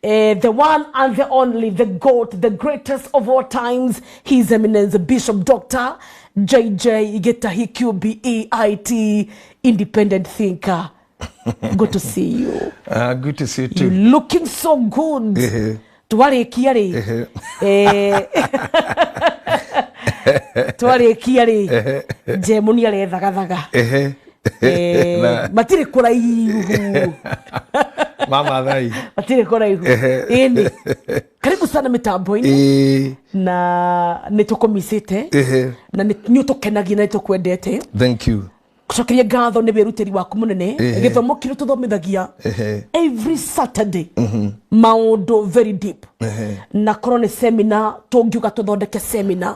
The one and the only, the goat, the greatest of all times, His Eminence Bishop Dr. JJ Gitahi QBEIT, independent thinker. Good to see you. Good to see you You too. looking so good. Twarĩkia rĩ, twarĩkia rĩ, Njemu nĩ arethagathaga. Matirĩ kũraihu. Mama thai. Matirĩ kũraihu. Ĩni, karibu sana mĩtambo-inĩ. Na nĩ tũkũmicĩte na nĩ ũtũkenagia na nĩ tũkwendete. Thank you. Gũcokeria ngatho nĩ wĩrutĩri waku mũnene, gĩthomo kĩrĩa tũthomithagia every Saturday, maũndũ very deep, na korwo nĩ seminar tũngiuga tũthondeke seminar,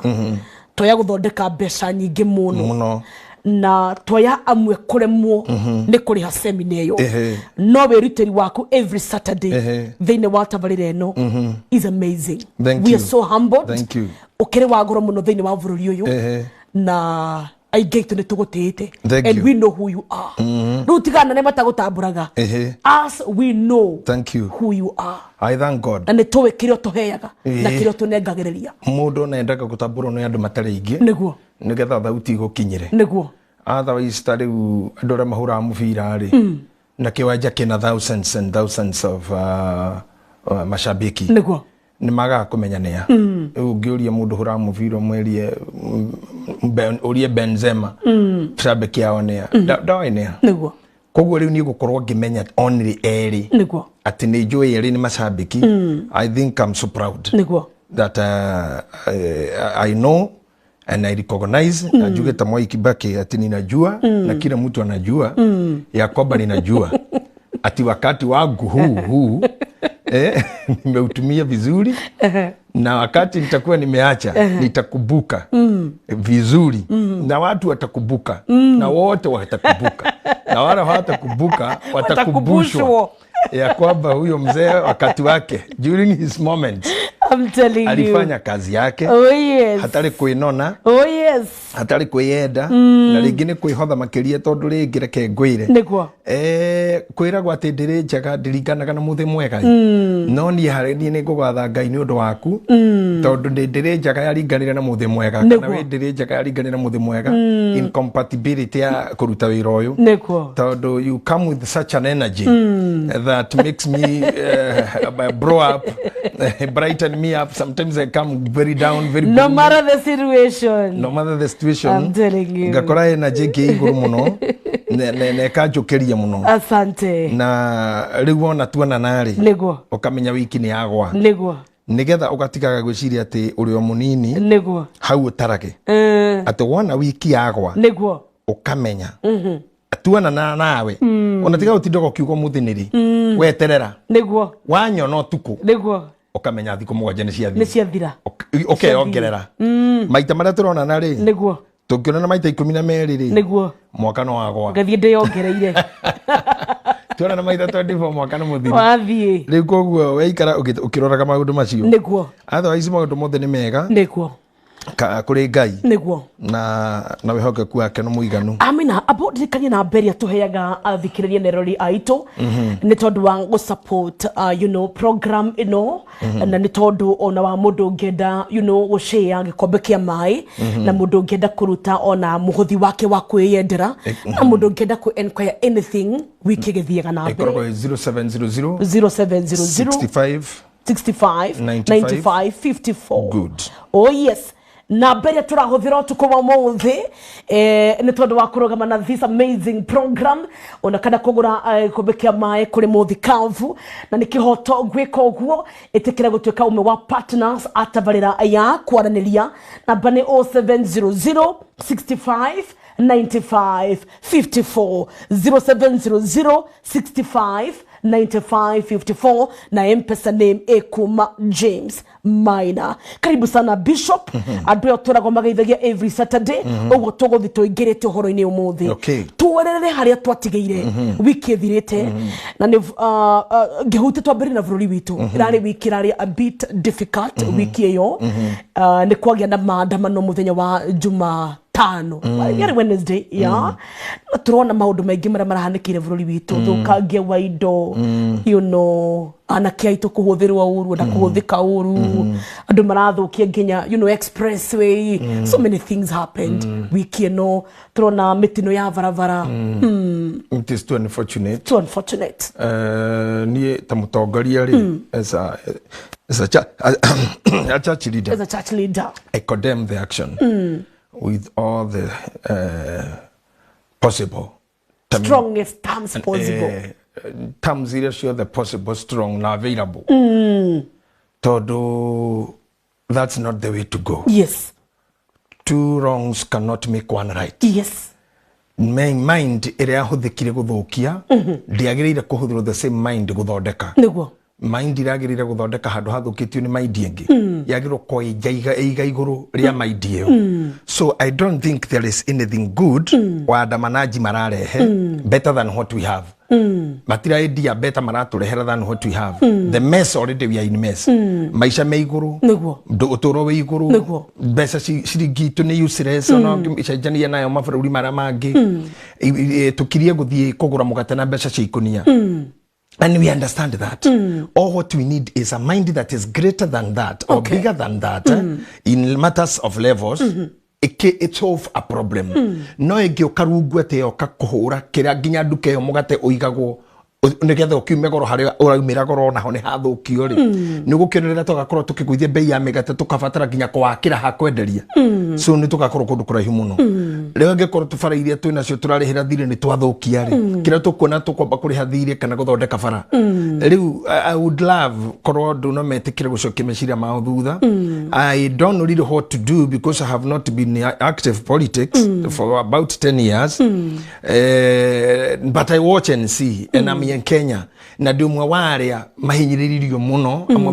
twoya gũthondeka mbeca nyingĩ mũno. Mũno. Na twoya amwe kũremwo nĩ kũrĩha seminar ĩyo, no wĩrutĩri waku every Saturday thĩinĩ wa tabarĩra ĩno is amazing. Thank We you. are so humbled. Thank you. Ũkĩrĩ wa goro mũno thĩinĩ wa bũrũri ũyũ, na aingĩ aitũ nĩ tũgũtĩĩte. Thank And you. we know who you are. Rĩu tigana nĩ matagũtambũraga. Us, we know Thank you. who you are. I thank God. Na nĩ tũĩ kĩrĩa ũtũheaga na kĩrĩa ũtũnengagĩrĩria. Mũndũ ona endaga gũtambũrwo nĩ andũ matarĩ aingĩ nĩgetha thauti igũkinyĩre. Otherwise, ta rĩu andũ arĩa mahũraga mũbira rĩ, na kĩwanja kĩna thousands and thousands of mashabiki, nĩ magaga kũmenya nĩa. Rĩu ũngĩũria mũndũ ũhũraga mũbira, ũmwĩrie ũrie Benzema shabiki yao nĩa, ndoĩ nĩa. Koguo rĩu niĩ gũkorwo ngĩmenya only erĩ atĩ nĩ njũĩ erĩ nĩ macambĩki, I think I'm so proud that I know and I recognize, na njugĩte Mwai Kibaki ati ninajua, na kila mtu anajua ya kwamba ninajua ati wakati wangu huu huu nimeutumia vizuri, na wakati nitakuwa nimeacha nitakumbuka vizuri, na watu watakumbuka, na wote watakumbuka, na wale hawatakumbuka watakumbushwa Watakumbushwa. Ya kwamba huyo mzee wakati wake, during his moment, I'm telling you. Alifanya kazi yake hatarĩ kwĩnona, hatarĩ kwĩyenda, na rĩngĩ nĩ kwĩhotha makĩria, tondũ rĩngĩ reke ngwĩre, kwĩragwo atĩ ndĩrĩ njega ndĩringanaga na mũthĩ mwega, no niĩ harĩ niĩ nĩ ngũgatha Ngai nĩ ũndũ waku, tondũ ndĩ ndĩrĩ njega yaringanire na mũthĩ mwega, kana wĩ ndĩrĩ njega yaringanire na mũthĩ mwega incompatibility ya kũruta wĩra ũyũ, tondũ you come with such an energy that makes me blow up, brighten me up. Sometimes I come very down, very No gloomy. Matter the situation. No matter the situation, I'm telling you. Ngakora energy ĩngĩ igũrũ mũno na ĩkanjũkĩria mũno. Asante. Na rĩu wona tuonana rĩ, ũkamenya wiki nĩ yagwa, nĩgetha ũgatigaga gwĩciria atĩ ũrĩ o mũnini hau ũtarage, atĩ wona wiki yagwa, ũkamenya tuonana nawe, ona tiga gũtindaga ũkiuga ũmũthĩ nĩ rĩ, weterera wanyona ũtukũ, ũkamenya thikũ 7 nĩ ciathiĩ. Nĩ ciathira. Ũkeyongerera maita marĩa tũronana rĩ, tũngĩonana maita 12 rĩ, mwaka no wagwa. Ngathiĩ ndĩyongereire. Tuonana maita 24, mwaka nĩ mũthiru. Wathiĩ. Rĩu koguo weikara ũkĩroraga maũndũ macio. Otherwise maũndũ mothe nĩ mega kũrĩ Ngai na wĩhokeku wake nĩ mũiganu. Amina. Abo ndirikanie namba ĩrĩa tũheaga athikĩrĩria na erori aitũ nĩ tondũ wa gũ support program ĩno, na nĩ tondũ ona wa mũndũ ũngĩenda gũshare gĩkombe kĩa maĩ, na mũndũ ũngĩenda kũruta ona mũhothi wake wa kwĩyendera, na mũndũ ũngĩenda kũ enquire anything, wiki gĩthiaga na mbere. Ĩkoragwo ĩ 0700 0700 65 65 95 95 54. Good. Oh yes, namba ĩrĩa tũrahũthĩra ũtukũ wa ũmũthĩ nĩ tondũ wa kũrũgama na this amazing program, ona kana kũgũra gĩkombe kĩa maĩ kũrĩ mũthikabu, na nĩ kĩhoto gwĩka ũguo. Ĩtĩkĩra gũtuĩka ũmwe wa partners a tabarĩra ya kwaranĩria. Namba nĩ 0700 65 95 54, 0700 65 95 54, na Mpesa name ekuma James Maina. Karibu sana, Bishop. Andũ aya tũragwo mageithagia every Saturday, ũguo tũgũthi tũingĩrĩte ũhoro-inĩ ũmũthĩ. Tuwerere harĩa twatigĩire wiki ĩthirĩte, na nĩ ngĩhutia twambĩrĩrie na bũrũri witũ. Ĩrarĩ wiki ĩrarĩ a bit difficult wiki ĩyo. Nĩ kwagĩa na maandamano mũthenya wa juma Tano yarĩ Wednesday ya na tũrona maũndũ maingĩ marĩa marahanĩkĩire bũrũri witũ, ũthũkangia wa indo, anake aitũ kũhũthĩrwo ũru na kũhũthĩka ũru, andũ marathũkia nginya expressway. So many things happened wiki ĩno, tũrona mĩtino ya barabara. It is too unfortunate. Too unfortunate. Niĩ ta mũtongoria rĩ, as a church leader, as a church leader, I condemn the action with all the possible strongest terms possible. Terms iria ciothe possible, strong na available, tondũ that's not the way to go. Two wrongs cannot make one right. Main mind ĩrĩa yahũthĩkire gũthũkia ndĩagĩrĩire kũhũthĩrwo the same mind gũthondeka. Mind iragĩrĩire gũthondeka handũ hathũkĩtio nĩ mind ĩngĩ yagĩrĩirwo kwenja iga igũrũ rĩa mind ĩyo. So I don't think there is anything good waandamanaji mararehe better than what we have. Matiraendia better, maratũrehera than what we have. The mess, already we are in mess. Maica me igũrũ, ũtũũro wĩ igũrũ, mbeca ciringi itũ nĩ useless ona ũngĩcenjania nayo mabũrũri marĩa mangĩ. Tũkirie gũthiĩ kũgũra mũgate na mbeca cia ikũnia. And we understand that. All what we need is a mind that is greater than that or bigger than that, in matters of levels. It solve a problem. No ĩngĩũka rungu atĩ yoka kũhũra kĩrĩa nginya nduka ĩyo mũgate ũigagwo nĩgetha ũkiume goro harĩa ũraumĩra goro naho nĩ hathũkio rĩ, nĩ gũkĩonera tũgakorwo tũkĩgũithia bei ya mĩgate, tũkabatara nginya kũwakĩra ha kwenderia. So nĩ tũgakorwo kũndũ kũraihu mũno. Rĩu angĩkorwo tũbara iria twĩ nacio tũrarĩhĩra thirĩ nĩ twathũkia rĩ, kĩrĩa tũkuona tũkwamba kũrĩha thirĩ kana gũthondeka bara rĩu? I would love korwo andũ no metĩkĩre gũcokia meciria mao thutha. I don't know really what to do because I have not been in active politics for about 10 years, but I watch and see, and I'm in Kenya na ndĩ ũmwe wa arĩa mahinyĩrĩririo mũno. Amwe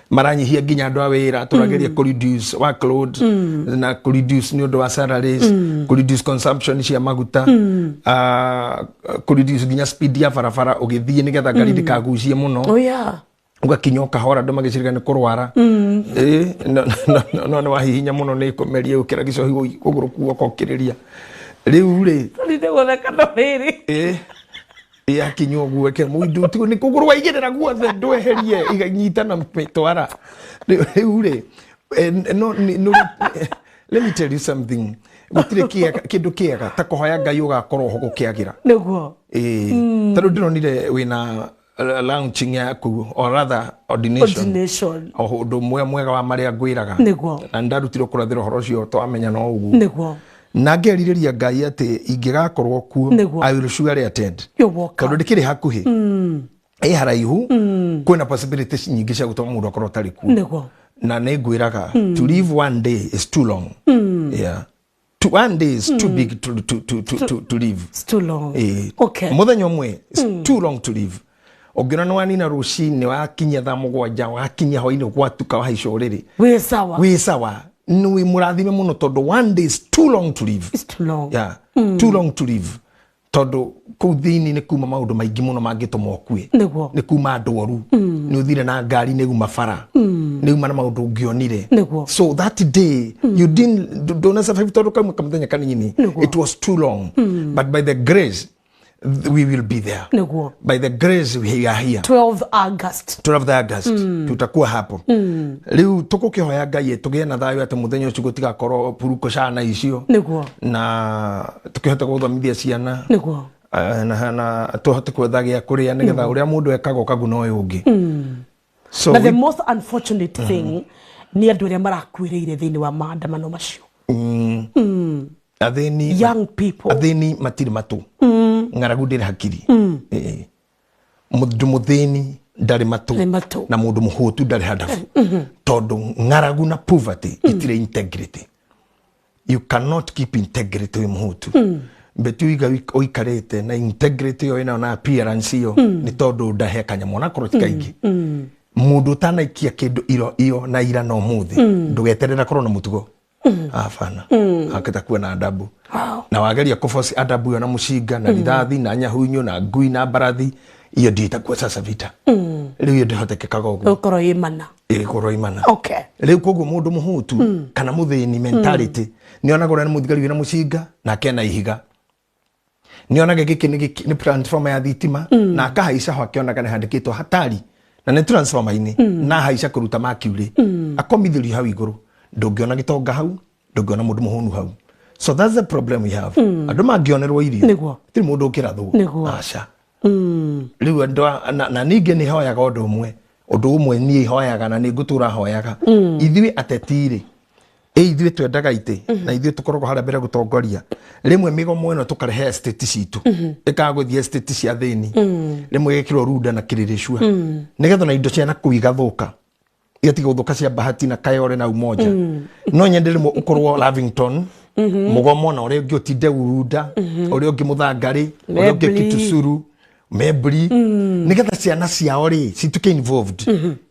maranyihia nginya andũ a wĩra, tũrageria kũ reduce workload na kũ reduce nĩ ũndũ wa salaries, kũ reduce consumption cia maguta, kũ reduce nginya speed ya barabara ũgĩthiĩ nĩgetha ngari ndĩkagucie mũno. Ũgakinya o kahora, andũ magĩciraga nĩ kũrwara. Ĩ, no nĩ wahihinya mũno nĩ kũmeria gũkĩra gĩcohi kũgũrũ kuoka ũkĩrĩria rĩu rĩ. Nĩ gũtheka no rĩrĩ. Ĩ yakinya ũguo eke mũndũ tigo nĩ kũgũrũ waigĩrĩra guothe ndweherie iganyita na mĩtwara rĩu rĩ. No let me tell you something, gũtirĩ kĩndũ kĩega ta kũhoya Ngai ũgakorwo ho gũkĩagĩra. Ĩĩ, tarĩu ndĩronire wĩna launching yaku, or rather ordination. Ordination. O ũndũ ũmwe mwega wa marĩa ngwĩraga. Na nĩndarutirwo kũrathĩra ũhoro ũcio twamenya no ũguo. Na ngerirĩria Ngai atĩ ingĩgakorwo kuo, I will surely attend. You're welcome. Tondũ ndĩkĩrĩ hakuhĩ, ĩ haraihu, kwĩna possibilities nyingĩ cia gũtũma mũndũ akorwo atarĩ kuo. Na nĩ ngwĩraga, to live one day is too long. Yeah, to one day is too big to live. It's too long. Ĩĩ. Mũthenya ũmwe is too long to live. Ũngĩona nĩ wanina rũcinĩ, wakinyia thaa 7, wakinyia hwainĩ, gwatuka, wahaica ũrĩrĩ, wĩ sawa. Wĩ sawa, nĩ wĩ mũrathime mũno, tondũ one day is too long to live. It's too long. Yeah, too long to live, tondũ kũu thĩinĩ nĩ kuma maũndũ maingĩ mũno mangĩtũma ũkue. Nĩ kuma ndwaru, nĩ ũthire na ngari, nĩ uma bara, nĩ uma na maũndũ ũngĩonire. So that day you didn't ndũna survive tondũ kauma kamũthenya kanini. It was too long, but by the grace we will be there. By the grace we are here. 12 August. 12 August tutakuwa hapo. Rĩu tũgũkĩhoya Ngai tũgĩe na thayũ atĩ mũthenya ũcio gũtigakorwo puruko cana icio, na tũkĩhote gũthomithia ciana, na tũhote gwetha gĩa kũrĩa nĩgetha ũrĩa mũndũ ekaga ũkaguna ũyũ ũngĩ. So But the most unfortunate thing nĩ andũ arĩa marakuĩrĩire thĩinĩ wa maandamano macio. Athĩni. Young people. Athĩni matirĩ matũ, ng'aragu ndĩrĩ hakiri. Ĩĩ. Mũndũ mũthĩni ndarĩ matũ. Ndarĩ matũ. Na mũndũ mũhũtu ndarĩ handabu, tondũ ng'aragu na poverty itirĩ integrity. You cannot keep integrity wĩ mũhũtu. Mbeti ũiga ũikarĩte na integrity ĩyo ĩnayo na appearance ĩyo nĩ tondũ ndahe kanyamũ onakorwo ti kaingĩ. Mũndũ ũtanaikia kĩndũ iro iyo na ira na ũmũthĩ, ndũgeterera korwo na mũtugo abana akĩta kuwa na adabu. Na wageria kũboci adabu ĩyo na mũcinga na rithathi na nyahunyu na ngui na mbarathi, Iyo ndio itakuwa sasa vita. Rĩu iyo ndĩhotekekaga ũguo. Ũkorwo ĩ mana. Ĩgĩkorwo imana. Okay. Rĩu koguo mũndũ mũhũtu kana mũthĩni mentality nĩonaga ũrĩa nĩ mũthigari wĩna mũcinga nake ena ihiga, nĩonaga gĩkĩ nĩ transformer ya thitima na akahaica ho akĩonaga nĩ handĩkĩtwo hatari na nĩ transformer-inĩ, na ahaica kũruta mercury akomithĩrio hau igũrũ. Ndũngĩona gĩtonga hau, ndũngĩona mũndũ mũhũnu hau. So that's the problem we have. Andũ mangĩonerwo irio, gũtirĩ mũndũ ũkĩrathwo. Aca. Rĩu andũ na ningĩ nĩ hoyaga ũndũ ũmwe, ũndũ ũmwe niĩ hoyaga na nĩ ngũtũra hoyaga. Ithuĩ ateti rĩ, ĩ ithuĩ twendaga itĩ na ithuĩ tũkoragwo harĩa mbere gũtongoria, rĩmwe mĩgomo ĩno tũkarehe estate citũ, ĩkaga gũthiĩ estate cia thĩni, rĩmwe ĩgekĩrwo runda na kĩrĩrĩcua nĩgetha na indo cia nakũu igathũka, igatiga gũthũka cia Bahati na Kayore na Umoja. No nyende rĩmwe ũkorwo Lavington mũgomo na ũrĩa ũngĩ ũtinde Urunda, ũrĩa ũngĩ Mũthangarĩ, ũrĩa ũngĩ Mebri. Kitusuru, Mebri, nĩgetha ciana ciao rĩ cituĩke involved,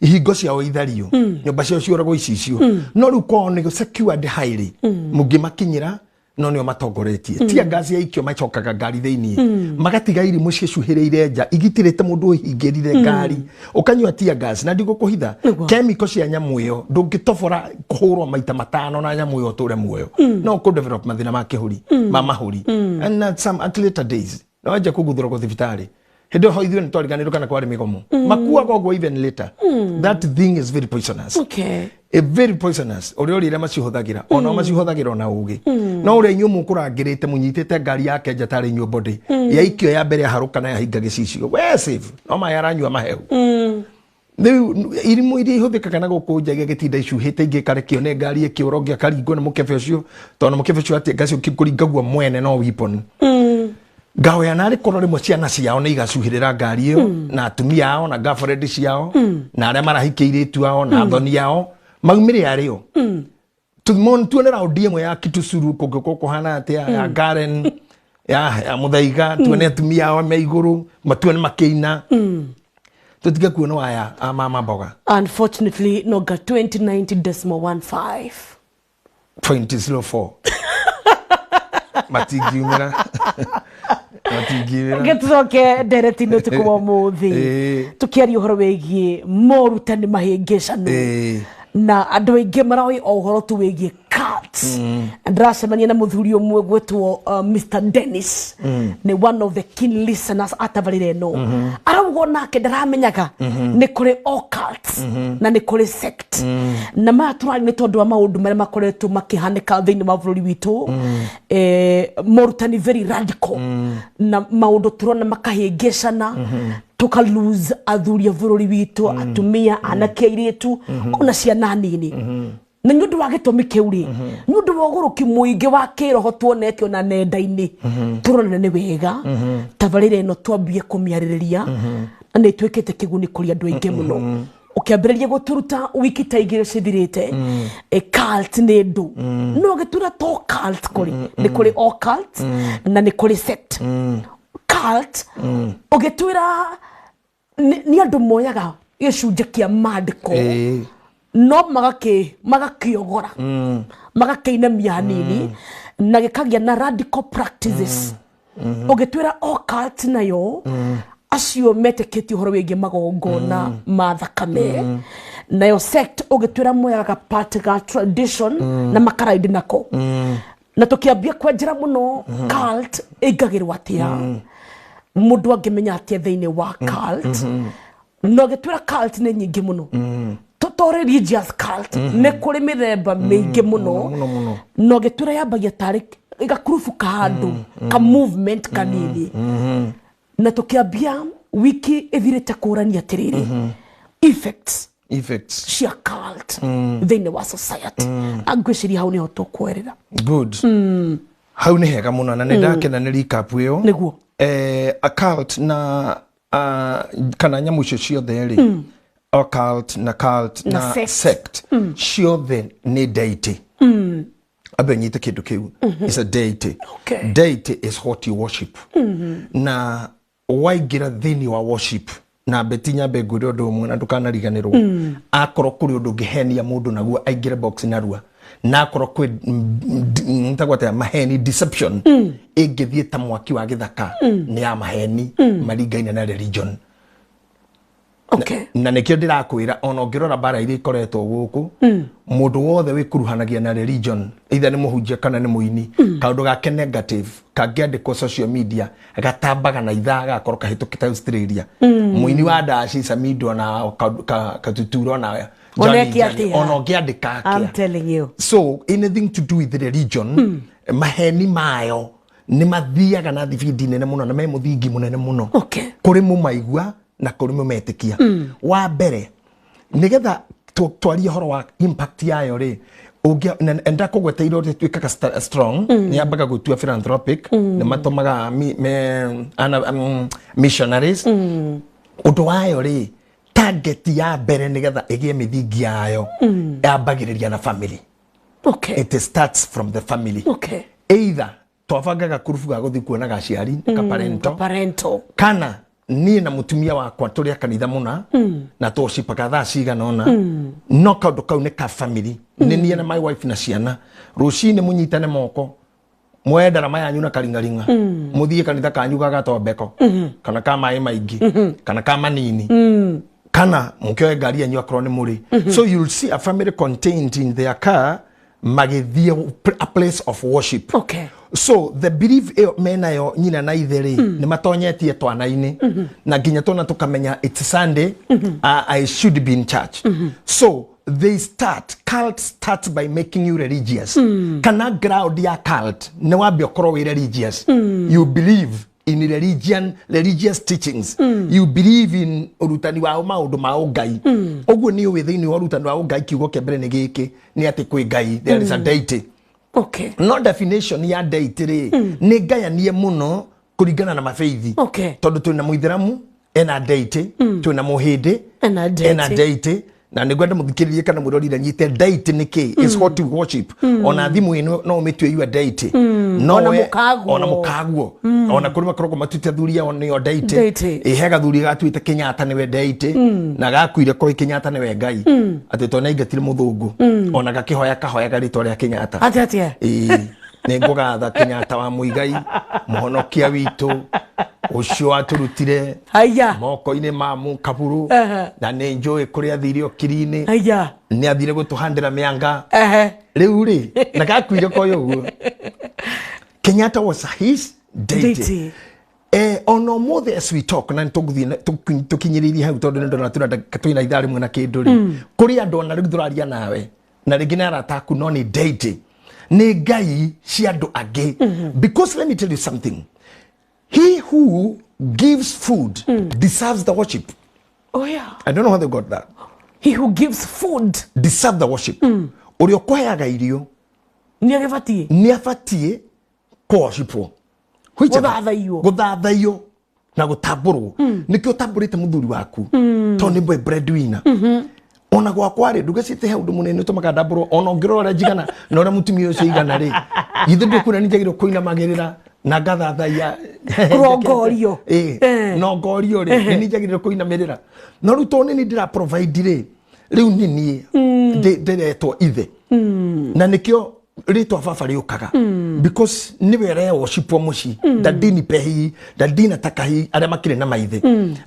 ihingo ciao ithario, nyũmba ciao cioragwo icicio. No rĩu kwao nĩ secured highly, mũngĩmakinyĩra no nĩo matongoretie. Tia ngasi yaikio macokaga ngari thĩiniĩ, magatiga irimũ ciĩcuhĩrĩire nja igitĩrĩte mũndũ ũhingĩrire ngari ũkanyua tear gas. Na ndigũkũhitha, chemical cia nyamũ ĩyo ndũngĩtobora kũhũrwo maita 5 na nyamũ ĩyo ũtũre muoyo. No ũkũ develop mathĩna ma kĩhũri, ma mahũri, and at some at later days no anja kũguthũragwo thibitarĩ. Hĩndĩ ĩyo ithuĩ nĩ twariganĩrwo kana kwarĩ mĩgomo, makuaga ũguo. Even later, that thing is very poisonous. A very poisonous. Ũrĩa ũrĩa macihũthagĩra, ona macihũthagĩra ona ũgĩ, no ũrĩa inyuĩ mũkũrangĩrĩte mũnyitĩte ngari yake nja tarĩ inyuĩ body yaikio ya mbere yaharũka na yahinga gĩcicio, we safe, no maĩ aranyua mahehu. Rĩu irimũ iria ihũthĩkaga na gũkũ nja igagĩtinda icuhĩte, ingĩ ikarekio nĩ ngari ĩkĩũra, ũngĩ akaringwo nĩ mũkebe ũcio, tondũ mũkebe ũcio atĩ ngacio kũringaguo mwene no weapon. Ngahoya narĩ korwo rĩmwe ciana ciao nĩ igacuhĩrĩra ngari ĩyo, na atumia ao na girlfriend ciao na arĩa marahikia airĩtu ao na athoni ao maumĩre arĩo. Tuone raundi ĩmwe ya Kitusuru kũngĩkorwo kũhana atĩa, ya Garen, ya Mũthaiga, tuone atumia ao me igũrũ, matuone makĩina, tũtige kuona waya a mama mboga. Unfortunately noga 2090.15. 0.04 matingiumĩra, matingiumĩra. Gĩtũcoke ndereti-inĩ ũtukũ wa ũmũthĩ, tũkĩaria ũhoro wĩgiĩ morutani mahĩngĩcanu, na andũ aingĩ maroĩ o ũhoro tu wĩgiĩ cults. Ndĩracemania na mũthuri ũmwe gwĩtwo Mr Dennis, nĩ one of the keen listeners atabarĩra ĩno. Arauga onake ndaramenyaga nĩ kũrĩ occults na nĩ kũrĩ sect, na maya tũrari nĩ tondũ wa maũndũ marĩa makoretwo makĩhanĩka thĩinĩ wa bũrũri witũ, morutani very radical na maũndũ tũrona makahĩngĩcana, tuka lose athuri a bũrũri witũ, atumia, anake, airĩtu, ona ciana nini. Na nĩ ũndũ wa gĩtũmi kĩu rĩ, nĩ ũndũ wa ũgũrũki mũingĩ wa kĩroho tuonete ona nenda-inĩ, tũrone nĩ wega tabarĩra ĩno twambie kũmĩarĩrĩria, na nĩ ĩtuĩkĩte kĩguni kũrĩ andũ aingĩ mũno. Ũkĩambĩrĩria gũtũruta wiki ta 2 cithirĩte, cult nĩ ndũ, no gĩtura to cult kũrĩ, nĩ kũrĩ occult na nĩ kũrĩ sect. Cult ũgĩtwĩra nĩ andũ moyaga gĩcunjĩ kĩa maandĩko no magakĩogora, magakĩinamia hanini na gĩkagĩa na radical practices. Ũgĩtwĩra occult nayo acio metĩkĩtie ũhoro wĩgiĩ magongona ma thakame. Nayo sect ũgĩtwĩra moyaga part ga tradition na makaraidi nako. Na tũkĩambia kwenjera mũno, cult ĩingagĩrwo atĩa, mũndũ angĩmenya atĩa thĩinĩ wa cult? Na ũgĩtwĩra cult nĩ nyingĩ mũno, to religious cult, nĩ kũrĩ mĩthemba mĩingĩ mũno. Mũno mũno. Na ũgĩtwĩra yambagia tarĩ gakurubu ka handũ ka movement kanini. Na tũkĩambia wiki ĩthirĩte kũrania atĩrĩrĩ, effects Effects cia cult thĩinĩ wa society. Angwĩciria hau nĩho tũkwerera. Good, hau nĩ hega mũno na nĩ ndakena nĩ recap ĩyo. A cult na kana nyamũ icio ciothe rĩ, occult na cult na na sect. Sect ciothe nĩ deity. Ambe nyite kĩndũ kĩu is a deity. Deity is what you worship. Na waingĩra thĩinĩ wa worship na beti, nyambe ngwĩre ũndũ ũmwe na ndũkanariganĩrwo. Akorwo kũrĩ ũndũ ũngĩhenia mũndũ naguo aingĩre box narua, na akorwo kwĩ ntagwo atĩa, maheni, deception ĩngĩthiĩ ta mwaki wa gĩthaka, nĩ ya maheni maringaine na religion. Okay. Na nĩkĩo ndĩrakwĩra ona ũngĩrora mbara iria ikoretwo gũkũ, mũndũ wothe wĩkuruhanagia na religion, either nĩ mũhunjia kana nĩ mũini, kaũndũ gake negative kangĩandĩkwo social media gatambaga na ithaa gagakorwo kahĩtũkĩte Australia. Mũini wa ndaci Samido na Katuturo na Ona Johnny eke Johnny, atĩa? ona ũngĩandĩka I'm atĩa. telling you. So anything to do with religion, maheni mayo nĩ mathiaga na thibindi nene mũno na me mũthingi mũnene mũno kũrĩ mũmaigua na kũrĩ mũmetĩkia. Wa mbere, nĩgetha twarie ũhoro wa impact yayo rĩ, enda kũgweta iria ĩtuĩkaga strong, nĩ yambaga gũtua philanthropic, nĩ matũmaga missionaries. Ũndũ wayo rĩ, target ya mbere nĩgetha ĩgĩe mĩthingi yayo, yambagĩrĩria na family. It starts from the family. Either twabangaga kurubu ga gũthiĩ kuonaga aciari, kaparento, Parento. Kana niĩ na mũtumia wakwa tũrĩ a kanitha mũna na tũcipaga thaa cigana ũna, no kaũndũ kau nĩ ka family, nĩ niĩ na my wife na ciana. Rũcinĩ mũnyitane moko, mwoe ndarama yanyu na karingaringa, mũthiĩ kanitha kanyu ga gatombeko kana ka maĩ maingĩ kana ka manini, kana mũkĩoe ngari yanyu akorwo nĩ mũrĩ. So you'll see a family contained in their car magĩthiĩ a place of worship. So the belief ĩyo menayo nyina na ithe rĩ, nĩ matonyetie twana-inĩ na nginya twana tũkamenya it's Sunday, I should be in church. So they start, cult starts by making you religious. Kana ground ya cult nĩ wambe ũkorwo wĩ religious. You believe in religion, religious teachings. You believe in ũrutani wa maũndũ ma ũngai. Ũguo nĩ ũĩ thĩinĩ wa ũrutani wa ũngai, kiugo kĩa mbere nĩ gĩkĩ, nĩ atĩ kwĩ Ngai, there is a deity. No definition ya deity rĩ, nĩ ngayanie mũno kũringana na mabeithi, tondũ twĩna mũithĩramu ena deity, twĩna mũhĩndĩ ena deity. Ena deity. Na nĩ ngwenda mũthikĩrĩrie kana mwĩrorire nyite deity nĩ kĩ. Is what you worship. Ona thimũ ĩno no ũmĩtue your deity, no Ona mũkaguo. Ona mũkaguo, ona kũrĩ makoragwo matuĩte athuri ao nĩo deity. Deity. Ĩ he gathuri gatuĩte Kenyatta nĩwe deity, na gakuire koi Kenyatta nĩwe Ngai, atĩ tondũ nĩaingatire mũthũngũ, ona gakĩhoya kahoyaga rĩtwa rĩa Kenyatta. Atĩ atĩa? Ĩĩ, nĩ ngũgatha Kenyatta wa Mũigai, mũhonokia witũ ũcio watũrutire Haya. moko-inĩ ma mũkaburu, na nĩ njũĩ kũrĩa athire ũkiri-inĩ. Haya. Nĩ athire gũtũhandĩra mĩanga. Rĩu rĩ, na gakuire koyo ũguo, Kenyatta was his deity. Deity. Ona ũmũthĩ as we talk, na nĩtũgũthiĩ tũkinyĩrĩirie hau tondũ nĩ ndona twĩna ithaa rĩmwe na kĩndũ rĩ, kũrĩ andũ ona rĩu tũraria nawe na rĩngĩ nĩ arata aku, no nĩ deity, nĩ ngai cia andũ angĩ. Because let me tell you something, he who gives food deserves the worship. Oh yeah. I don't know how they got that. He who gives food deserve the worship. Ũrĩa ũkũheaga irio nĩ agĩbatiĩ nĩ abatiĩ kũworshipwo. Gũthathaiyo. Gũthathaiyo na gũtambũrwo. Nĩkĩo ũtambũrĩte mũthuri waku tondũ nĩ boy breadwinner. Ona gwakwa rĩ, ndugacĩte he ũndũ mũnene ũtũmaga ndambũrwo, ona ũngĩrora ũrĩa njigana na ũrĩa mũtumia ũcio igana rĩ, githĩ ndũkuona nĩ njagĩrĩirwo kũinamagĩrĩra na ngathathaiya? Kũrongorio. Ĩ, no ngorio rĩ, nĩ niĩ njagĩrĩirwo kũinamĩrĩra, no rĩu tondũ nĩ niĩ ndĩra provide rĩ, rĩu nĩ niĩ ndĩretwo ithe, na nĩkĩo rĩtwa baba rĩũkaga, because nĩwe ũreworshipwo mũciĩ. Daddy nipe hii, daddy nataka hii. Arĩa makĩrĩ na maithe,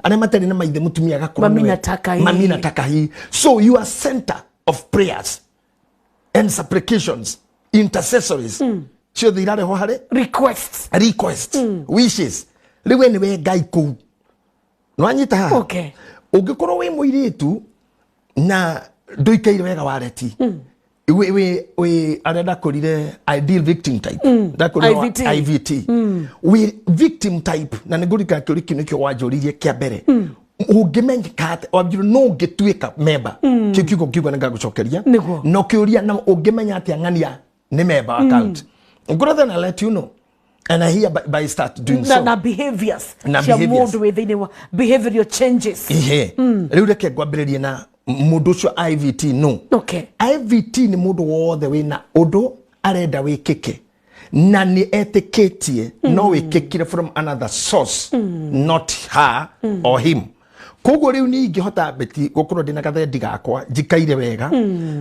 arĩa matarĩ na maithe, mũtumia agakorwo Mami nĩwe. nataka hii. Mami nataka hii. So you are center of prayers and supplications, intercessories ciothe irarehwo harĩ requests, requests, wishes. Rĩu we nĩwe Ngai kũu, nĩwanyita haha? Okay. Ũngĩkorwo wĩ mũirĩtu na ndũikaire wega wareti, wĩ arĩa ndakũrire ideal victim type, ndakũrire IVT. IVT, wĩ victim type, na nĩngũririkana kĩũria kĩu nĩkĩo wanjũririe kĩa mbere, ũngĩmenyeka atĩ wanjũria no ũngĩtuĩka member, kĩu kiugo ngiuga nĩngagũcokeria. Nĩguo. No kĩũria na ũngĩmenya atĩa ng'ania nĩ member wa cult, ngũra then I let you know and I hereby by start doing na, so. Na behaviors Na cia behaviors. mũndũ wĩ thĩinĩ wa behavioral changes. Ihe rĩu reke ngwambĩrĩrie na mũndũ ũcio IVT no. IVT nĩ mũndũ wothe wĩna ũndũ arenda wĩkĩke na nĩ etĩkĩtie no wĩkĩkire from another source, not her or him. Koguo rĩu niĩ ingĩhota beti gũkorwo ndĩna gathendi gakwa njikaire wega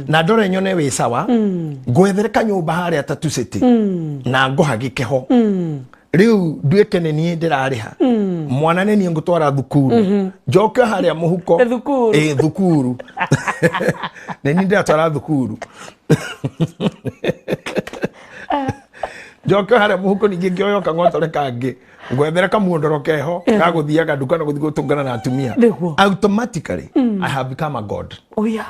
na ndore nyone wĩ sawa, ngwethere kanyũmba harĩa Tatu City na ngũhagĩke ho, rĩu nduĩke nĩ niĩ ndĩrarĩha. Mwana nĩ niĩ ngũtwara thukuru. Njoke harĩa mũhuko. Thukuru. Ĩ thukuru. Nĩ niĩ ndĩratwara thukuru. Njoke harĩa mũhuko ningĩ ngĩoya kang'otore kangĩ. Ngwethere kamuondoro keho gagũthiaga nduka na gũthiĩ gũtũngana na atumia. Nĩguo. Automatically I have become a god. Oh yeah.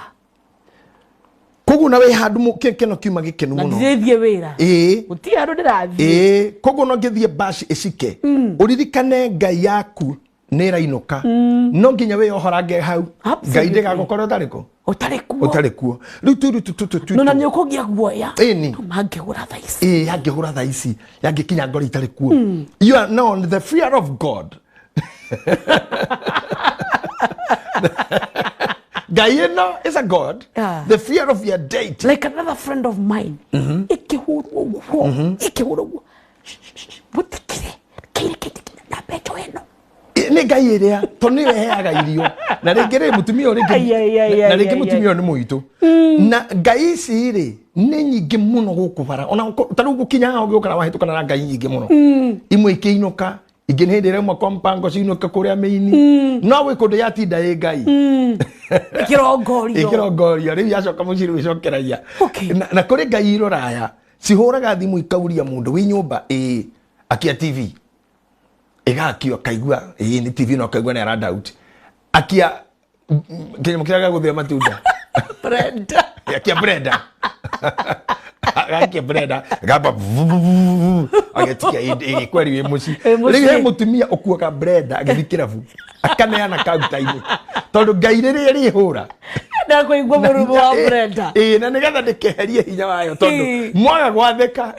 Koguo na wĩ handũ kĩno kiuma gĩkenu Na mũno. ndirĩthiĩ wĩra. Ĩĩ. Gũtirĩ handũ ndĩrathiĩ. Ĩĩ, koguo no ngĩthiĩ bash ĩcike. Ũririkane ngai yaku nĩ ĩrainũka. No nginya wĩyohorange hau. Ngai ndĩgagũkorwo ũtarĩ kũ? Ũtarĩ kuo. Ũtarĩ kuo. Rĩu tu tu. No na nĩ ũkũgĩa guoya. Ĩni. No mangĩhũra thaa ici. Ĩĩ, yangĩhũra thaa ici, yangĩkinya ngoro itarĩ kuo. You are now the fear of God. Ngai ĩno is a God. The fear of your deity. Like another friend of mine. Ĩkĩhũrwo ũguo. Ĩkĩhũrwo ũguo. Mũtikire. Kĩrĩ kĩndĩ na mbeco ĩno. Nĩ ngai ĩrĩa tondũ nĩyo ĩheaga irio. Na rĩngĩ rĩ mũtumia ũyũ rĩngĩ na rĩngĩ mũtumia ũyũ nĩ mũitũ. Na ngai ici rĩ nĩ nyingĩ mũno gũkũ bara. Ona ta rĩu gũkinya haha ũgĩũka wahĩtũkana na ngai nyingĩ mũno. Imwe ikĩinũka, ingĩ nĩ hĩndĩ ĩrĩa ĩmwe kwa mpango ciinũka kũrĩa mĩini. No gwĩ kũndũ yatinda ĩ ngai. Ĩkĩrongorio. Ĩkĩrongorio. Rĩu yacoka mũciĩ rĩu ĩcokeragia. Na kũrĩ ngai irũraya cihũraga thimũ ikauria mũndũ wĩ nyũmba ĩĩ akia TV. Ĩgakio akaigua ĩĩ nĩ TV no akaigua nĩ ara doubt. Akia kĩnyamũ kĩrĩa gĩa gũthĩa matunda. Brenda. Akia Brenda. Akia Brenda. Gamba agetikia ĩĩ kweri wĩ mũciĩ. Rĩu he mũtumia ũkuaga Brenda agĩthiĩ kĩrabu. Akaneana kaunta-inĩ. Tondũ ngai rĩrĩa rĩhũra. Ndakũigua mũrumo wa Brenda. Ĩĩ, na nĩgetha ndĩkeherie hinya wayo tondũ mwaga gwathĩka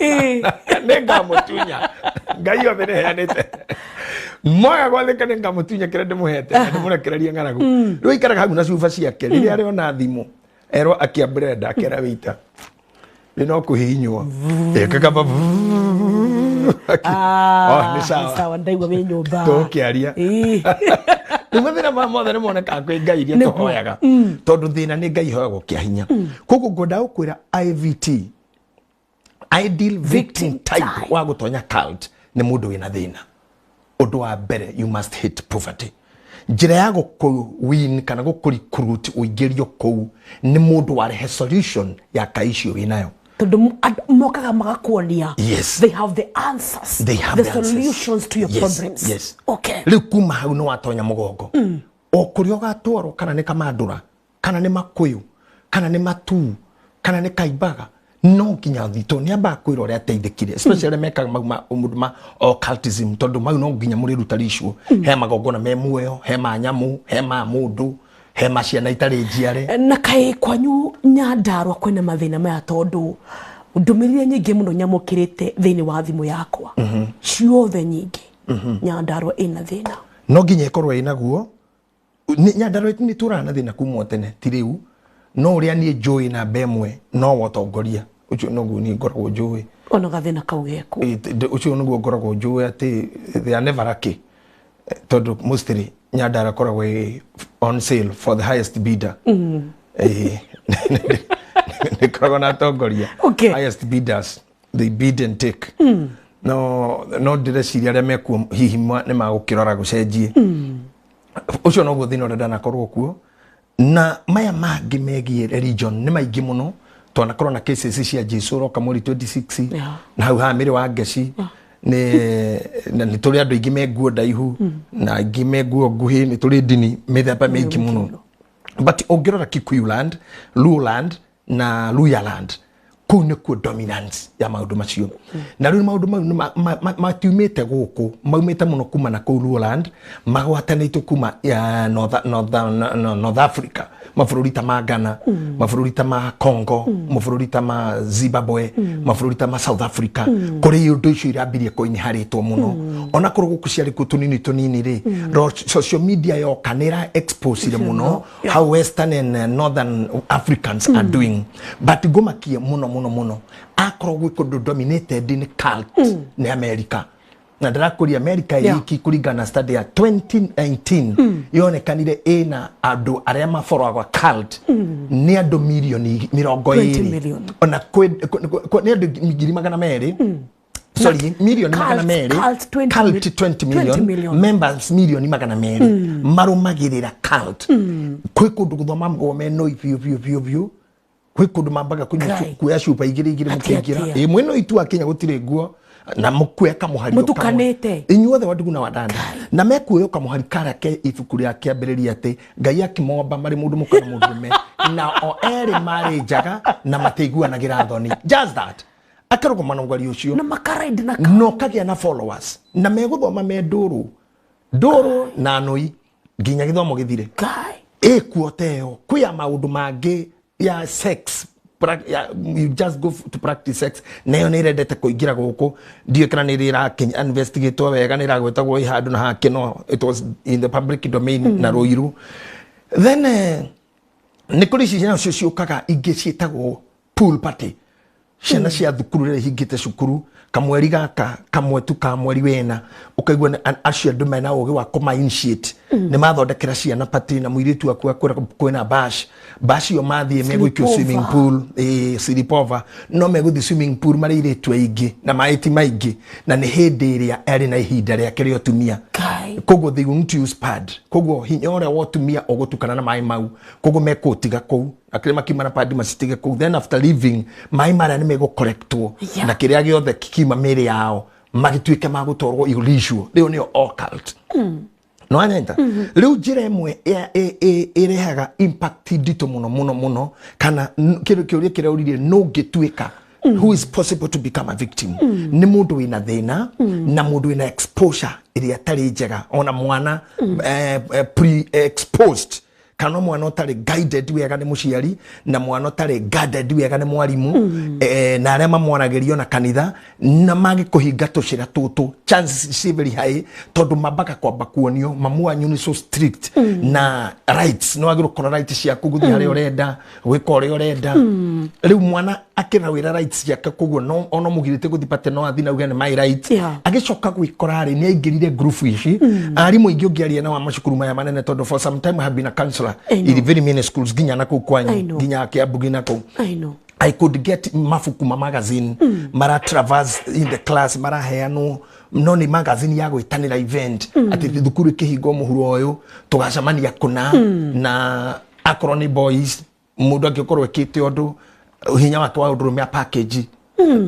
nĩngamũtunya. Ngai yothe nĩheanĩte. Mwaga gwathĩka nĩngamũtunya kĩrĩa ndĩmũhete na ndĩmũrekererie ng'aragu. Rĩu aikaraga hau na cuba ciake rĩrĩa arĩona thimũ erwo akia Brenda akera wĩita. Rĩ no kũhihinywo. Ĩkakamba. Oh, nĩ sawa. Sawa, ndaigua wĩ nyũmba. Tũkĩaria. Rĩu mathĩna maya mothe nĩ monekaga kwĩ ngai iria tũhoyaga. Tondũ thĩna nĩ ngai ihoyagwo kĩa hinya. Koguo ngwenda gũkwĩra IVT, ideal victim type wa gũtonya cult nĩ mũndũ wĩna thĩna. Ũndũ wa mbere, you must hate poverty. Njĩra ya gũkũ-win kana gũkũ-recruit ũingĩrio kũu nĩ mũndũ warehe solution ya ka issue wĩnayo. Tondũ mokaga magakuonia. Yes. They have the answers. They have the the answers. Solutions to your yes, problems. Yes. Okay. Rĩu kuma hau nĩ watonya mũgongo. O kũrĩa ũgatwarwo kana nĩ kamandũra, kana nĩ makũyũ, kana nĩ matuu, kana nĩ kaimbaga, no nginya thitũ nĩ ambaga kwĩra ũrĩa ateithĩkire. Especially arĩa mekaga mau maũndũ ma occultism, tondũ mau no nginya mũrĩruta ritual. He magongona me muoyo, he ma nyamũ, he ma mũndũ, he ma ciana itarĩ njiare. Na kaĩ kwanyu Nyandarua kwĩna mathĩna maya tondũ ndũmĩrĩri nyingĩ mũno nyamũkĩrĩte thĩinĩ wa thimũ yakwa. Ciothe nyingĩ. Nyandarua ĩna thĩna. No nginya ĩkorwo ĩnaguo. Nyandarua nĩ tũraga na thĩna kuma tene ti rĩu. No ũrĩa niĩ njũĩ namba ĩmwe no wotongoria. Ũcio noguo niĩ ngoragwo njũĩ. Ona gathĩna kau gekuo. Ũcio nĩguo ngoragwo njũĩ atĩ they are never lucky. Tondũ mostly Nyandarua ĩkoragwo ĩ on sale for the highest bidder. Nĩkoragwo na atongoria. Okay. Highest bidders, they bid and take. No ndĩreciria arĩa mekuo hihi nĩ magũkĩrora gũcenjie. Ũcio noguo thĩna ũrĩa ndanakorwo kuo. Na maya mangĩ megiĩ religion nĩ maingĩ mũno. Twanakorwo na cases cia Jesu ũroka mweri 26. Na hau haha mĩrĩ wa ngeci. Nĩ tũrĩ andũ aingĩ me nguo ndaihu na aingĩ me nguo nguhĩ, nĩ tũrĩ ndini mĩthemba mĩingĩ mũno. But ũngĩrora Kikuyu land, Luo land na Luhya land, kũu nĩkuo dominance ya maũndũ macio. Na rĩu maũndũ mau matiumĩte gũkũ, maumĩte mũno kuma na kũu Luo land, magwatanĩtwo kuma North Africa, mabũrũri ta ma Ghana, mabũrũri ta ma Congo, mabũrũri ta ma Zimbabwe, mabũrũri ta ma South Africa, kũrĩ ũndũ icio irambirie kũinĩharĩtwo mũno. Ona korwo gũkũ ciarĩ kuo tũnini tũnini rĩ, social media yoka nĩ ĩra expose mũno how Western and Northern Africans are doing. But ngũmakie mũno mũno mũno akorwo gwĩ kũndũ dominated nĩ cult nĩ America. Na ndĩrakũria America iki kũringana na study ya 2019 yonekanire ĩna andũ arĩa maboragwa cult nĩ andũ mirioni 20. Ona nĩ andũ 200,000. Sorry, milioni 200. Cult 20, cult 20 million, 20 million. Members milioni 200 marumagirira cult. Kwi kundu guthoma mgome no biu biu biu biu. Kwi kundu mambaga kunyua kuya cupa igiri igiri mukiingira. Ĩ mwino itu akinya gutire nguo na mukuya kamuhari mutukanite inyuothe wandugu na wadanda na mekuoyo kamuhari karia ke ibuku rĩa kĩambĩrĩria atĩ Ngai akĩmomba marĩ mũndũ mũka na mũndũrũme na o erĩ marĩ njaga na matiiguanagĩra thoni, just that akarũgama na ũgari ũcio na makaraidi na no kagĩa na followers na megũthoma me ndũrũ ndũrũ na nũi nginya gĩthomo gĩthire. Ĩkuo teo kwĩ ya maũndũ mangĩ ya sex. You just go to practice sex nayo nä irendete kũingĩra gũkũ ndiũĩ kana nä rä investigatwo wega nä iragwetagwo ĩ handũ na hake no it was in the public domain na Ruiru. Then nä kũrĩ ici nacio ciũkaga ingĩ ciĩtagwo pool party, ciana cia thukuru rĩrĩa ihingĩte cukuru kamweri gaka kamwe tu ka mweri wena ukaigua acio andũ mena ũgĩ wa kũma initiate nĩ mathondekera ciana party na mũirĩtu waku akwĩra kwĩna bash bash ĩyo mathiĩ megũikio swimming pool, sleepover no megũthiĩ swimming pool marĩ airĩtu aingĩ na maĩ ti maingĩ na nĩ hĩndĩ ĩrĩa arĩ na ihinda rĩake rĩa ũtumia, koguo they won't use pad, koguo hinya ũrĩa wa ũtumia ũgũtukana na maĩ mau, koguo mekũũtiga kũu akĩrĩa makiuma na pad macitige kũu, then after leaving maĩ marĩa nĩ megũkorektwo na kĩrĩa gĩothe kĩkiuma mĩĩrĩ yao magĩtuĩke magũtwarwo ritual. Rĩu nĩyo occult. No anyita rĩu njĩra ĩmwe ĩrehaga impact nditũ mũno mũno mũno kana kĩndũ kĩũria kĩrĩa ũririe no ngĩtuĩka who is possible to become a victim nĩ mũndũ wĩna thĩna na mũndũ wĩna exposure ĩrĩa ĩtarĩ njega ona mwana pre-exposed kana mwana ũtarĩ guided wega nĩ mũciari na mwana ũtarĩ guided wega nĩ mwarimu na arĩa mamwaragĩrio na kanitha na magĩkũhinga tũcĩra tũtũ chances ci very high tondũ mambaga kwamba kuonio mamu wanyu nĩ so strict na rights no wagĩrĩirwo gũkorwo rights ciaku gũthiĩ harĩa ũrenda gwĩka ũrĩa ũrenda. Rĩu mwana akĩra wĩra rights ciake koguo no ona mũgirĩte gũthiĩ pate no athiĩ na auge nĩ my rights. Agĩcoka gwĩkora rĩ nĩ aingĩrire group ici arimũ aingĩ ũngĩaria nao a macukuru maya manene tondũ for some time I have been a counselor in very many schools nginya na kũu kwanyu nginya Kiambu nginya kũu. I could get mabuku ma magazine mara traverse in the class maraheanwo no nĩ magazine ya gwĩtanĩra event atĩ thukuru ĩkĩhingwo mũhuro ũyũ tũgacemania kũna na akorwo nĩ boys mũndũ angĩkorwo ĩkĩte ũndũ hinya wake wa ũndũrũme a package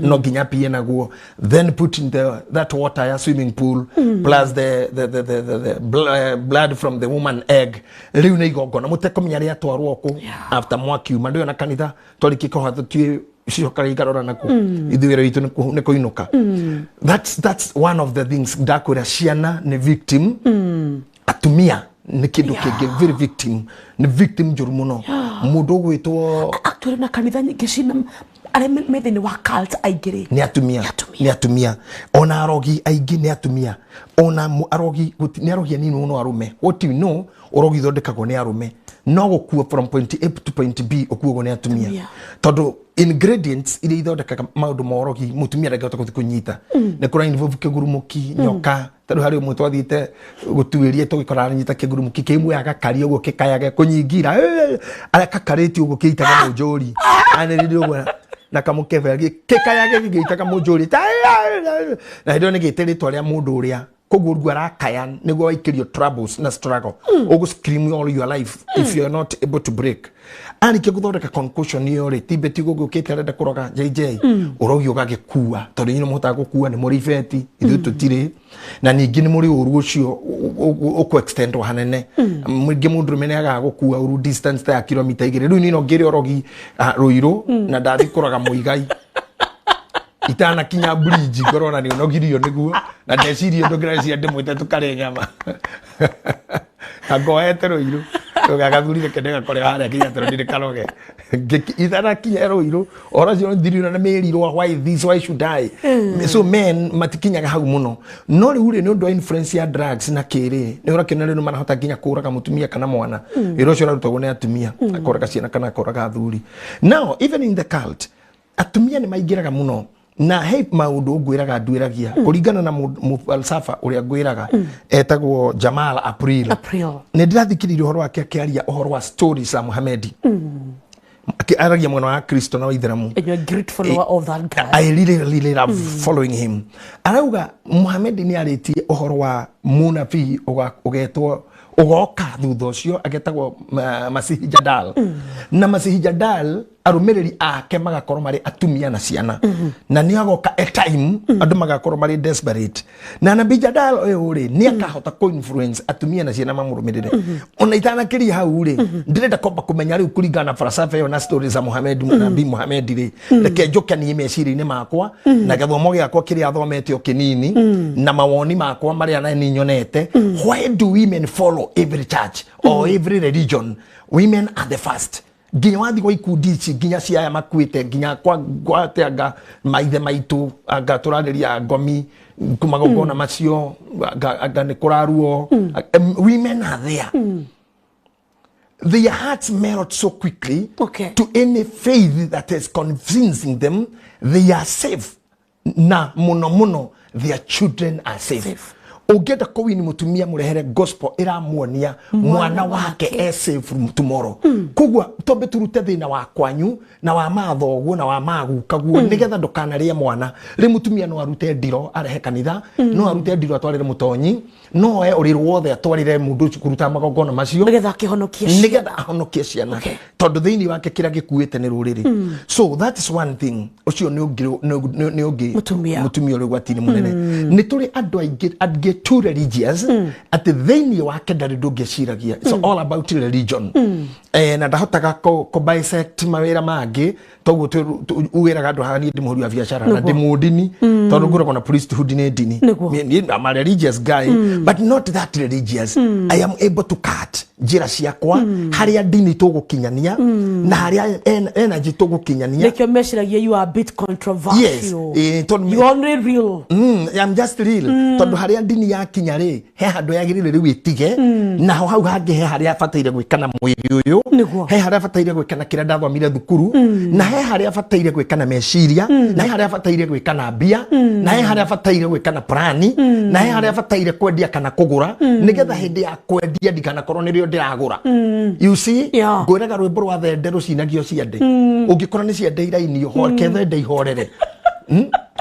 no nginya pie naguo then put in the that water ya swimming pool plus the blood from the woman egg. Rĩu nĩ igongona mũtekũmenya rĩatwarwo kũ after mwakiuma ndũĩ ona kanitha twarĩkia kũhota tũtiĩ cicokaga ikarora naku ithuĩ wĩra witũ nĩ kũinũka. That's one of the things ndakwĩra ciana nĩ victim. Atumia nĩ kĩndũ kĩngĩ very victim, nĩ victim njũru mũno mũndũ ũgwĩtwo actually na kanitha nyingĩ cina arĩa me thĩinĩ wa cult aingĩ rĩ nĩ atumia, nĩ atumia ona arogi aingĩ nĩ atumia ona arogi nĩ arogi anini mũno arũme. What you know ũrogi ũthondekagwo nĩ arũme no gũkua from point A to point B ũkuagwo nĩ atumia tondũ ingredients iria ithondekaga maũndũ ma ũrogi mũtumia ndangĩhota gũthiĩ kũnyita nĩ kũra involve kĩgurumũki nyoka tondũ harĩ ũmwe twathiĩte gũtuĩria tũgĩkora aranyita kĩgurumũki kĩmwe agakaria ũguo kĩkayage kũnyingira arakakarĩtie ũguo kĩitaga mũnjũri anĩrĩire ũguo na kamũkebe kĩkayage gĩgĩitaga mũnjũri na hĩndĩ ĩyo nĩ gĩte rĩtwa rĩa mũndũ ũrĩa koguo rĩu arakaya nĩguo waikĩrio troubles na struggle ũgũ scream all your life if you are not able to break. Arĩkia gũthondeka concussion ĩyo rĩ timbe ti gũgĩũkĩte arenda kũroga JJ ũrogi ũgagĩkua tondũ inyuĩ nĩmũhotaga gũkua nĩ mũrĩ ibeti ithuĩ tũtirĩ na ningĩ nĩ mũrĩ ũru ũcio ũkũ extend hanene mũingĩ mũndũrũme nĩ agaga gũkua ũru distance ta ya kilomita 2 rĩu niĩ no ngĩrĩ ũrogi Ruiru na ndathiĩ kũroga Mũigai itana kinya bridge ngorwo na nĩonogirio nĩguo na ndecirie ũndũ ngĩreciria ndĩmwĩte tũkarĩe nyama kangoete Ruiru gagathurire kende gakore harĩa kinya tondũ ndirĩ karoge itana kinya Ruiru ũhoro ũcio ndirira na mĩrirwo why this why should I so men matikinyaga hau mũno no rĩu rĩ nĩ ũndũ wa influence ya drugs na kĩrĩ nĩ ũrakĩona rĩu marahota nginya kũraga mũtumia kana mwana wĩra ũcio ũrarutagwo nĩ atumia akoraga ciana kana akoraga athuri. Now even in the cult atumia nĩ maingĩraga mũno na he maũndũ ngwĩraga nduĩragia kũringana na mũfalsafa ũrĩa ngwĩraga etagwo Jamal April. Nĩ ndĩrathikĩrĩria ũhoro wake akĩaria ũhoro wa stories za Muhammad. Aragia mwena wa Kristo na wa Ithiramu. And you're a great follower of that guy. I really, really love following him. Arauga Muhammad nĩ arĩtie ũhoro wa mũnabii ũgetwo ũgoka thutha ũcio agetagwo Masihi Jadal. Na Masihi Jadal arũmĩrĩri ake magakorwo marĩ atumia na ciana. Na nĩ agoka a time andũ magakorwo marĩ desperate. Na Nabii Jadal ũyũ rĩ nĩ akahota kũ influence atumia na ciana mamũrũmĩrĩre. Ona itanakĩria hau rĩ ndĩrenda kwamba kũmenya rĩu kũringana na falsafa ĩyo na stories za Muhammad Nabii Muhammad rĩ reke njoke niĩ meciria-inĩ makwa na gĩthomo gĩakwa kĩrĩa thomete o kĩnini na mawoni makwa marĩa na niĩ nyonete. Why do women follow every church or every religion? Women are the first. Nginya wathi gwa ikundi ici nginya cia aya makuĩte nginya kwa atĩ anga maithe maitũ anga tũrarĩria ngomi kumagongona macio anga nĩ kũraruo. Women are there. Their hearts melt so quickly to any faith that is convincing them they are safe. Na muno muno their children are safe. Ũngĩenda kũwini mũtumia mũrehere gospel ĩramuonia mwana wake e safe tomorrow. Koguo tombe turute thĩna wa kwanyu na wa mathoguo na wa magukaguo nĩgetha ndũkanarĩe mwana. Rĩ mũtumia no arute ndiro arehe kanitha, no arute ndiro atwarĩre mũtonyi, no oe ũrĩrĩ wothe atwarĩre mũndũ ũcio kũruta magongona macio nĩgetha akĩhonokie ciana. Nĩgetha ahonokie ciana. Tondũ thĩinĩ wake kĩrĩa gĩkuĩte nĩ rũrĩrĩ. So that is one thing. Ũcio nĩ ũngĩ mũtumia ũrĩ ũgwati-inĩ mũnene. Nĩ tũrĩ andũ aingĩ too religious at thĩinĩ wake ndarĩ ndũngĩciragia. It's all about religion. Na ndahotaga kũ bisect mawĩra mangĩ toguo wĩraga andũ haha niĩ ndĩ mũhũri wa biacara na ndĩ mũndini tondũ ngoragwo na priesthood nĩ ndini. I'm a religious guy but not that religious. I am able to cut njĩra ciakwa harĩa ndini tũgũkinyania na harĩa energy tũgũkinyania. Nĩkĩo meciragia you are a bit controversial. Yes. You are only real. I'm just real. Tondũ harĩa ndini yakinya rĩ he handũ yagĩrĩire rĩu ĩtige naho hau hangĩ he harĩa bataire gwĩka na mwĩrĩ ũyũ, he harĩa bataire gwĩka na kĩrĩa ndathomire thukuru, na he harĩa bataire gwĩka na meciria, na he harĩa bataire gwĩka na mbia, na he harĩa bataire gwĩka na plani, na he harĩa bataire kwendia kana kũgũra nĩgetha hĩndĩ ya kwendia ndikanakorwo nĩrĩo ndĩragũra. You see, ngwĩraga rwĩmbo rwa thende rũcinagio ciande. Ũngĩkora nĩ ciande irainio reke thende ihorere.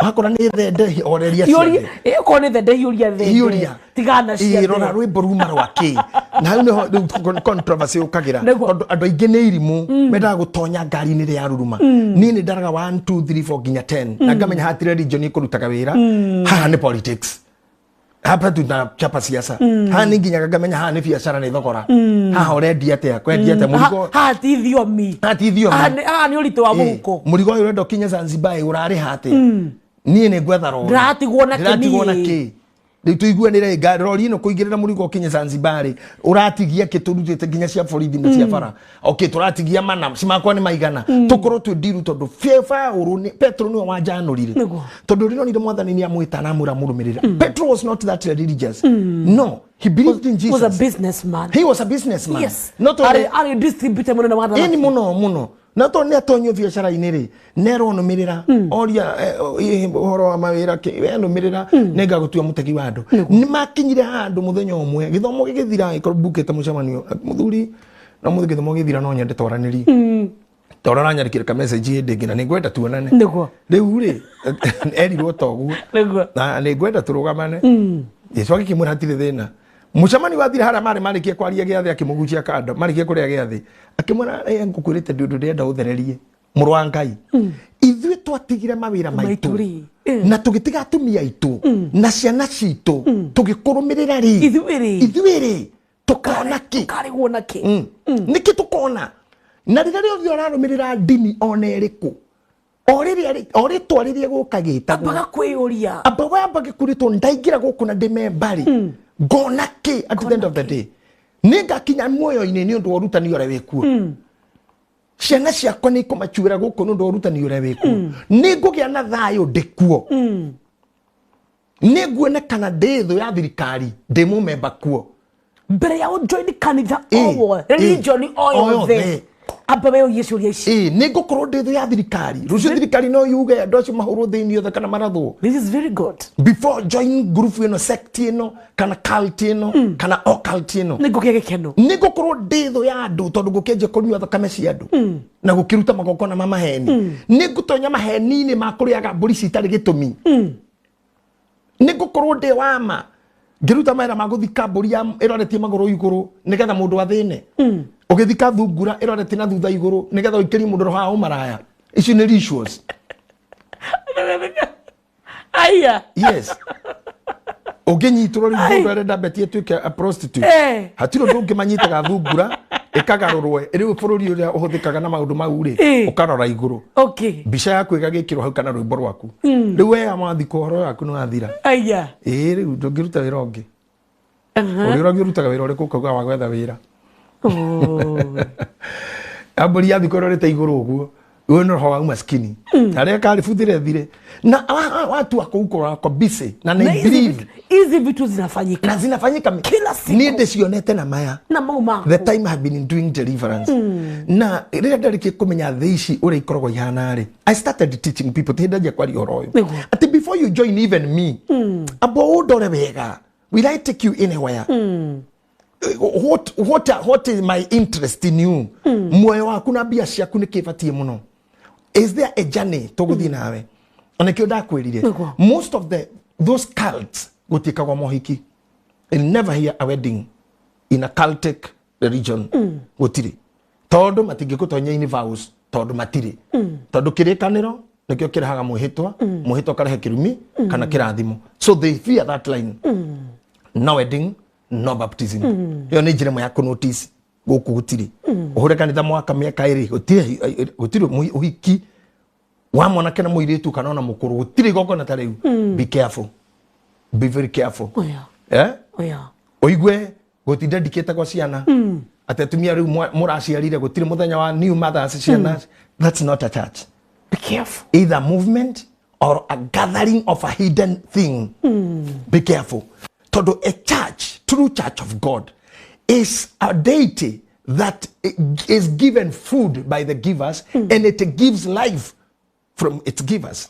Wakora nĩ thende horeria ciande. Ĩkorwo nĩ thende hiũria thende. Tigana ciande. Rora rwĩmbo ruma rwa kĩ. Na hau nĩho rĩu controversy ũkagĩra. Tondũ andũ aingĩ nĩ irimũ mendaga gũtonya ngari-inĩ ĩrĩa ya ruruma. Niĩ nĩ ndaraga 1 2 3 4 nginya 10 na ngamenya hatirĩ religion ĩkũrutaga wĩra. Haha nĩ politics. Hapa tunachapa siasa. Haha nĩ nginyaga ngamenya haha nĩ biacara nĩ thogora. Haha ũrendia atĩa, kwendia atĩa mũrigo. Haha ti thiomi. Haha ti thiomi. Haha nĩ ũritũ wa mũhuko. Mũrigo ũyũ ũrenda ũkinye Zanzibar ũrarĩha atĩa? Niĩ nĩ ngwetha rori. Ndĩratigwo na kĩ? Ndĩratigwo na kĩ? Rĩu tũiguanĩre rori ĩno kũigĩrĩra mũrigo ũkinye Zanzibar rĩ ũratigia kĩ tũrutĩte nginya cia borithi na cia bara. Okay, tũratigia mana cimakwa nĩ maigana. Tũkorwo twĩ ndiru tondũ Paũlũ nĩ Petro nĩwe wanjanũrire. Tondũ rĩronire mwathani nĩ amwĩta na amwĩra amũrũmĩrĩre. Petro was not that religious. No, he believed in Jesus. He was a businessman. He was a businessman. Yes. Not only arĩ distributor mũnene wa thamaki. Ĩni mũno mũno. Na tondũ nĩ atonyio biacara-inĩ rĩ nerwo nũmĩrĩra oria ũhoro wa mawĩra kĩ we nũmĩrĩra nĩngagũtua mũtegi wa andũ. Nĩ makinyire handũ mũthenya ũmwe gĩthomo gĩgĩthira gĩkorwo mbukĩte mũcemanio mũthuri no mũthĩ gĩthomo gĩthira no nyende twaranĩrie tondũ aranyandĩkĩra ka message hĩndĩ ĩngĩ na nĩngwenda tuonane. Rĩu rĩ erirwo toguo na nĩngwenda tũrũgamane. Jesũ agĩkĩmwĩra hatirĩ thĩna. Mũcemanio wathire harĩa marĩ marĩkie kwaria gĩathĩ akĩmũgucia kando marĩkie kũrĩa gĩathĩ akĩmwĩra ngũkwĩrĩte ndĩ ũndũ ndĩrenda ũthererie mũrũ wa Ngai. Ithuĩ twatigire mawĩra maitũ na tũgĩtiga atumia aitũ na ciana citũ tũgĩkũrũmĩrĩra rĩ ithuĩ rĩ tũkona kĩ? Tũkarĩgwo na kĩ? Nĩkĩ tũkona? Na rĩrĩa rĩothe ũrarũmĩrĩra ndini ona ĩrĩkũ o rĩtwa rĩrĩa gũka gĩtagwo ambaga kwĩyũria amba wamba gĩkũrĩtwo ndaingĩra gũkũ na ndĩmembarĩ ngona kĩ at the end of the day nĩngakinya muoyo-inĩ nĩ ũndũ wa ũrutani ũrĩa wĩkuo. Ciana ciakwa nĩ ikũmacuĩra gũkũ nĩ ũndũ wa ũrutani ũrĩa wĩkuo. Nĩngũgĩa na thayũ ndĩkuo. Nĩnguonekana ndĩ thũ ya thirikari ndĩ mũmemba kuo. Mbere ya ũjoini kanitha o wothe religion o yothe Amba we urie ciũria ici. Ĩĩ, nĩ ngũkorwo ndĩ thũ ya thirikari. Rũciũ thirikari no yuge andũ acio mahũrwo thĩinĩ othe kana marathwo. This is very good. Before join group ĩno, sect ĩno, kana cult ĩno, kana occult ĩno, nĩ ngũkĩa gĩkeno. Nĩ ngũkorwo ndĩ thũ ya andũ tondũ ngũkĩanjia kũnyua thakame cia andũ na gũkĩruta magongona ma maheni. Nĩ ngũtonya maheni-inĩ ma kũrĩaga mbũri citarĩ gĩtũmi. Nĩ ngũkorwo ndĩ wa ma ngĩruta mawĩra ma gũthika mbũri ya ĩroretie magũrũ igũrũ nĩgetha mũndũ athĩne. Ũgĩthika thungura ĩroretie na thutha igũrũ nĩgetha ũikĩrie mũndũ roho wa ũmaraya. Icio nĩ rituals. Aya. Yes. Ũngĩnyitũrwo rĩu mũndũ arenda Betty atuĩke a prostitute. Hatirĩ ũndũ ũngĩ manyitaga thungura ĩkagarũrwo rĩu bũrũri ũrĩa ũhũthĩkaga na maũndũ mau rĩ, ũkarora igũrũ. Mbica yaku ĩgagĩkĩrwo hau kana rwĩmbo rwaku. Rĩu we mathiko ũhoro waku nĩ wathira. Aya. Ĩĩ, rĩu ndũngĩruta wĩra ũngĩ. Ũrĩa ũrĩa ũrutaga wĩra ũrĩkũ ũkauga wa gwetha wĩra. Mbũri ya thikũ ĩrorete igũrũ ũguo. Ũyũ nĩ roho wa umaskini. Arĩa karĩ buthire thire. Na watu wako huko wako busy na Na believe hizi vitu zinafanyika. Na zinafanyika kila siku. Niĩ ndĩcionete na maya. Na mau maku. The time I have been doing deliverance. Na rĩrĩa ndarĩkia kũmenya thĩ ici ũrĩa ikoragwo ihana rĩ, I started teaching people ti ndanjia kwaria ũhoro ũyũ. Atĩ before you join even me, amba ũndore wega. Will I take you anywhere? What is my interest in you? Muoyo waku na mbia ciaku nĩ kĩbatiĩ mũno. Is there a journey tũgũthiĩ nawe? Ona kĩo ndakwĩrire. Most of those cults gũtiĩkagwo mohiki. You'll never hear a wedding in a cultic religion. Gũtirĩ. Tondũ matingĩgũtonya in vows, tondũ matirĩ. Tondũ kĩrĩkanĩro nĩkĩo kĩrehaga mwĩhĩtwa, mwĩhĩtwa ũkarehe kĩrumi kana kĩrathimo. So they fear that line. No wedding, no baptism. Ĩyo nĩ njĩra ĩmwe ya kũnotice gũkũ gũtirĩ. Ũhũre kanitha mwaka mĩaka ĩrĩ, gũtirĩ ũhiki wa mwanake na mũirĩtu kana ona mũkũrũ, gũtirĩ igongona ta rĩu. Be careful. Be very careful. Oh yeah. Eh? Oh yeah. Ũigue gũtinda ndikĩte gwa ciana. Atĩ atumia rĩu mũraciarire gũtirĩ mũthenya wa new mothers ciana. That's not a church. Be careful. Either movement or a gathering of a hidden thing. Be careful. Todo a church, true church of God, is a deity that is given food by the givers, and it gives life from its givers.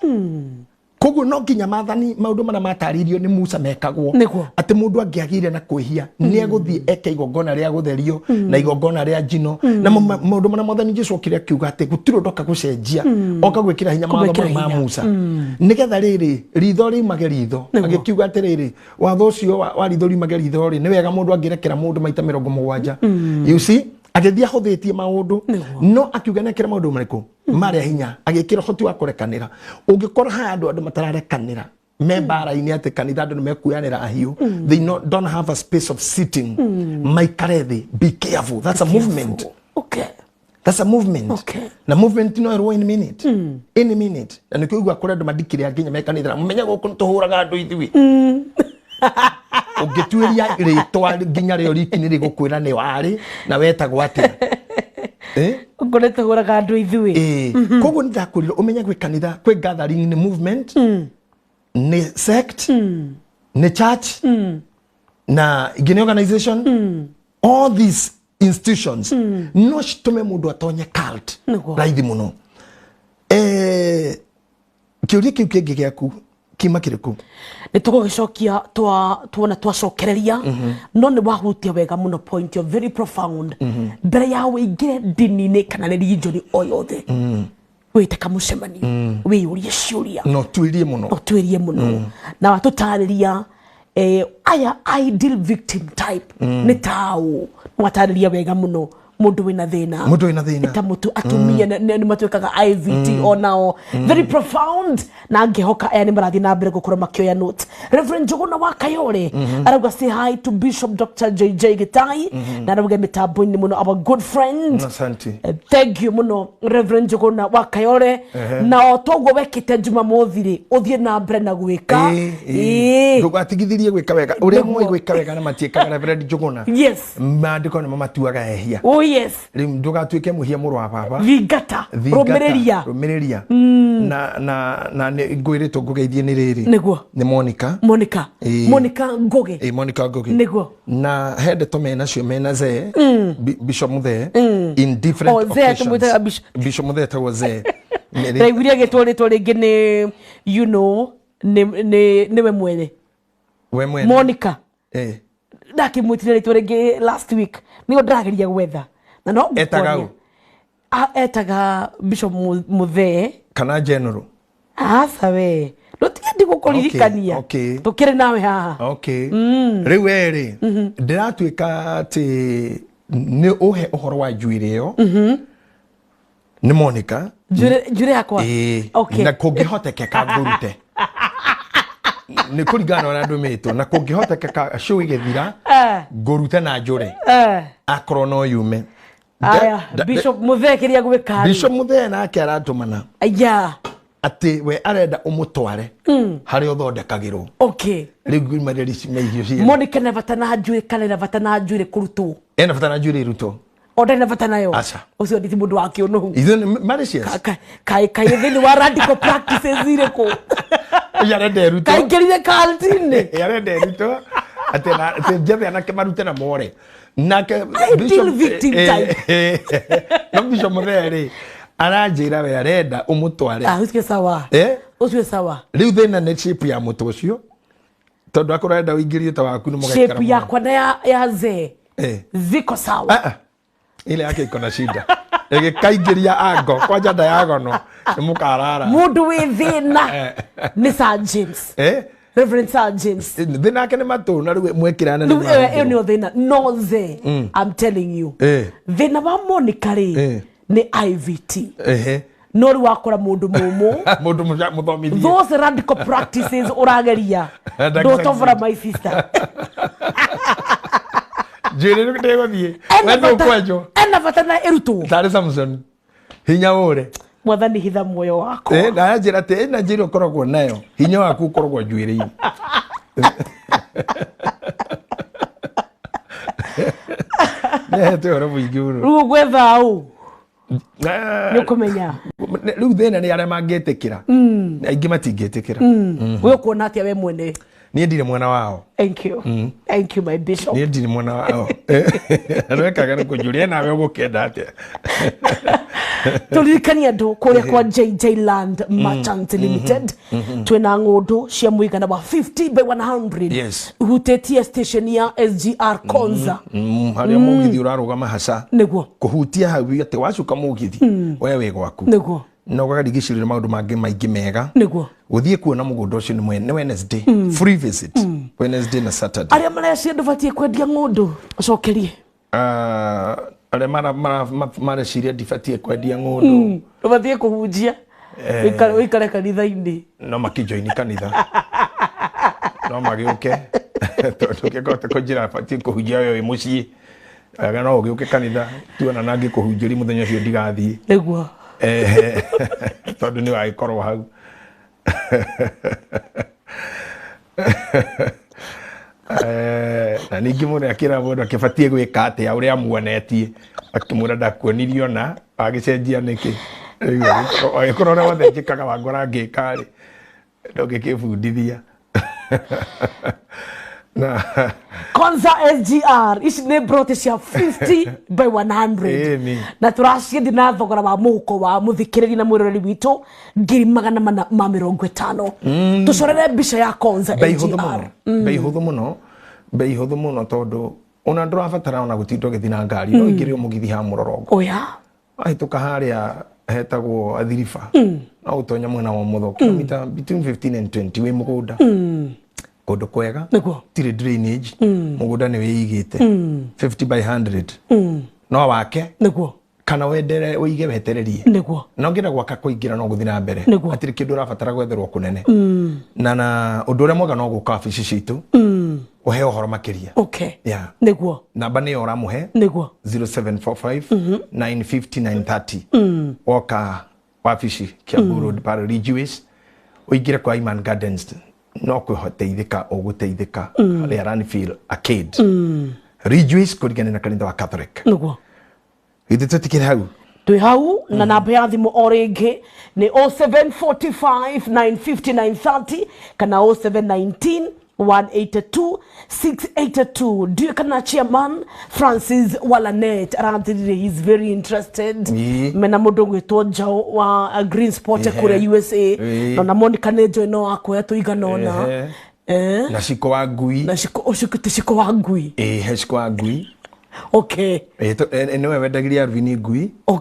Koguo no nginya maathani maũndũ marĩa matarĩirio nĩ Musa mekagwo. Atĩ mũndũ angĩagĩire na kwĩhia nĩ egũthiĩ eke igongona rĩa gũtherio na igongona rĩa njino. Na maũndũ marĩa Mwathani Jesũ okire akiuga atĩ gũtirĩ ũndũ oka gũcenjia, oka gwĩkĩra hinya mawatho ma Musa. Nĩgetha rĩrĩ ritho riumage ritho. Agĩkiuga atĩrĩrĩ watho ũcio wa ritho riumage ritho rĩ, nĩ wega mũndũ angĩrekera mũndũ maita 70. You see, agĩthiĩ ahũthĩtie maũndũ, no akiuga nĩ ekĩre maũndũ marĩkũ marĩa hinya, agĩkĩra ũhoti wa kũrekanĩra. Ũngĩkora haya andũ matararekanĩra me mbara-inĩ atĩ kanitha andũ nĩmekuoyanĩra ahiũ, they don't have a space of sitting. Maikare thĩ. Be careful. That's a movement. Okay. That's a movement. Okay. Na movement no ĩrwo in minute. Any minute. Na nĩkĩo ũigua kũrĩ andũ mandikire nginya me kanitha. Mũmenye gũkũ nĩtũhũraga andũ ithuĩ. Ũngĩtuĩria rĩtwa nginya rĩo riki nĩ rĩgũkwĩra nĩ warĩ na wetagwo atĩa. Ũngorete tũhũraga andũ ithuĩ. Koguo nĩ ndakwĩrire ũmenye gwĩ kanitha, kwĩ gathering nĩ movement, nĩ sect, nĩ church, na ingĩ nĩ organization. All these institutions no citũme mũndũ atonye cult raithi mũno. Kĩũria kĩu kĩngĩ gĩaku kima kĩrĩkũ? Nĩ tũgũgĩcokia tuona twacokereria, no nĩ wahutia wega mũno point, you're very profound. Mbere ya wĩingĩre ndini-inĩ kana religion o yothe, wĩte kamũcemanio, wĩyũrie ciũria. No tuĩrie mũno. No tuĩrie mũno. Na watũtarĩria aya ideal victim type nĩ taũ, watarĩria wega mũno mũndũ wĩna thĩna. Mũndũ wĩna thĩna. Ta mũtu atumia nĩ matuĩkaga IVT onao. Very profound. Na ngĩhoka aya nĩ marathiĩ na mbere gũkorwo makĩoya notes. Reverend Njuguna wa Kayore arauga say hi to Bishop Dr. JJ Gĩtai, na arauga mĩtambo-inĩ mũno, our good friend. Asante. Thank you mũno Reverend Njuguna wa Kayore. Na o toguo wekĩte Jumamothi rĩ, ũthiĩ na mbere na gwĩka. Ndũgatigithĩrie gwĩka wega. Ũrĩa moĩ gwĩka wega na matiĩkaga Reverend Njuguna. Yes. Maandĩko nĩmo matuaga ehia. Yes. Rĩu ndũgatuĩke mũhia mũrũ wa baba. Thingata. Rũmĩrĩria. Rũmĩrĩria. Na ngwĩrĩtwo ngũgeithie nĩ rĩrĩ. Nĩguo. Nĩ Monica. Monica. Monica Ngugi. Monica Ngugi. Nĩguo. Na he ndeto menacio mena Zee. Bishop Muthee. In different occasions. Zee Bishop. Bishop Muthee etagwo Zee. Ndaiguire agĩtwo rĩtwa rĩngĩ nĩ you know nĩwe mwene. We mwene. Monica. Ndakĩmwĩtire rĩtwa rĩngĩ last week. Nĩguo ndĩrageria gwetha. Na no etaga etaga Bishop Muthee kana General. Aca we. Ndũtige ndigũkũririkania. Tũkĩrĩ nawe haha. Okay. Rĩu we rĩ ndĩratuĩka atĩ nĩ ũhe ũhoro wa njuĩrĩ ĩyo. Nĩ Monica. Njuĩrĩ yakwa. Okay. Na kũngĩhotekeka ngũrute. Nĩ kũringana na ũrĩa ndũmĩtwo na kũngĩhotekeka show ĩgĩthira ngũrute na njũre. Akorwo no yume. Aya, Bishop Muthee kĩrĩa gwĩka. Bishop Muthee nake aratũmana. Aya. Atĩ we arenda ũmũtware harĩa ũthondekagĩrwo. Okay. Rĩu ngwĩmarĩria icio ciene. Monica na bata na njuĩrĩ kana na bata na njuĩrĩ kũrutwo. Ena bata na njuĩrĩ ĩrutwo. O ndarĩ na bata nayo. Aca. Ũcio nditi mũndũ wa kĩũnũhu. Ithuĩ malicious. Kaĩ thĩinĩ wa radical practices irĩkũ? Arenda ĩrutwo. Kaingĩrire cult-inĩ. Arenda ĩrutwo. Atĩ njethe anake marute na more. Nake Bishop victim type. No Bishop Muthee rĩ aranjĩra we arenda ũmũtware. Ũcio sawa. Ũcio sawa. Rĩu thĩna nĩ shape ya mũtwe ũcio. Tondũ akorwo arenda ũingĩrie ta waku nĩ mũgaikara. Shape yakwa na ya Zee. Ziko sawa. Ile yake iko na shida. Ĩgĩkaingĩria ango kwanja diagonal nĩ mũkarara. Mũndũ wĩ thĩna nĩ Sir James. Reverend Sir James. Thĩna yake nĩ matũ na rĩu mwekĩra nene. Ĩyo nĩyo thĩna. No Zee. I'm telling you. Thĩna wa Monica rĩ nĩ IVT. No rĩu wakora mũndũ mũmũ. Mũndũ mũthomithie. Those radical practices ũrageria. Don't offer my sister. Njuĩrĩ ndĩgũthiĩ. We nĩũkwenjwo. Ena bata na ĩrutwo. Tarĩ Samson. Hinya ũre. Mwathani hitha muoyo wakwa. Na aranjĩra atĩ ĩna njĩra ũkoragwo nayo. Hinya waku ũkoragwo njuĩrĩ-inĩ. Nĩahete ũhoro mũingĩ mũno. Rĩu ũgwetha ũ? Nĩ ũkũmenya. Rĩu thĩna nĩ arĩa mangĩtĩkĩra. Aingĩ matingĩtĩkĩra. We ũkuona atĩa we mwene? Niĩ ndirĩ mwena wao. Thank you. Thank you my bishop. Niĩ ndirĩ mwena wao. Rwekaga nĩ kũnjũria nawe ũgũkĩenda atĩa. Tũririkanie andũ kũrĩa kwa JJ Land Merchants Limited. Twĩna ng'ũndũ cia mũigana wa 50 by 100. Yes. Ũhutĩtie station ya SGR Konza. Harĩa mũgithi ũrarũgama haca. Nĩguo. Kũhutia hau atĩ wacuka mũgithi we wĩ gwaku. Nĩguo. Na ũgakarigicĩrio maũndũ mangĩ maingĩ mega. Nĩguo. Gũthiĩ kuona mũgũnda ũcio nĩ Wednesday. Free visit. Wednesday na Saturday. Arĩa mareciria ndũbatiĩ kwendia ng'ũndũ ũcokerie. Arĩa mareciria ndibatiĩ kwendia ng'ũndũ. Ndũbatiĩ kũhunjia. Ũikare kanitha-inĩ. No makĩjoini kanitha. No magĩũke. Tondũ ũngĩkahota kũnjĩra batiĩ kũhunjia we wĩ mũciĩ. No ũgĩũke kanitha tuona na ngĩkũhunjĩria mũthenya ũcio ndigathiĩ. Nĩguo. Tondũ nĩ wagĩkorwo hau. Na ningĩ mũndũ akĩra mũndũ akĩbatiĩ gwĩka atĩa ũrĩa amuonetie akĩmwĩra ndakuonirie ona agĩcenjia nĩkĩ. Rĩu agĩkorwo ũrĩa wothe njĩkaga wangora ngĩka rĩ ndũngĩkĩbundithia. Na Konza SGR ici nĩ broti cia 50 by 100. Na tũraciendia na thogora wa mũhuko wa mũthikĩrĩria na mwĩroreri witũ 450. Tũcorere mbica ya Konza SGR. Bei hũthũ mũno. Bei hũthũ mũno tondũ ona ndũrabatara ona gũtinda ũgĩthiĩ na ngari no ũingĩre mũgithi ha mũrorongo. Oya. Wahĩtũka harĩa hetagwo Athiriba. No ũtonye mwena wa ũmotho kilomita between 15 and 20 wĩ mũgũnda. Kũndũ kwega. Tirĩ drainage. Mũgũnda nĩ wĩigĩte. 50 by 100. No wake. Nĩguo. Kana wendere ũige wetererie. Nĩguo. Na ũngĩenda gwaka kũingĩra no gũthiĩ na mbere. Hatirĩ kĩndũ ũrabatara gwetherwo kũnene. Na ũndũ ũrĩa mwega no gũka wabici citũ. Ũheo ũhoro makĩria. Okay. Yeah. Nĩguo. Namba nĩyo ũramũhe. Nĩguo. 0745 950 930. Woka wabici Kiambu Road pale Ridgeways. Ũingĩre kwa Iman Gardens. No kwĩhoteithĩka ũgũteithĩka harĩa Ranfield Arcade. Ridgeways kũringana na kanitha wa Catholic. Nĩguo. Githĩ tũtikĩrĩ hau? Twĩ hau na namba ya thimũ o rĩngĩ nĩ 0745 950 930 kana 0719 182 682. Ndiũĩ kana chairman Francis Walanet arathirire, he is very interested. Mena mũndũ ũgwĩtwo Njaũ wa Green Sport kũrĩa USA. Na Monica nĩ njũĩ no akuoya tũigana ũna. Na ciko wa ngui. Na ciko ũcio ti ciko wa ngui? Ĩĩ, he ciko wa ngui. Nĩwe wendagĩria Alvin ngui. Oh,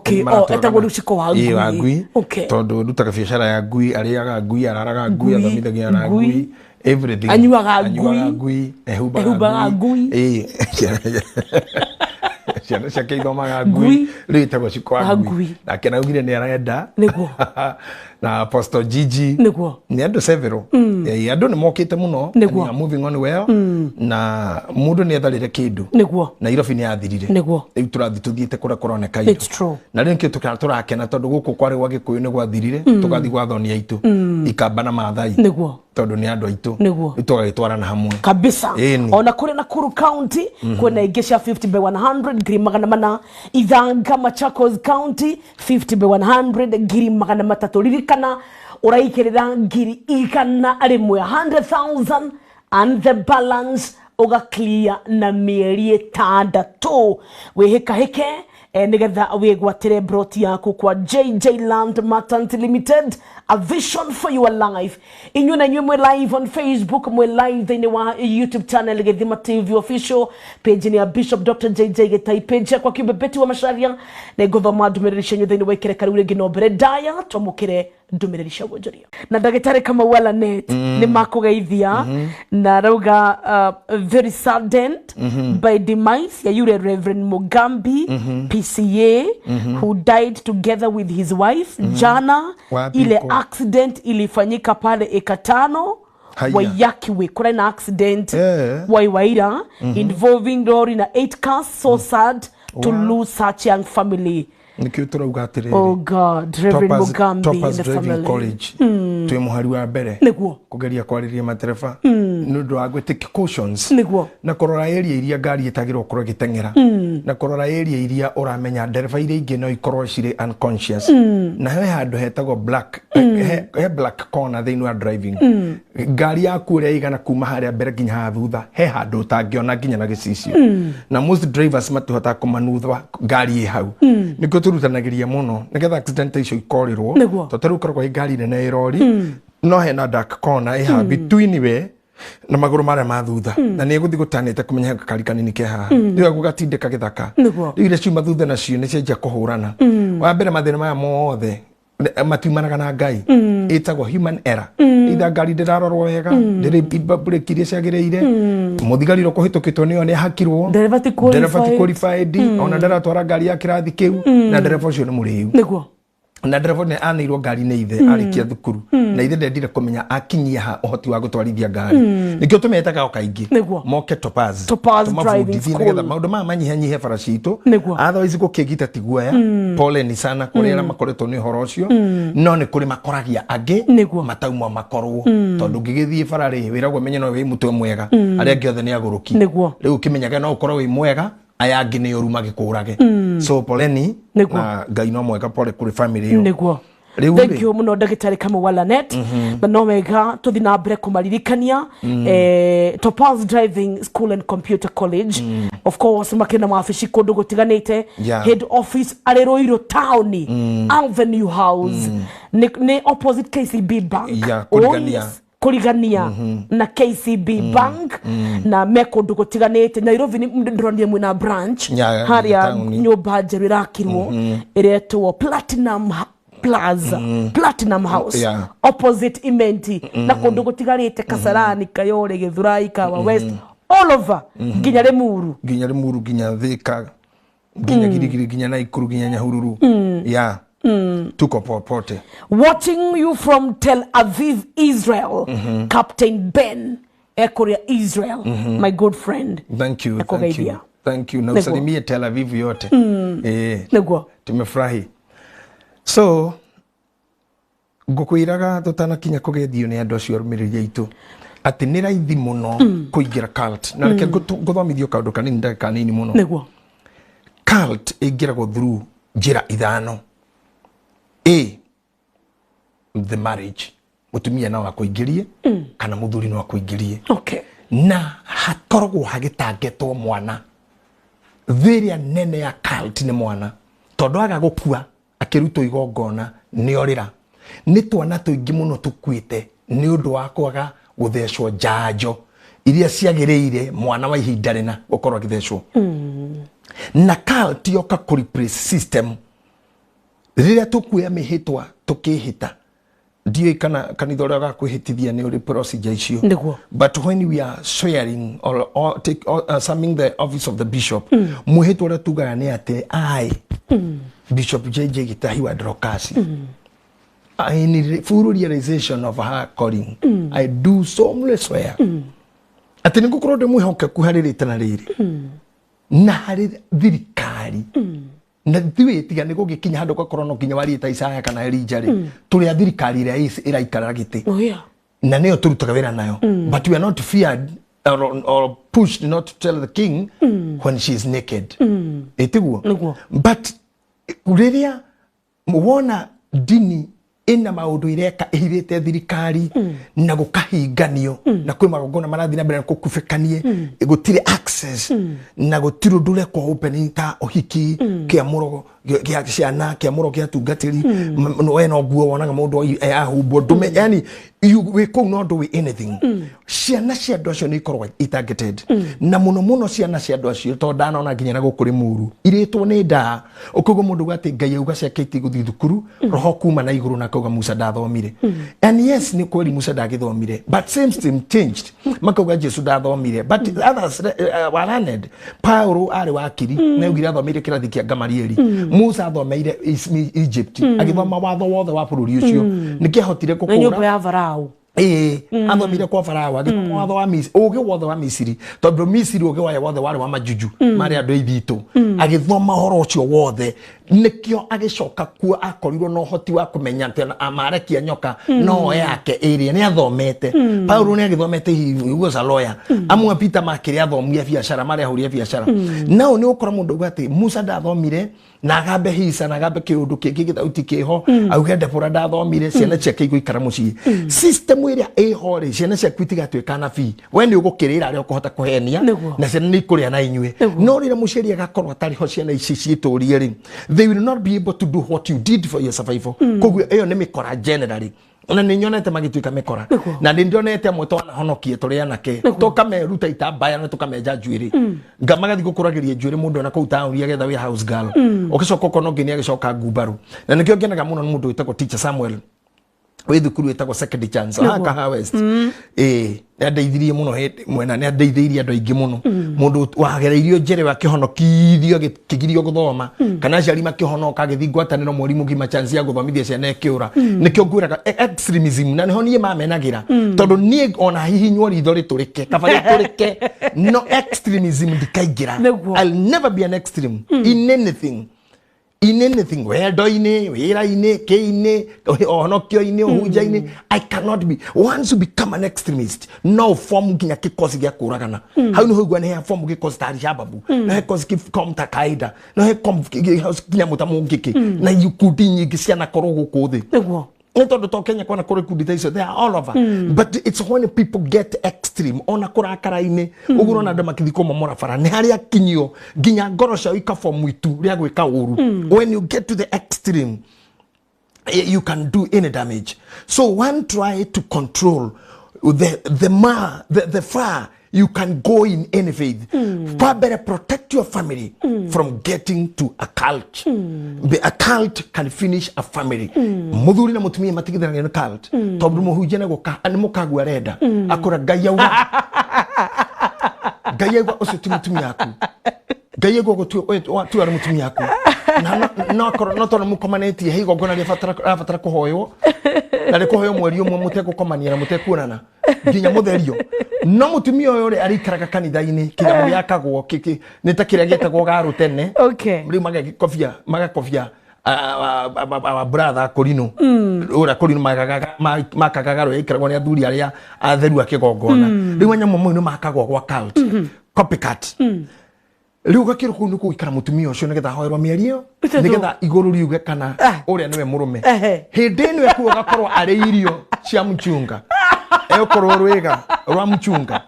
etagwo rĩu ciko wa Ĩĩ, wa ngui. Ngui. Tondũ ndutaga biacara ya ngui, arĩaga ngui, araraga ngui, Ngui, athomithagia na ngui. ngui, everything. Anyuaga Anyuaga ngui. Ngui, ehumbaga Ehumbaga ngui. Ĩĩ. Ciana ciake ithomaga ngui. Ngui. Rĩu ĩtagwo ciko wa Wa ngui. ngui. Nake naugire nĩ arenda. Na Apostle Gigi. Nĩ andũ several. Andũ nĩ mokĩte mũno. And we are moving on well. Na mũndũ nĩ etharĩre kĩndũ. Nairobi nĩ yathirire. Rĩu tũrathiĩ tũthiĩte kũrĩa kũroneka indo. It's true. Na rĩu nĩkĩo tũrakena tondũ gũkũ kwarĩ gwa gĩkũyũ nĩ gwathirire, tũgathiĩ gwa thoni aitũ, ikamba na Maathai, tondũ nĩ andũ aitũ. Rĩu tũgagĩtwarana hamwe. Kabisa. Ĩni. Ona kũrĩ Nakuru County kwĩna ingĩ cia 50 by 100 400,000. Ithanga, Machakos County, 50 by 100 300,000. Ririkana ũraigĩrĩra 100,000, 100,000, and the balance ũgaclear na mĩeri 6. Wĩhĩkahĩke nĩgetha wĩgwatĩre broti yaku kwa JJ Land Merchants Limited, a vision for your life. Inyuĩ na inyuĩ mwĩ live on Facebook, mwĩ live thĩinĩ wa YouTube channel Gĩthima TV official page, nĩ ya Bishop Dr. JJ Gĩtai, page yakwa kĩũmbe Betty wa Macharia. Nĩ ngũthoma ndũmĩrĩri cianyu thĩinĩ wa ikereka rĩu rĩngĩ, no mbere ndaya twamũkĩre ndũmĩrĩri cia wonjoria na ndagĩtarĩ Kamau Walanet nĩ makũgeithia na rauga very saddened by demise ya yule Reverend Mugambi PCA who died together with his wife jana. Wapi Ile iko? Accident ilifanyika pale eka 5. Haya. Wayakiwe kũrĩ na accident Waiwaira involving lorry na 8 cars. So sad to lose such young family. Nĩkĩo tũrauga atĩrĩrĩ, Oh God, Reverend Mugambi Topaz and the Driving family. College twĩ mũhari wa mbere kũgeria kwarĩria matereba nĩ ũndũ wa gwĩtĩkia cautions na kũrora area iria ngari ĩtagĩrwo gũkorwo ĩgĩteng'era, na kũrora area iria ũramenya ndereba iria ingĩ no ikorwo cirĩ unconscious. Na he handũ hetagwo black, he black corner thĩinĩ wa driving. Ngari yaku ũrĩa ĩigana kuma harĩa mbere nginya haha thutha, he handũ ũtangĩona nginya na gĩcicio, na most drivers matihotaga kũmanuthwa ngari ĩ hau. Nĩkĩo tũrutanagĩria mũno nĩgetha accident icio ikorĩrwo, tondũ ta rĩu ũkoragwo ĩ ngari nene ĩ rori, no hena dark corner ĩ haha between we na magũrũ marĩa ma thutha, na nĩ ĩgũthiĩ gũtanĩte kũmenya he gakari kanini ke haha, rĩu gũgatindĩka gĩthaka. Rĩu iria ciuma thutha nacio nĩ cianjia kũhũrana. Wa mbere, mathĩna maya mothe matiumanaga na Ngai, ĩtagwo human error. Either ngari ndĩrarorwo wega, ndĩrĩ breki iria ciagĩrĩire, mũthigari ũrĩa ũkũhĩtũkĩtwo nĩyo nĩ ahakirwo. Ndereba ti Ndereba ti qualified. qualified, ona ndaratwara ngari ya kĩrathi kĩu, na ndereba ũcio nĩ mũrĩu. Na ndereba nĩ anĩirwo ngari nĩ ithe arĩkia thukuru, na ithe ndendire kũmenya akinyia ha ũhoti wa gũtwarithia ngari. Nĩkĩo tũmetaga o kaingĩ moke Topaz, Topaz Driving tũmabundithie School. nĩgetha maũndũ maya manyihanyihe bara citũ. Otherwise gũkĩgita ti guoya. Poleni sana kũrĩ arĩa makoretwo nĩ ũhoro ũcio, no nĩ kũrĩ makoragia angĩ matauma makorwo, tondũ ũngĩgĩthiĩ bara rĩ, wĩragwo menye no wĩ mũtwe mwega, arĩa angĩ othe nĩ agũrũki. Rĩu ũkĩmenyaga no ũkorwo wĩ mwega, aya angĩ nĩ ũru magĩkũrage. So poleni. Na Ngai no mwega. Pole kũrĩ family ĩyo. Rĩu Thank rĩ. you muno, ndagĩtarĩ Kamau wa Lanet. Na no wega tũthi na mbere kũmaririkania Topaz Driving School and Computer College, of course makĩrĩ na mawabici kũndũ gũtiganĩte. Head office arĩ Ruiru Town, Avenue House, nĩ opposite KCB Bank. Yeah, Oh, kũrigania. yes, kũrigania na KCB Bank. Na me kũndũ gũtiganĩte Nairobi. Nĩ ndĩronire mwĩna branch harĩa taũni. Nyũmba njerũ ĩrakirwo ĩretwo Platinum Plaza, Platinum House, opposite Imenti, na kũndũ gũtigarĩte Kasarani, Kayole, Gĩthurai, Kawa West, all over nginya Limuru. Nginya Limuru, nginya Thika, nginya Girigiri, nginya Naikuru, nginya Nyahururu. Yeah, tuko popote. Watching you from Tel Aviv, Israel. Captain Ben ekũrĩa Israel, my good friend. Thank you, thank Nakũgeithia. you, thank you. Na usalimie Tel Aviv yote. Tumefurahi. So ngũkwĩraga tũtanakinya kũgethio nĩ andũ acio arũmĩrĩri aitũ atĩ nĩ raithi mũno kũingĩra cult. Na reke ngũthomithio kaũndũ kanini, ndagĩka nini mũno. Cult ĩingĩragwo through njĩra ithano. A, the marriage, mũtumia no akũingĩrie kana mũthuri no akũingĩrie. Na hakoragwo hagĩtangetwo mwana. Thĩ ĩrĩa nene ya cult nĩ mwana, tondũ aga gũkua akĩrutwo igongona nĩ orĩra. Nĩ twana tũingĩ mũno tũkuĩte nĩ ũndũ wa kwaga gũthecwo njanjo iria ciagĩrĩire mwana wa ihinda rĩna gũkorwo agĩthecwo. Na cult yoka kũ replace system. Rĩrĩa tũkuoya mĩhĩtwa tũkĩhĩta, ndiũĩ kana kanitha ũrĩa ũgakwĩhĩtithia nĩ ũrĩ procedure icio. But when we are swearing or take, or assuming the office of the bishop, mwĩhĩtwa ũrĩa tugaga nĩ atĩ I, Bishop JJ Gitahi wa Dorokasi, in full realization of her calling, I do solemnly swear atĩ nĩ ngũkorwo ndĩ mwĩhokeku harĩ rĩtana rĩrĩ na harĩ thirikari. Na thiĩ tiga nĩ gũgĩkinya handũ ũgakorwo no nginya warie ta Isaya kana Elija rĩ, tũrĩ a thirikari ĩrĩa ĩraikara gĩtĩ. Na nĩyo tũrutaga wĩra nayo. But we are not feared or pushed not to tell the king when she is naked. Ĩtiguo? But rĩrĩa wona ndini ina maũndũ ireka ĩhithĩte thirikari na gũkahinganio na kwĩ magongona marathiĩ na mbere na gũkubĩkanie, gũtirĩ access na gũtirĩ ũndũ ũrekwo open ta ũhiki, kĩamũro gĩa ciana, kĩamũro gĩa atungatĩri, we no nguo wonaga mũndũ ahumbwo ndũme, yani wĩ kũu no ndũĩ anything. Ciana cia andũ acio nĩ ikoragwo itargeted, na mũno mũno ciana cia andũ acio, tondũ ndanona nginya na gũkũ Rĩmuru irĩtwo nĩ ndaa, ũkauga mũndũ uga atĩ Ngai auga ciake itigũthiĩ thukuru, roho kuma na igũrũ na akauga Musa ndathomire. And yes, nĩ kweli Musa ndagĩthomire, but same thing changed, makauga Jesu ndathomire, but others were learned. Paulo arĩ wakiri na augire athomeire kĩrathi kĩa Gamalieli. Musa athomeire Egypt, agĩthoma watho wothe wa bũrũri ũcio, nĩkĩo ahotire Na nyũmba ya Farao. Athomire kwa Farao, agĩthoma watho wa Misiri, ũgĩ wothe wa Misiri, tondũ Misiri ũgĩ wayo wothe warĩ wa majuju, marĩ andũ aithitũ. Agĩthoma ũhoro ũcio wothe, nĩkĩo agĩcoka kuo akorirwo na ũhoti wa kũmenya atĩ amarekia nyoka no yake ĩrĩa nĩ athomete. Paulo nĩ agĩthomete, he was a lawyer. Amwe Peter makĩrĩ athomi a biacara, marĩ ahũri a biacara. Nao nĩ ũkora mũndũ auga atĩ Musa ndathomire, na agambe hisa na agambe kĩũndũ kĩngĩ gĩthauti kĩho, auge Debora ndathomire, ciana ciake igũikara mũciĩ. System ĩrĩa ĩho rĩ, ciana ciaku itigatuĩka anabii, we nĩ ũgũkĩrĩra arĩa ũkũhota kũhenia, na ciana nĩ ikũrĩa na inyuĩ. No rĩrĩa mũciari agakorwo atarĩ ho, ciana ici ciĩtũrie rĩ, they will not be able to do what you did for your survival. Koguo ĩyo nĩ mĩkora generally, na nĩ nyonete magĩtuĩka mĩkora, na nĩ ndionete amwe twanahonokie tũrĩ anake, tũkameruta itambaya na tũkamenja njuĩrĩ, magathiĩ gũkũragĩria njuĩrĩ mũndũ ona kũu taũni agetha wĩ house girl, ũgĩcoka ũkona ũngĩ nĩ agĩcoka ngumbarũ. Na nĩkĩo ngenaga mũno nĩ mũndũ wĩtagwo Teacher Samuel wĩ thukuru wĩtagwo Second Chance haha Kahawa West. Nĩ andeithirie mũno hĩndĩ ĩmwe, na nĩ andeithĩirie andũ aingĩ mũno. Mũndũ wagereirio njĩra akĩhonokithio, agĩkĩgirio gũthoma, kana aciari makĩhonoka, agĩthiĩ ngwatanĩro mweri mũgima, chance ya gũthomithia ciana ĩkĩũra. Nĩkĩo ngwĩraga extremism, na nĩho niĩ mamenagĩra, tondũ niĩ ona hihinywo ritho rĩtũrĩke, kaba rĩtũrĩke, no extremism ndikaingĩra. I'll never be an extreme in anything, in anything, wendo-inĩ, wĩra-inĩ, kĩ-inĩ, ũhonokio-inĩ, ũhunjia-inĩ. I cannot be. Once you become an extremist, no form nginya kĩkosi gĩa kũragana. Hau nĩho igua nĩ form gĩkosi ta Al-Shabaab, no he kosi kĩform ta Qaeda, no he kĩnyamũ ta mũngĩkĩ, na ikundi nyingĩ cianakorwo gũkũ thĩ. Nĩ tondũ to Kenya kwana kũrĩ ikundi ta icio, they are all over. But it's when people get extreme, ona kũrakara-inĩ, ũguo ũrona andũ makĩthiĩ kũmomora bara, nĩ harĩa kinyio nginya ngoro ciao ikabomu itu rĩa gwĩka ũru. When you get to the extreme, you can do any damage. So one try to control the far you can go in any faith. Far better protect your family from getting to a cult. A cult can finish a family. Muthuri na mutumia matigithanagia nĩ cult. Tondũ mũhunjia nĩ gũka nĩ mũkagua arenda. Akora Ngai auga. Ngai auga ũcio ti mũtumia waku. Ngai auga ũguo tu arĩ mũtumia waku. Na no akorwo no tondũ mũkomanĩtie he igongona rĩrabatara kũhoywo. Na rĩkũhoywo mweri ũmwe mũtegũkomania na mũtekuonana nginya mũtherio. No mũtumia ũyũ rĩ arĩikaraga kanitha-inĩ kĩnyamũ gĩakagwo nĩ ta kĩrĩa gĩetagwo garũ tene. Rĩu magagĩkobia, magakobia our brother Korino. Ũrĩa Korino makaga garũ yaikaragwo nĩ athuri arĩa atheru a kĩgongona. Rĩu anyamũ mau nĩ makagwo gwa cult. Copycat. Rĩu gakĩrwo kũu nĩ kũgĩikara mũtumia ũcio nĩgetha ahoerwo mĩario Ĩtatũ. nĩgetha igũrũ riuge kana ũrĩa nĩwe mũrũme. Ehe. Hĩndĩ ĩno ekuo gakorwo arĩ irio cia mchunga, egũkorwo rwĩga rwa mchunga,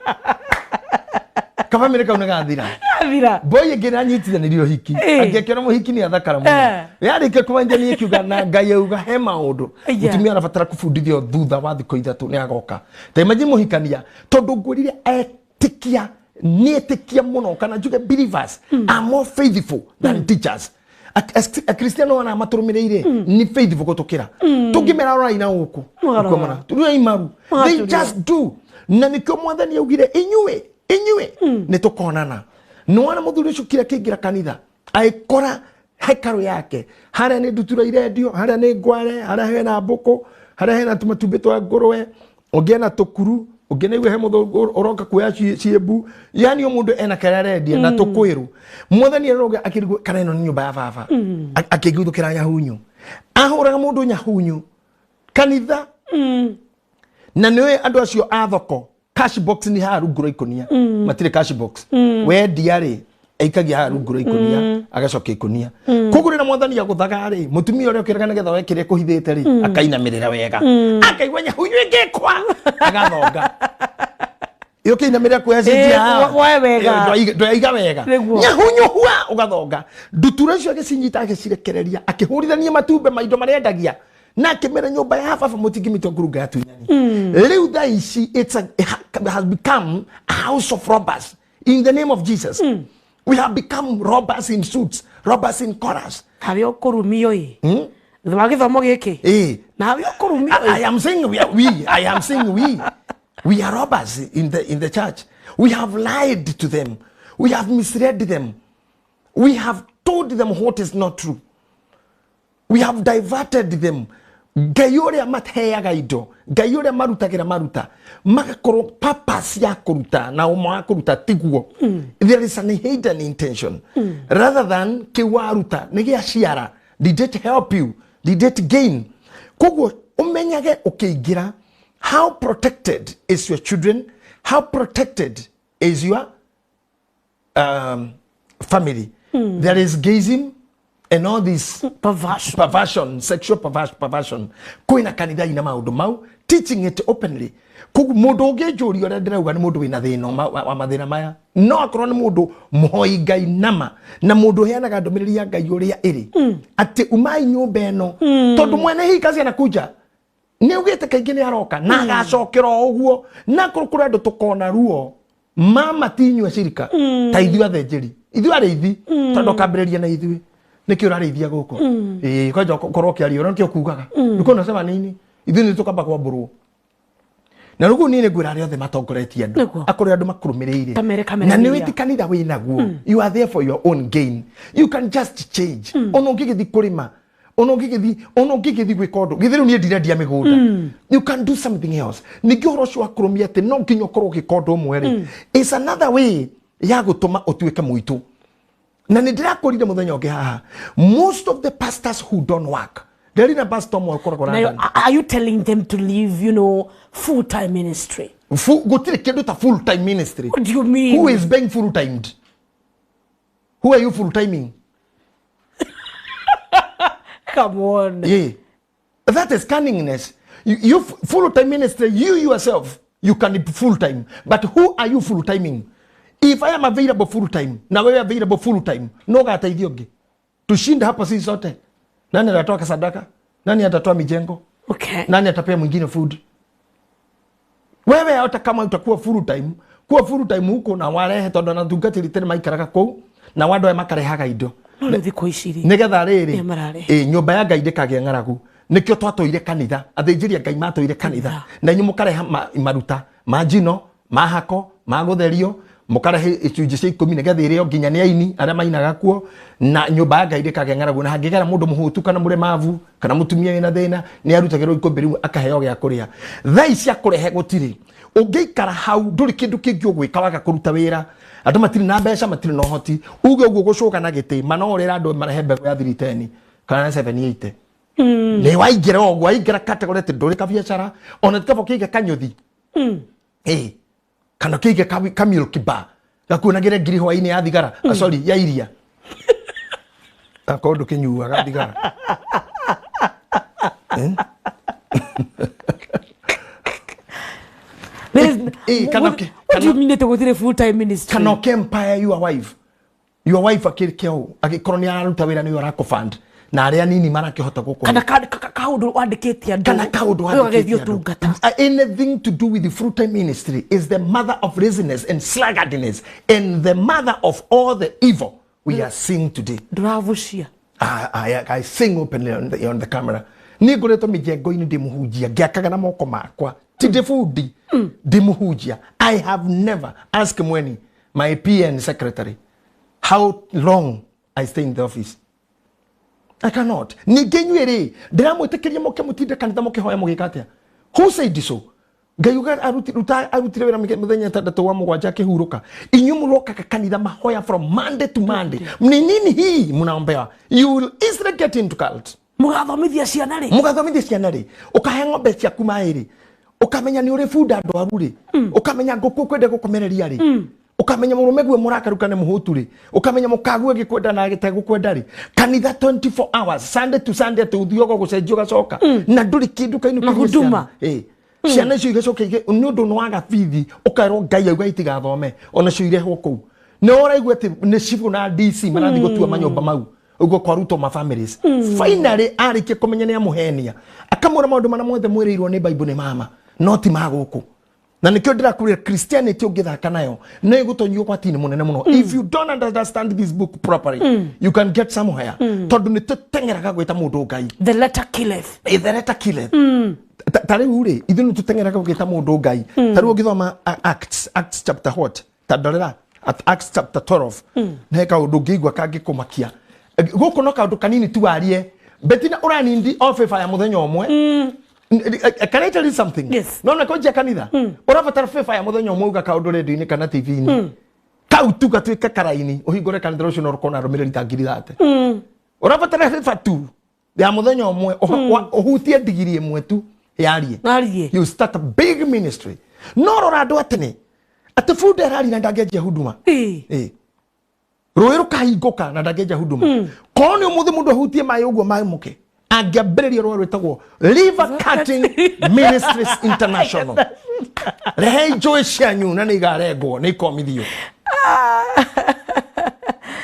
kabamĩrĩ kau nĩ gathira. Athira. Boy ĩngĩ nĩanyitithanirio hiki, angĩakĩona mũhiki nĩ athakara mũno, yarĩkia kũmanja nĩ ĩkiuga na Ngai auga he maũndũ mũtumia arabatara kũbundithio thutha wa thikũ 3 nĩ agoka. Ta imagine mũhikania, tondũ ngwĩrire etĩkia nĩ etĩkia mũno, kana njuge believers are more faithful than teachers. Akristiano ona matũrũmĩrĩire nĩ faithful gũtũkĩra. Tũngĩmera rorai na gũkũ Mũgarũra. ũkũmona rũrai maru, they Mũgatũria. just do. Na nĩkĩo mwathani augire inyuĩ inyuĩ nĩ tũkonana. Nĩwona mũthuri ũcio kira kĩingĩra kanitha agĩkora hekarũ yake, harĩa nĩ ndutura irendio, harĩa nĩ ngware, harĩa hena mbũkũ, harĩa hena tũmatumbĩ twa ngũrwe, ũngĩ ena tũkuru, ũngĩ nĩguo he mũthũngũ ũroka kuoya ciĩmbu, yani o mũndũ ena kĩrĩa arendia na tũkwĩrũ. Mwathani aroga akĩrigwo kana ĩno nĩ nyũmba ya baba. Akĩguthũkĩra nyahunyu, ahũraga mũndũ nyahunyu kanitha. Na nĩũĩ andũ acio a thoko cash box nĩ haha rungu rwa ikũnia, matirĩ cash box, wendia rĩ aikagia haha rungu rwa ikũnia, agacokia ikũnia. Koguo rĩrĩa mwathani agũthaga rĩ, mũtumia ũrĩa ũkĩrega nĩgetha we kĩrĩa kũhithĩte rĩ, akainamĩrĩra wega, akaigua nyahunyu ĩngĩkwa agathonga ĩũkĩinamĩrĩra kuoya cinji haha. Woe wega. Ndwaiga wega. Nĩguo. Nyahunyu hua ũgathonga ndutura icio, agĩcinyita agĩcirekereria, akĩhũrithania matumbĩ ma indo marĩa endagia, na akĩmera nyũmba ya baba mũtingĩmĩtua ngurunga ya tunyani. Rĩu thaa ici it has become a house of robbers in the name of Jesus. We have become robbers in suits, robbers in collars. Harĩa ũkũrumio ĩ thutha wa gĩthomo gĩkĩ, na harĩa ũkũrumio I am saying we are, we I am saying we are robbers in the church. We have lied to them. We have misled them. We have told them what is not true. We have diverted them. Ngai ũrĩa mateaga indo, Ngai ũrĩa marutagĩra maruta, magakorwo purpose ya kũruta na ũma wa kũruta tiguo. There is an hidden intention rather than kĩu waruta nĩ gĩa ciara. Did it help you? Did it gain? Koguo ũmenyage ũkĩingĩra, how protected is your children, how protected is your family. There is gayism and all this perversion. Perversion, sexual perversion. Kwĩna kanitha ina maũndũ mau, teaching it openly. Koguo mũndũ ũngĩnjũria ũrĩa ndĩrauga nĩ mũndũ wĩna thĩna wa mathĩna maya, no akorwo nĩ mũndũ mũhoi Ngai nama na mũndũ ũheanaga ndũmĩrĩri ya Ngai ũrĩa ĩrĩ, atĩ umai nyũmba ĩno, tondũ mwene hika ciana kuja nĩ augĩte kaingĩ nĩ aroka na agacokera o ũguo, na korwo kũrĩ andũ tũkona ruo mama ti inyuĩ cirika ta ithuĩ athĩnjĩri, ithuĩ arĩithi, tondũ ũkambĩrĩria na ithuĩ nĩkĩ ũrarĩithia gũkũ. Ĩĩ, kwanja ũkorwo ũkĩaria ũrĩa nĩkĩo kugaga nĩkĩo unasema nini, ithuĩ nĩ tũkamba kwambũrwo na rĩu niĩ nĩ ngwĩra arĩa othe matongoretie andũ, akorwo andũ makũrũmĩrĩire Kamere, kamere na nĩ media. wĩti kanitha wĩnaguo, you are there for your own gain. You can just change. Ona ũngĩgĩthiĩ kũrĩma, ona ũngĩgĩthiĩ gwĩka ũndũ githĩ rĩu niĩ ndirendia mĩgũnda, you can do something else. Ningĩ ũhoro ũcio wa kũrũmia atĩ no nginya ũkorwo ũgĩka ũndũ ũmwe rĩ, is another way ya gũtũma ũtuĩke mũitũ. Na nĩ ndĩrakũrire mũthenya ũngĩ haha, most of the pastors who don't work, ndĩrĩ na pastor ũmwe ũkoragwo Now, London. are you telling them to leave, full time ministry? Gũtirĩ kĩndũ ta full time ministry. What do you mean? Who is being full timed? Who are you full timing? Come on. Yeah, that is cunningness. You full time ministry, you yourself, you can be full time, but who are you full timing? If I am available full time na wewe available full time, no gateithio ũngĩ tushinde hapa sisi sote. Nani atatoa sadaka? Nani atatoa mijengo? Nani atapea mwingine food? Wewe hata kama utakuwa full time, kuwa full time huko na warehe, tondu na tungatiri tene maikaraga kuu na wandu aya makarehaga indo. No rĩu thikũ ici rĩ, Nigetha rĩrĩ Nĩ mararehe. ĩ nyũmba ya Ngai ndĩkagĩa ng'aragu. Nĩkĩo twatũire kanitha, athĩnjĩri a Ngai matũire kanitha, na inyuĩ mũkareha maruta ma njino, ma hako, ma gũtherio, mũkarehe icunjĩ cia 10 nĩgetha ĩrĩo nginya nĩ aini arĩa mainaga kuo, na nyũmba ya Ngai ndĩkagĩa ng'aragu. Na hangĩgera mũndũ mũhũtu kana mũremavu kana mũtumia wĩna thĩna, nĩ arutagĩrwo ikũmbĩ rĩu akaheo gĩa kũrĩa. Thaa ici cia kũrehe gũtirĩ. Ũngĩikara hau ndũrĩ kĩndũ kĩngĩ ũgwĩka waga kũruta wĩra. Andũ matirĩ na mbeca, matirĩ na ũhoti uge ũguo gũcũga na gĩtĩ ma no ũrĩra andũ marehe mbegũ ya 310 kana na 780. Nĩ waingĩra ũguo, waingĩra category atĩ ndũrĩ kabiacara, ona ti kaba ũkĩige kanyũthi. Ĩ kana ũkĩige ka milk bar. Gakuonagĩre ngiri hwainĩ ya thigara, sorry, ya iria. Akorwo ndũkĩnyuaga thigara. What do you mean to full time ministry? Kana empire your wife. Your wife akĩrĩkia ũũ, angĩkorwo nĩ araruta wĩra nĩwe arakũfund. Na arĩa nini marakĩhota gũkũ. Kana kaũndũ wandĩkĩte andũ. Kana kaũndũ wandĩkĩte andũ. Anything to do with the full time ministry is the mother of laziness and sluggardness and the mother of all the evil we are seeing today. Ndũrabucia. I sing openly on the camera. Niĩ ngoretwo mĩjengo-inĩ ndĩmũhunjia, ngĩakaga na moko makwa. Ti ndĩbundi, ndĩmũhunjia. I have never asked Mweni, my PN secretary, how long I stay in the office. I cannot. Ningĩ inyuĩ rĩ, ndĩramwĩtĩkĩria mũke mũtinde kanitha mũkĩhoya mũgĩka atĩa? Who said so? Ngai uga arutire wĩra mũthenya ĩtandatũ wa mũgwanja akĩhurũka. Inyuĩ mũrokaga kanitha mahoya from Monday to Monday. Ni nini hii mnaombewa? You will easily get into cult. Mũgathomithia ciana rĩ? Mũgathomithia ciana rĩ? Ũkahe ng'ombe ciaku maĩ rĩ? Ũkamenya nĩ ũrĩ bunda ndwaru rĩ? Ũkamenya ngũkũ ũkwenda gũkomereria rĩ? Ukamenya murume gwe murakaruka ne muhutu ri, ukamenya mukague gikwenda na gitegukwenda ri. Kanitha 24 hours, Sunday to Sunday ati uthiogo gucenjio gacoka na nduri kindu kainu mahuduma. Ciana icio igacoka ni undu no waga bithi ukairwo Ngai auga itigathome ona cio irehwo kuu. Ni uraigua ati ni cibu na DC marathi gutua manyumba mau uguo kwa ruto ma families. Finally arikie kumenya ni amuhenia akamwira maundu mana mothe mwirirwo ni Bible ni mama no ti ma guku. Na nikio ndirakuria Christianity ũngĩthaka nayo nĩ ĩgũtonyio ũgwati-inĩ mũnene mũno. If you don't understand this book properly, you can get somewhere. Tondũ nĩ tũteng'eraga gwĩta mũndũ Ngai. The letter killeth. The letter killeth. Ta rĩu rĩ, ithuĩ nĩ tũteng'eraga gwĩta mũndũ Ngai. Ta rĩu ũngĩthoma Acts chapter what? Ta ndorera Acts chapter 12. Nĩ kaũndũ ũngĩigua kangĩkũmakia. Gũkũ no kaũndũ kanini tu warie. Betina ũranindi off ya mũthenya ũmwe. Can I tell you something? Yes. No, nakonjia kanitha. Urabatara favor ya muthenya umwe uga kaundu radio-inĩ kana TV-inĩ. Kau tu gatuĩke karaini uhingũre kanitha ũcio no ũkorwo na arũmĩrĩri ta ngiri thate. Urabatara favor tu ya muthenya umwe uhutie ndigiri ĩmwe tu yarie. You start a big ministry. No rora andũ atene atĩ bunda ĩraria na ndangĩanjia huduma. Rũĩ rũkahingũka na ndangĩanjia huduma. Korwo nĩ ũmũthĩ mũndũ ahutie maĩ ũguo maĩ mũke. Angĩambĩrĩria rũa rwĩtagwo River Cutting Ministries International. Rehei njũĩ cianyu na nĩ igarengwo nĩ ikomithio.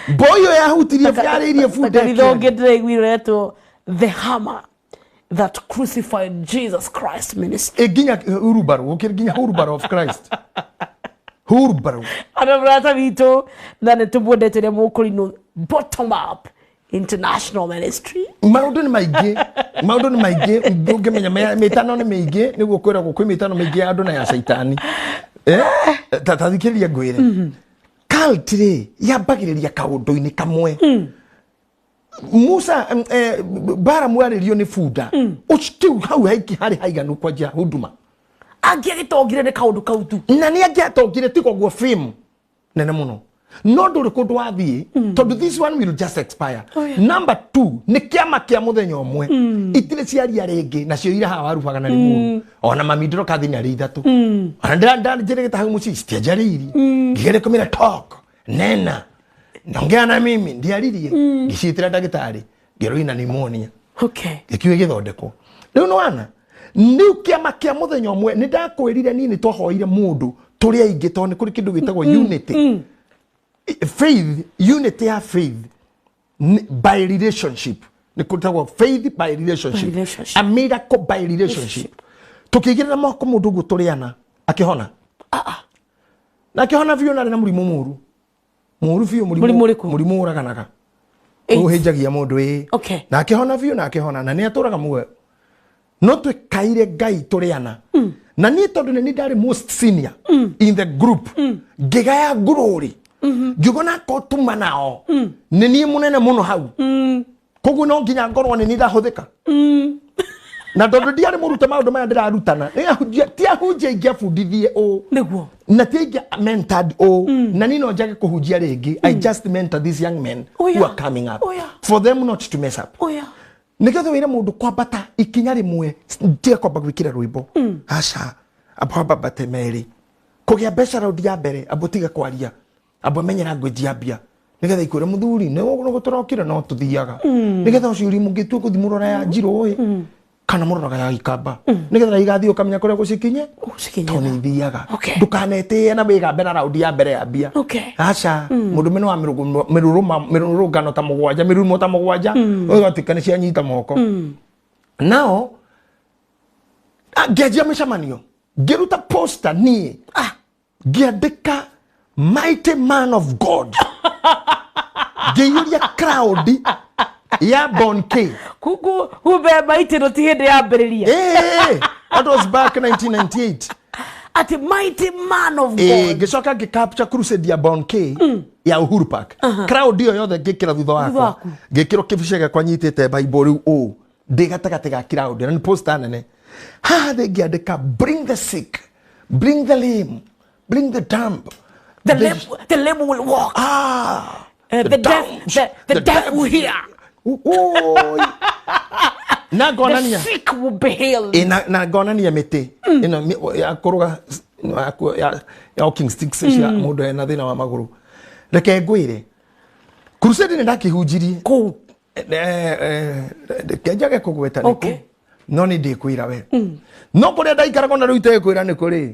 Mboyo yahutirie yarĩirie bunda. Kanitha ũngĩ ndĩraiguire ũretwo The Hammer That Crucified Jesus Christ Ministry. Nginya Hurubaro, gũkĩrĩ nginya Hurubaro of Christ. Hurubaro. Andũ mũrata witũ na nĩ tũmwendete ũrĩa mũkũrinũ Bottom Up International Ministry. Maũndũ nĩ maingĩ, maũndũ nĩ maingĩ, ndũngĩmenya mĩtano nĩ mĩingĩ, nĩguo kwĩragwo kwĩ mĩtano mĩingĩ ya andũ na ya caitani. Ta thikĩrĩria ngwĩre. Cult rĩ yambagĩrĩria kaũndũ-inĩ kamwe. Musa Baramu arĩrio nĩ bunda. Ũcio hau haiki harĩ haiganu kwanjia huduma. Angĩagĩtongire nĩ kaũndũ kau tu. Na nĩ angĩatongire tiga ũguo fame nene mũno. No ndũrĩ kũndũ wathiĩ tondũ this one will just expire. Number 2 nĩ kĩama kĩa mũthenya ũmwe. Itirĩ ciaria rĩngĩ nacio ira haha warubaga na rĩmuru. Ona mami ndĩroka thĩ arĩ ithatũ. Ona ndĩranjĩrĩgĩte hau mũciĩ citianjarĩirie. Ngĩgeria kũmĩra talk nena nongea na mimi ndiaririe. Ngĩciĩtĩra ndagĩtarĩ ngĩrwo ina pneumonia. Okay. Gĩkiuga gĩthondekwo. Rĩu nĩwana nĩu kĩama kĩa mũthenya ũmwe nĩ ndakwĩrire niĩ nĩ twahoire mũndũ tũrĩ aingĩ tondũ nĩ kũrĩ kĩndũ gĩtagwo unity. Faith, unity ya faith by relationship. Nĩ faith by relationship. A miracle by relationship. Tukigirira moko mundu uguo turiana akihona. Na akihona biũ na arĩ na mũrimũ mũru. Mũru biũ mũrimũ ũraganaga. Ũhĩnjagia mũndũ ĩ. Okay. Na akihona biũ na akihona na nĩ atũraga muoyo. No twĩkaire Ngai tũrĩana. Na niĩ tondũ nĩ ndarĩ most senior in the group. Ngĩgaya glory. Ngiuga na ko tuma nao. Nĩ niĩ mũnene mũno hau. Koguo no nginya ngorwo nĩ niĩ ndahũthĩka. Na tondũ ndiarĩ mũrute maũndũ maya ndĩrarutana, ti ahunjia ingĩabundithie ũũ. Nĩguo. Na ti ingĩa mentored ũũ. Na niĩ no njage kũhunjia rĩngĩ. I just mentor these young men who are coming up. For them not to mess up. Nĩgetha wĩre mũndũ kwambata ikinya rĩmwe, tiga kwamba gwĩkĩra rwĩmbo. Aca, amba wambate merĩ. Kũgĩa mbeca raundi ya mbere, amba ũtige kwaria. Amba menye language ya mbia nigetha ikwire muthuri ni gũtũrokire no tuthiaga nigetha ũcio uri mũngĩtua gũthiĩ mũrora ya njirũ ĩ kana mũroraga ya ikamba nigetha igathiĩ ũkamenya kũrĩa gũcikinye Gũcikinyĩra. tondũ nĩ ithiaga. Okay. Ndũkanetĩe na wĩgambe na raundi ya mbere ya mbia. Okay. Aca mũndũme nĩ wa mĩrũrũngano ta mũgwanja, mĩrurumo ta mũgwanja, ũgatuĩka nĩ cianyita moko. Nao ngĩanjia mĩcemanio, ngĩruta poster niĩ, ngĩandĩka "Mighty Man of God", ngĩiyũria crowd ya Bon K. Kuku kumbe maiti no ti hĩndĩ yambĩrĩria. Eh, that was back 1998. Ati "Mighty Man of Eh, God". Ngĩcoka ngĩcapture crusade ya Bon K ya Uhuru Park, crowd ĩyo yothe ngĩkĩra thutha wakwa. Waku. Ngĩkĩrwo kĩbica gĩakwa nyitĩte Bible rĩu ũũ ndĩ gatagatĩ ga crowd, na nĩ poster nene. Haha thĩ ngĩandĩka, "Bring the sick, bring the lame, bring the dumb." The lame will walk. Ah. The deaf, Dumb, the deaf will hear. Oi. Na The ngonania sick will be healed. Ĩ, na ngonania mĩtĩ ĩno ya kũrũga ya walking sticks cia mũndũ ena thĩna wa magũrũ. Reke ngwĩre, crusade nĩ ndakĩhunjirie. Kũu. Reke njage kũgweta nĩ Okay. kũ, no nĩ ndĩkwĩra we, no kũrĩa ndaikaragwo na rĩu itekwĩra nĩ kũrĩ.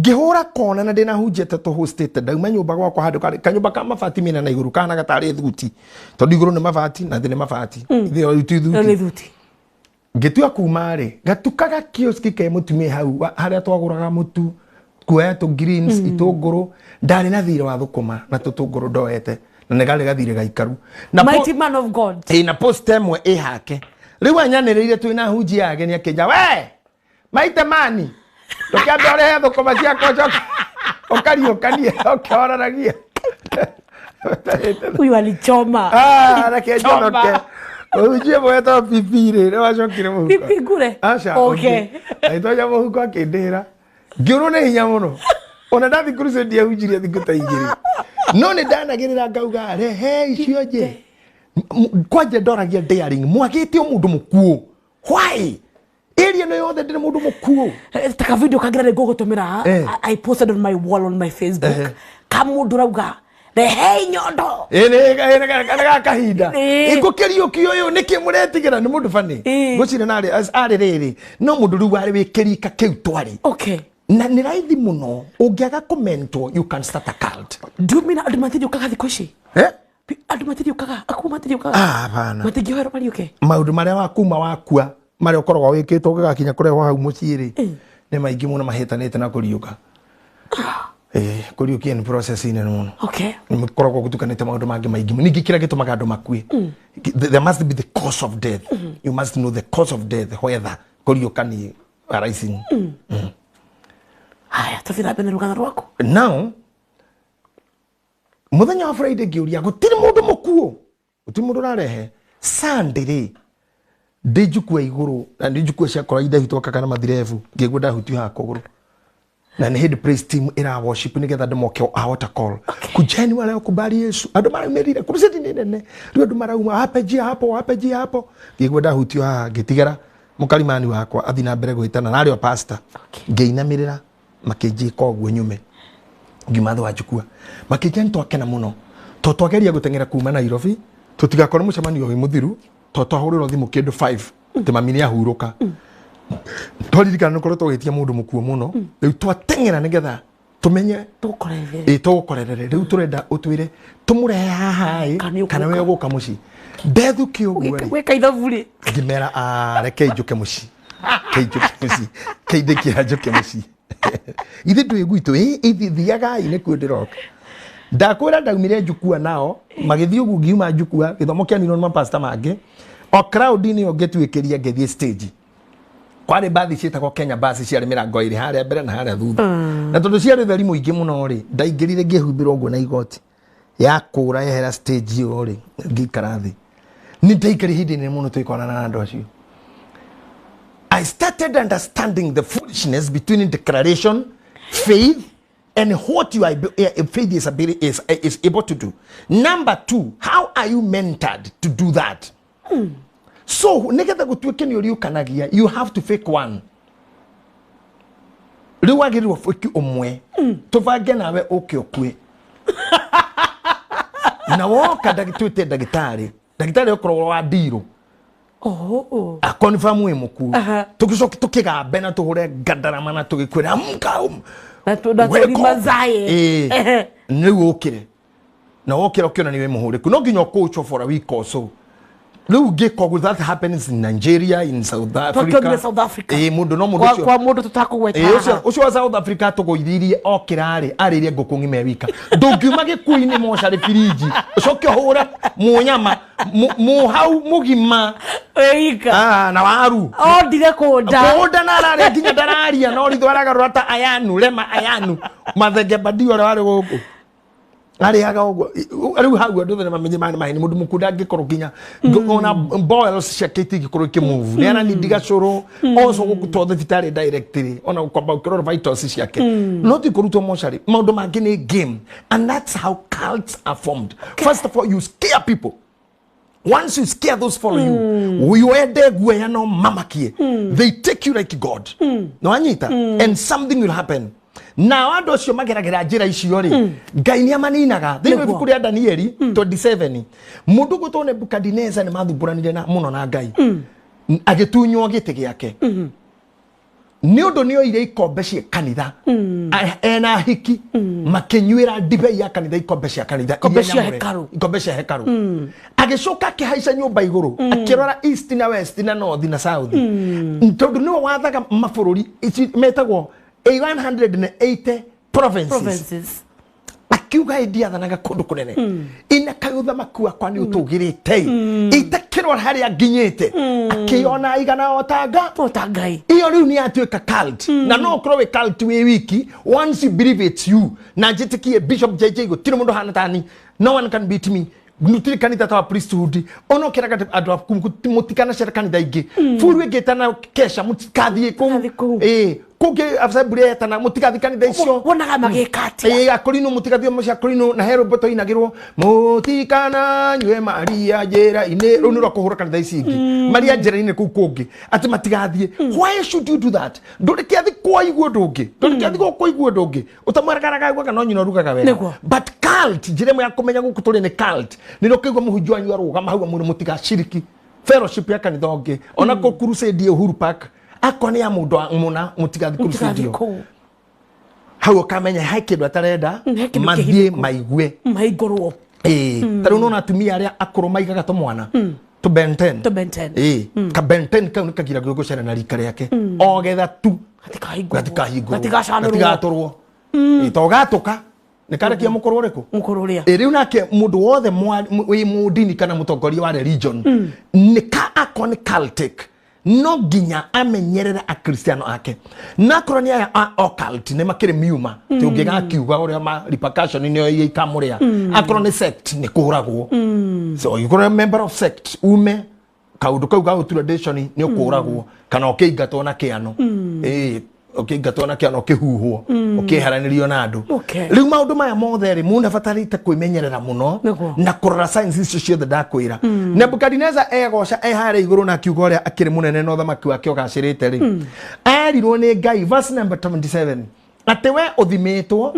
Ngĩhũra kona na ndĩna hunjĩte tũhũstĩte, ndauma nyũmba gwakwa handũ karĩ kanyũmba ka mabati mĩena na igũrũ kahanaga tarĩ thuti, tondũ igũrũ nĩ mabati na thĩ nĩ mabati. Thĩ ti Ĩyo thuti. Nĩ thuti. Ngĩtua kuma rĩ, gatuka ga kioski ke mũtumia hau harĩa twagũraga mũtu, kuoya tũ greens, itũngũrũ. Ndarĩ na thirĩ wa thũkũma na tũtũngũrũ ndoete, na nĩ garĩ gathirĩ gaikaru na "Mighty Man of God". Ĩ, na post ĩmwe ĩ hake rĩu anyanĩrĩire twĩna hunji ya ageni, akĩnja, "We maite mani, ndũkĩambe ũrehe thũkũma ciakwa, ũcoke ũkariũkanie ũkĩoranagia." Huyu alichoma. Ah, reke Choma. njonoke. Mũhunjia ĩmwe wetagwo Pipi rĩ, nĩ wacokire mũhuko. Pipi Ngure? Aca. Okay. Ũngĩ. Agĩtonya mũhuko akĩndĩhĩra. Ngĩũrwo nĩ hinya mũno. Ona ndathi crusade ndiahunjirie thikũ ta 2. No nĩ ndanagĩrĩra ngauga, rehe icio nje. Kwanja ndoragia daring, mwagĩte o mũndũ mũkuũ. Why? Area ĩno yothe ndĩrĩ mũndũ mũkuũ. Ta ka video kangĩra nĩ ngũgũtũmĩra. Eh. I posted on my wall on my Facebook ka mũndũ rauga, "Rehei nyondo." Ĩ, nĩ ga kahinda. Ĩ. Ngũkĩriũkio ũyũ nĩkĩ mũretigĩra nĩ mũndũ bani. Ĩ. Ngwĩciria narĩ arĩ rĩrĩ no mũndũ rĩu warĩ wĩ kĩrika kĩu twarĩ na nĩ raithi mũno ũngĩaga kũmentwo, you can start a cult. Do you mean andũ matiriũkaga thikũ ici? Eh? Andũ matiriũkaga, akuũ matiriũkaga? Ah, hapana. Matingĩhoerwo mariũke? Maũndũ marĩa wakuma wakua marĩa ũkoragwo wĩkĩtwo ũgĩgakinya kũrehwo hau mũciĩ rĩ, nĩ maingĩ mũno mahĩtanĩte na kũriũka. Ĩ, kũriũkia nĩ process nene mũno. Nĩ koragwo gũtukanĩte maũndũ mangĩ maingĩ mũno. Ningĩ kĩrĩa gĩtũmaga andũ makue, there must be the cause of death. You must know the cause of death, whether kũriũka nĩ arising. Haya, tũthiĩ na mbere na rũgano rwaku. Now mũthenya wa Friday ngĩũria, gũtirĩ mũndũ mũkuũ, gũtirĩ mũndũ ũrarehe. Sunday rĩ, ndĩ njukua igũrũ na ndĩ njukua ciakora indahitwokaga na mathirebu, ngĩigua ndahutio haha kũgũrũ, na nĩ hĩndĩ praise team ĩra worship nĩgetha andũ moke a altar call. "Kujeni wale wakubali Yesu." Andũ maraumĩrire, crusade nĩ nene rĩu, andũ marauma, "Wape njia hapo, wape njia hapo." Ngĩigua ndahutio haha, ngĩtigara mũkarimani wakwa athi na mbere gwĩtana na arĩ o pastor. Ngĩinamĩrĩra, makĩnjĩka ũguo nyume, ngiuma thĩ wa njukua, makĩnjĩra, "Nĩ twakena mũno to twageria gũteng'era kuma Nairobi tũtigakore mũcemanio wĩ mũthiru, to twahũrĩrwo thimũ kĩndũ 5 atĩ mami nĩ ahurũka. Twaririkana nĩ koretwo ũgĩtia mũndũ mũkuũ mũno, rĩu twateng'era nĩgetha tũmenye Tũgũkorerere. Ĩ, tũgũkorerere. Rĩu tũrenda ũtwĩre tũmũrehe haha ĩ Kana nĩ kana we ũgũka. ũgũka mũciĩ." Ndethukio ũguo rĩ, Gwĩka ithabu rĩ. Ngĩmera, "Ah, reke njũke mũciĩ, ke njũke mũciĩ, keindĩkĩra njũke mũciĩ. Ithe ndwĩ gwitũ ĩ, ithi thiagai nĩkuo ndĩroka." Ndakwĩra ndaumire njukua nao magĩthiĩ ũguo, ngiuma njukua gĩthomo kĩaninwo nĩ mapasta mangĩ o crowd-inĩ ĩyo, ngĩtuĩkĩria ngĩthiĩ stage. Kwarĩ mbathi ciĩtagwo Kenya Bus, ciarĩ mĩrango ĩrĩ, harĩa mbere na harĩa thutha, na tondũ ciarĩ theri mũingĩ mũno rĩ, ndaingĩrire ngĩhumbĩrwo ũguo na igoti yakũra yehera stage ĩyo rĩ, ngĩikara thĩ. Nĩ ndaikari ihinda inene mũno twĩkonana na andũ acio. I started understanding the foolishness between declaration, faith, and what you are, faith is able to do. Number two, how are you mentored to do that? So, nigetha gũtuĩke nĩ ũriũkanagia, you have to fake one. Rĩu wagĩrĩirwo fake ũmwe. Tũbange nawe ũke ũkue. Na woka twĩte ndagĩtarĩ, ndagĩtarĩ okorwo wa ndirũ. Oh. A confirm wĩ mũkuũ. Tũgĩcoke tũkĩgambe na tũhũre ngandarama na tũgĩkwĩra amka Na wake up. mazaye. Ĩĩ. Rĩu ũkĩre na wokĩra ũkĩona nĩ wĩ mũhũrĩku, no nginya ũkũũchwo for a week or so. Rĩu ngĩka ũguo, that happens in Nigeria, in South Africa. Twakĩonire South Africa. Ĩĩ, mũndũ no mũndũ Kwa ũcio kwa mũndũ tũtakũgweta. Ĩĩ, ũcio wa South Africa atũgũithirie okĩra rĩ, arĩire ngũkũ ng'ima e wika. Ndũngiuma gĩkuũ-inĩ mocarĩ biriji ũcoke ũhũre mũnyama mũhau mũgima. Wĩika. Ah, na waru. Ondire kũnda. Kũnda na araria nginya ndararia, no ritho aragarũra ta ayanu rema ayanu mathenge bandio ũrĩa warĩ gũkũ arĩaga ũguo. Rĩu hau andũ othe nĩmamenye maya nĩ maheni. Mũndũ mũkuũ ndangĩkorwo nginya ona boils ciake itingĩkorwo ikĩmove, nĩ aranindi gacũrũ oco gũkutwo thibitarĩ directly, ona kwamba ũkĩrora vitals ciake, no ti kũrutwo mocarĩ. Maũndũ mangĩ nĩ game, and that's how cults are formed. First of all, you scare people. Once you scare those follow you, wende guoya no mamakie. They take you like God. No anyita, and something will happen. Nao andũ acio mageragĩra njĩra icio rĩ, Ngai nĩ amaninaga. Thĩinĩ wa ibuku rĩa Danieli 27, mũndũ ũgwĩtwo Nebukadineza nĩ mathumbũranire na mũno na Ngai, agĩtunywo gĩtĩ gĩake nĩ ũndũ nĩ oire ikombe cia kanitha. Ena hiki makĩnyuĩra ndibei ya kanitha, ikombe cia kanitha Ikombe iria cia nyamũre. hekarũ. Ikombe cia hekarũ. Agĩcoka akĩhaica nyũmba igũrũ, akĩrora east na west na north na south, tondũ nĩwe wathaga mabũrũri ici metagwo 180 provinces. Provinces. Akiuga ĩ ndiathanaga kũndũ kũnene, ina kaĩ ũthamaki wakwa nĩ ũtũgĩrĩte, itakĩrora harĩa nginyĩte, akĩona aigana o ta nga. O ta Ngai. Iyo rĩu nĩ yatuĩka cult. Na no ũkorwo wĩ cult wĩ wiki, once you believe it's you. Na njĩtĩkie Bishop JJ, gũtirĩ mũndũ hana tani, no one can beat me, gũtirĩ kanitha ta wa priesthood. Ona ũkĩraga andũ aku mũtikanacere kanitha ingĩ, buru ĩngĩtana kesha mũtikathiĩ kũu. Mũtikathiĩ kũu. Ĩĩ, kũngĩ assembly yetana mũtigathiĩ kanitha icio. Wonaga magĩka atĩa? Ĩĩ, akorino mũtigathiĩ mũciĩ akorino, na he rwĩmbo tũinagĩrwo, mũtikananyue Maria njĩra-inĩ. Rũu nĩ rwa kũhũra kanitha ici ingĩ Maria njĩra-inĩ kũu kũngĩ, atĩ matigathiĩ. Why should you do that? Ndũrĩ kĩathi kwaigua ũndũ ũngĩ, ndũrĩ kĩathi gũkũigua ũndũ ũngĩ ũtamwerekanaga aiguaga no nyina ũrugaga wega. Nĩguo. But cult, njĩra ĩmwe ya kũmenya gũkũ tũrĩ nĩ cult, nĩ ũkĩigua mũhunjia wanyu arũgama hau amwĩre mũtigaciriki fellowship ya kanitha ũngĩ, ona kũ crusade ya Uhuru Park, akorwo nĩ ya mũndũ mũna, mũtigathiĩ crusade Mũtigathiĩ ĩyo. kũu. Hau ũkamenya he kĩndũ atarenda He kĩndũ mathiĩ kĩhithũku. maigue. Mahingũrwo. Ĩĩ, ta rĩu nona atumia arĩa akũrũ maigaga tũmwana tũ Ben 10. Tũ Ben 10. Ĩĩ, ka Ben 10 kau nĩ kagiragio gũcera na rika rĩake o getha tu Gatikahingũrwo. gatikahingũrwo, Gatigacanũrwo. gatigatũrwo. Ĩĩ, to gatũka nĩ karekia mũkũrũ ũrĩkũ. Mũkũrũ ũrĩa. Ĩ, rĩu nake mũndũ wothe wĩ mũndini kana mũtongoria wa religion, nĩ ka akorwo nĩ cultic, no nginya amenyerere akristiano ake, na akorwo nĩ aya a occult nĩ makĩrĩ miuma ti ũngĩgakiuga ũrĩa ma repercussion nĩyo ikamũrĩa. Akorwo nĩ sect nĩ kũragwo, so ũngĩkorwo member of sect ume kaũndũ kau ga tradition nĩ ũkũragwo kana ũkĩingatwo na kĩano. Ĩĩ, ũkĩingatwo na kĩano, ũkĩhuhwo, ũkĩeheranĩrio na andũ. Rĩu maũndũ maya mothe rĩ, mũndũ abatarĩte kwĩmenyerera mũno Nĩguo. na kũrora signs icio ciothe ndakwĩra. Nebukadineza egoca e harĩa igũrũ na akiuga ũrĩa akĩrĩ mũnene na ũthamaki wake ũgacĩrĩte rĩ, erirwo nĩ Ngai verse number 27 atĩ we ũthimĩtwo,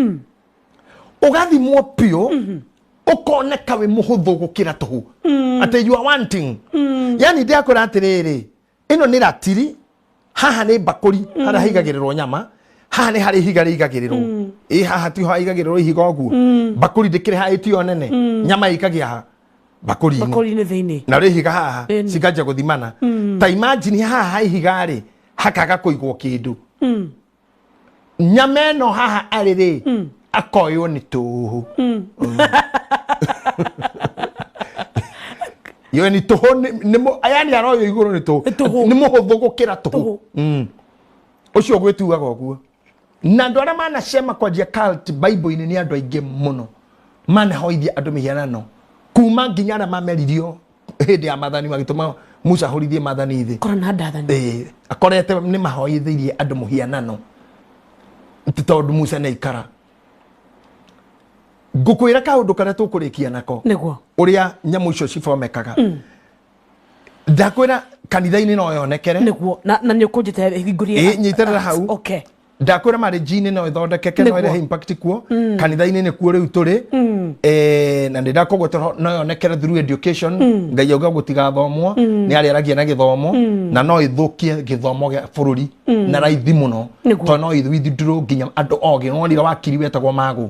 ũgathimwo biũ, ũkoneka wĩ mũhũthũ gũkĩra tũhũ, atĩ you are wanting. Yani ndĩrakwĩra atĩrĩrĩ, ĩno nĩ ratiri, haha nĩ mbakũri harĩa haigagĩrĩrwo nyama, haha nĩ harĩ ihiga rĩigagĩrĩrwo. Ĩ haha tiho haigagĩrĩrwo ihiga ũguo, mbakũri ndĩkĩrĩ haha ĩtiyo nene, nyama ĩikagia ha mbakũri-inĩ. Bakũri-inĩ thĩinĩ. Na rĩ ihiga haha Ĩni. cikanjia gũthimana. Ta imagine haha ha ihiga rĩ hakaga kũigwo kĩndũ, nyama ĩno haha arĩ rĩ, akoywo nĩ tũhũ. Yo ni tũhũ, yani aroywo igũrũ nĩ tũhũ. Nĩ tũhũ. Nĩ mũhũthũ gũkĩra tũhũ. Tũhũ. Ũcio gwĩtuaga ũguo. Na andũ arĩa manacema kwanjia cult Bible-inĩ nĩ andũ aingĩ mũno manahoithia andũ mĩhianano, kuma nginya arĩa mameririo hĩndĩ ya mathani magĩtũma Musa ahũrithie mathani thĩ. Kora na ndathani. Ĩĩ, akorete nĩ mahoithĩirie andũ mũhianano ti tondũ Musa nĩ aikara. Ngũkwĩra kaũndũ karĩa tũkũrĩkia nako. Nĩguo. Ũrĩa nyamũ icio cibomekaga, ndakwĩra kanitha-inĩ no yonekere. Nĩguo, na nĩ ũkũnjĩte hingũrie. Ĩĩ, nyitĩrĩra hau. Okay. Ndakwĩra marriage-inĩ no ĩthondekeke, no ĩrehe impact kuo, kanitha-inĩ nĩkuo rĩu tũrĩ. Na nĩ ndakũgwetera no yonekere through education. Ngai auga gũtigathomwo, nĩ arĩaragia na gĩthomo, na no ĩthũkie gĩthomo gĩa bũrũri na raithi mũno, tondũ no ithwithindũrwo nginya andũ ogĩ. Nonire wakiri wetagwo Magũ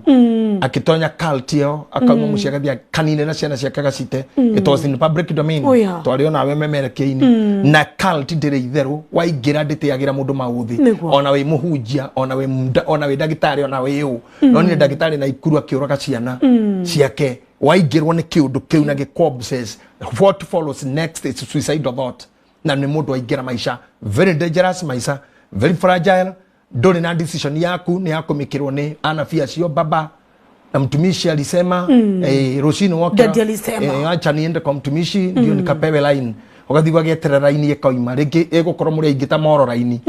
akĩtonya cult ĩyo, akauma mũciĩ agathiĩ kanine na ciana ciake gacite. It was in public domain. Oh, yeah. Twarĩ onawe memerekia-inĩ. Na cult ndĩrĩ itherũ, waingĩra ndĩtĩagĩra mũndũ maũthĩ. Ona wĩ mũhunjia, ona wĩ ona wĩ ndagĩtarĩ, ona wĩ ũ. Nonire ndagĩtarĩ na ikuru akĩũraga ciana ciake. Waingĩrwo nĩ kĩũndũ kĩu na gĩkũ obsess, what follows next is suicidal thought. Na nĩ mũndũ aingĩra maica very dangerous, maica very fragile. Ndũrĩ na decision yaku, nĩ yakũmĩkĩrwo nĩ anabii acio baba na mtumishi alisema, rũcinĩ wokĩra, Daddy alisema. Acha niende kwa mtumishi ndio nikapewe line. Ũgathiĩ ũgagĩeterera raini ĩkoima rĩngĩ, ĩgũkorwo mũrĩ aingĩ ta moro raini.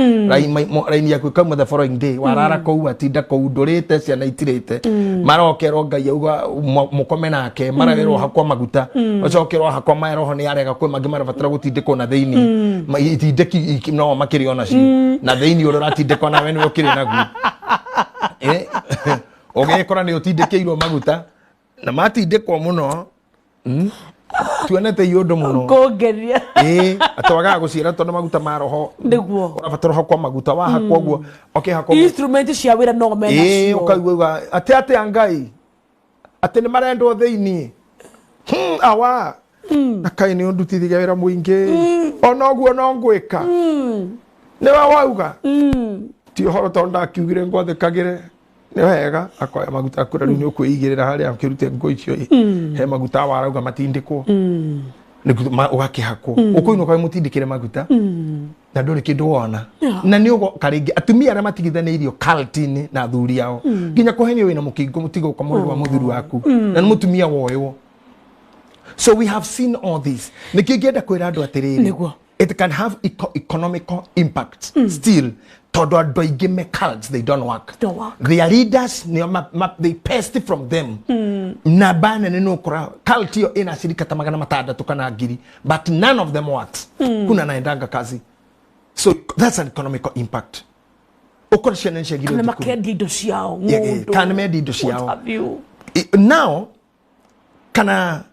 Raini yaku ĩkauma the following day. Warara kũu, atinda kũu, ndũrĩte, ciana itirĩte, marokerwo Ngai auga mũkome nake, maragerwo hakwa maguta, ũcokerwo hakwa maroho nĩ arega. Kwĩ mangĩ marabatara gũtindĩkwo na thĩinĩ. Itindĩki no makĩrĩ onacio na thĩinĩ, ũrĩa ũratindĩkwo nawe nĩwe ũkĩrĩ naguo. Ũgĩkora nĩ ũtindĩkĩirwo maguta na matindĩkwo mũno. Tuonete i ũndũ mũno. Kũngeria. Ĩĩ, atwagaga gũciara tondũ maguta ma roho. Ũrabatara ũhakwo maguta, wahakwo ũguo, ũkĩhakwo Instrument cia wĩra no menacio. Ũkaigua atĩ atĩa Ngai atĩ nĩ marendwo thĩiniĩ. Awa na kaĩ nĩ ũndutithirie wĩra mũingĩ, ona ũguo no ngwĩka nĩwe wauga ti ũhoro, tondũ ndakiugire ngwathĩkagĩre nĩ wega. Akoya maguta, akwĩra rĩu nĩ ũkwĩigĩrĩra harĩa ũkĩrute nguo icio ĩ. He maguta warauga matindĩkwo. Ũgakĩhakwo, ũkũinũka wĩ mũtindĩkĩre maguta na ndũrĩ kĩndũ wona. Na nĩ ũgoka rĩngĩ atumia arĩa matigithanĩirio cult-inĩ na athuri ao, nginya kũhenio wĩna mũkingo, mũtigo ũkamũrĩrwo wa mũthuri waku na nĩ mũtumia woywo. So we have seen all this. Nĩkĩo ingĩenda kwĩra andũ atĩrĩrĩ, it can have economical impact still, tondũ andũ aingĩ me cults, they don't work. Don't work. Their leaders nĩo they pest from them. Namba nene nĩ ũkora cult ĩyo ĩna acirika ta 600 kana 1,000, but none of them works. Kuna naendanga kazi. So that's an economical impact. Ũkora ciana nĩ ciagirwo Kana thukuru. makendia indo ciao. Yeah, ng'ũndũ, kana mendia indo what ciao. have you. Now kana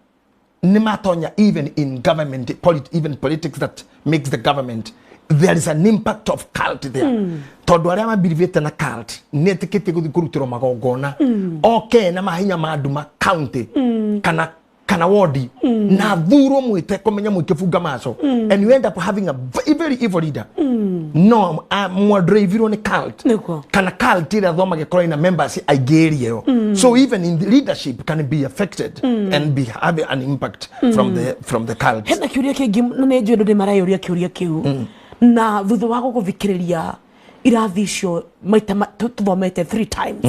nĩ matonya even in government, even politics that makes the government, there is an impact of cult there, tondũ arĩa mabirivĩte na cult nĩ etĩkĩtie gũthiĩ kũrutĩrwo magongona oke na mahinya ma nduma county kana wodi na thurwo mwĩte kũmenya mwĩkĩbunga maco, and you end up having a very, very evil leader. No mwadrivirwo nĩ cult. Kana cult ĩrĩa thomage korwo ina members aingĩ area ĩyo. So even in the leadership can be affected and be have an impact from the cult. Hena kĩũria kĩngĩ, na nĩ njũĩ andũ nĩ mareyũria kĩũria kĩu na thutha wa gũgũthikĩrĩria irathi icio maita tũthomete three times,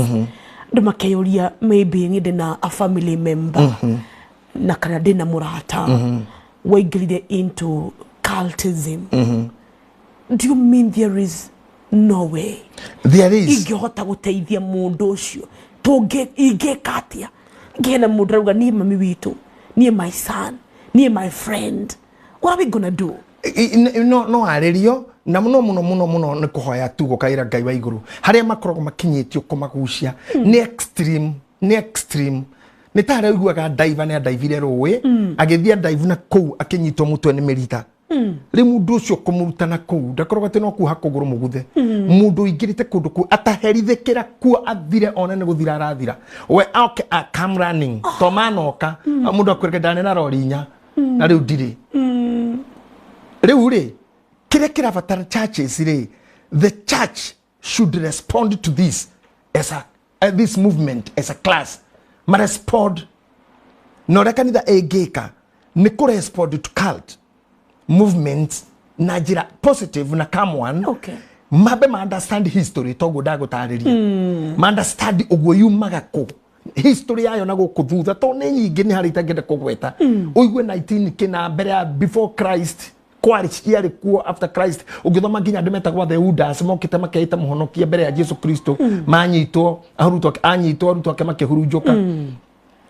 andũ makeyũria maybe niĩ ndĩna a family member na kana ndĩna mũrata waingĩrire into cultism. Do you mean there is no way There is. ingĩhota gũteithia mũndũ ũcio? Tũngĩ ingĩka atĩa ngĩhena mũndũ arauga niĩ mami witũ, niĩ my son, niĩ my friend, what are we gonna do? No arĩrio na mũno mũno mũno mũno nĩ kũhoya tu, gũkaĩra Ngai wa igũrũ. Harĩa makoragwo makinyĩtio kũmagucia nĩ extreme, nĩ extreme. Nĩ ta harĩa ũiguaga ndaiva nĩ andaivire rũĩ, agĩthiĩ andaivu na kũu akĩnyitwo mũtwe nĩ mĩrita. Rĩu mũndũ ũcio kũmũruta na kũu ndakoragwo atĩ no kuha kũgũrũ mũguthe. Mũndũ ũingĩrĩte kũndũ kũu ataherithĩkĩra kuo, athire one nĩ gũthira arathira we oke a come running to manoka. Mũndũ akwĩrĩke ndarĩ na rori inya na rĩu ndirĩ. Rĩu rĩ, kĩrĩa kĩrabatara churches rĩ, the church should respond to this as a this movement as a class marespond. Na ũrĩa kanitha ĩngĩka nĩ kũrespond to cult movement na njĩra positive na calm one. Mambe ma understand history, toguo ndagũtarĩria, ma understand ũguo yumaga kũ, history yayo na gũkũ thutha, to nĩ nyingĩ, nĩ harĩ itangĩenda kũgweta. Ũigue 19 kĩna mbere ya before Christ kwarĩ ciarĩ kuo, after Christ ũngĩthoma nginya andũ metagwo the Judas mokĩte makeita mũhonokia mbere ya Jesu Kristo, manyitwo arutwo ake, anyitwo arutwo ake makĩhurunjũka.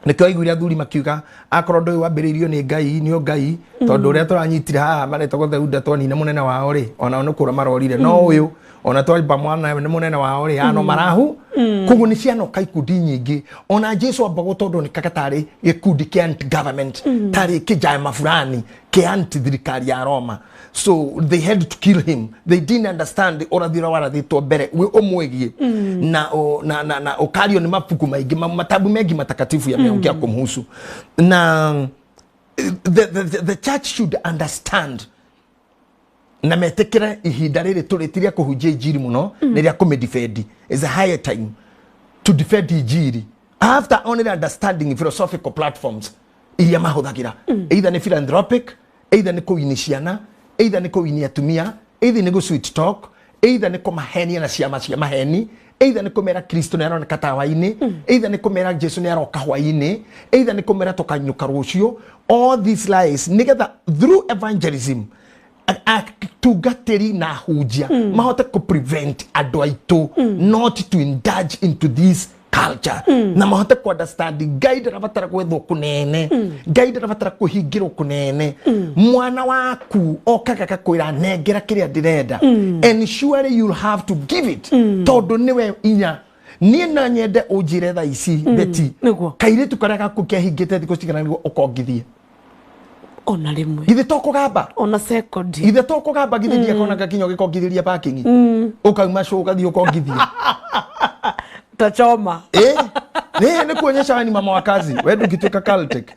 Nĩkĩo aiguire athuri makiuga akorwo ndũyũ wambĩrĩirio nĩ Ngai nĩ Ngai, tondũ ũrĩa tũranyitire haha maretagwo Theuda twanina mũnene wao rĩ, onao nĩ kũra marorire. No ũyũ ona twamba mwana nĩ mũnene wao rĩ, ano marahu. Koguo nĩ cianoka ikundi nyingĩ. Ona Jesu ambagwo tondũ nĩ kaga tarĩ gĩkundi kĩa anti government, tarĩ kĩjama fulani kĩa anti thirikari ya Roma. So they had to kill him. They didn't understand ũrathi ũrĩa warathĩtwo mbere ũmwĩgiĩ na, na, na, na ũkario nĩ mabuku maingĩ, matabu mengi matakatifu yameongea kumhusu. Na the church should understand na metekere ihinda rĩrĩ tũrĩ ti rĩa kũhunjia injiri mũno, nĩ rĩa kũmĩdefend. Is a higher time to defend injiri after only understanding philosophical platforms iria mahũthagĩra, either nĩ philanthropic, either nĩ kũwini ciana, either nĩ kũwini atumia, either nĩ gũ sweet talk, either nĩ kũmahenia na ciama cia maheni, either nĩ kũmera Kristo nĩ aroneka tawa-inĩ, either nĩ kũmera Jesu nĩ aroka hwaĩ-inĩ, either nĩ kũmera tũkanyũka rũciũ. All these lies nĩgetha through evangelism atungatĩri na ahunjia mahote kũ prevent andũ aitũ not to indulge into this culture, na mahote ku understand Ngai ndarabatara gwethwo kũnene, Ngai ndarabatara kũhingĩrwo kũnene. Mwana waku okaga gakwĩra nengera kĩrĩa ndĩrenda, and surely you'll have to give it, tondũ nĩwe inya. Niĩ no nyende ũnjĩre thaa ici, Betty, kairĩtu karĩa gaku kehingĩte thikũ cigana nĩguo ũkongithie? Ona rimwe. Githĩ to kũgamba? Ona second. Githĩ to kũgamba? Githĩ ndiakonaga kinya ũgĩkongithĩria parking, ũkauma show ũgathiĩ ũkongithia? Tachoma. Nĩ kuonyesha wewe ni mama wa kazi. Wewe ndũngĩtuĩka cultic,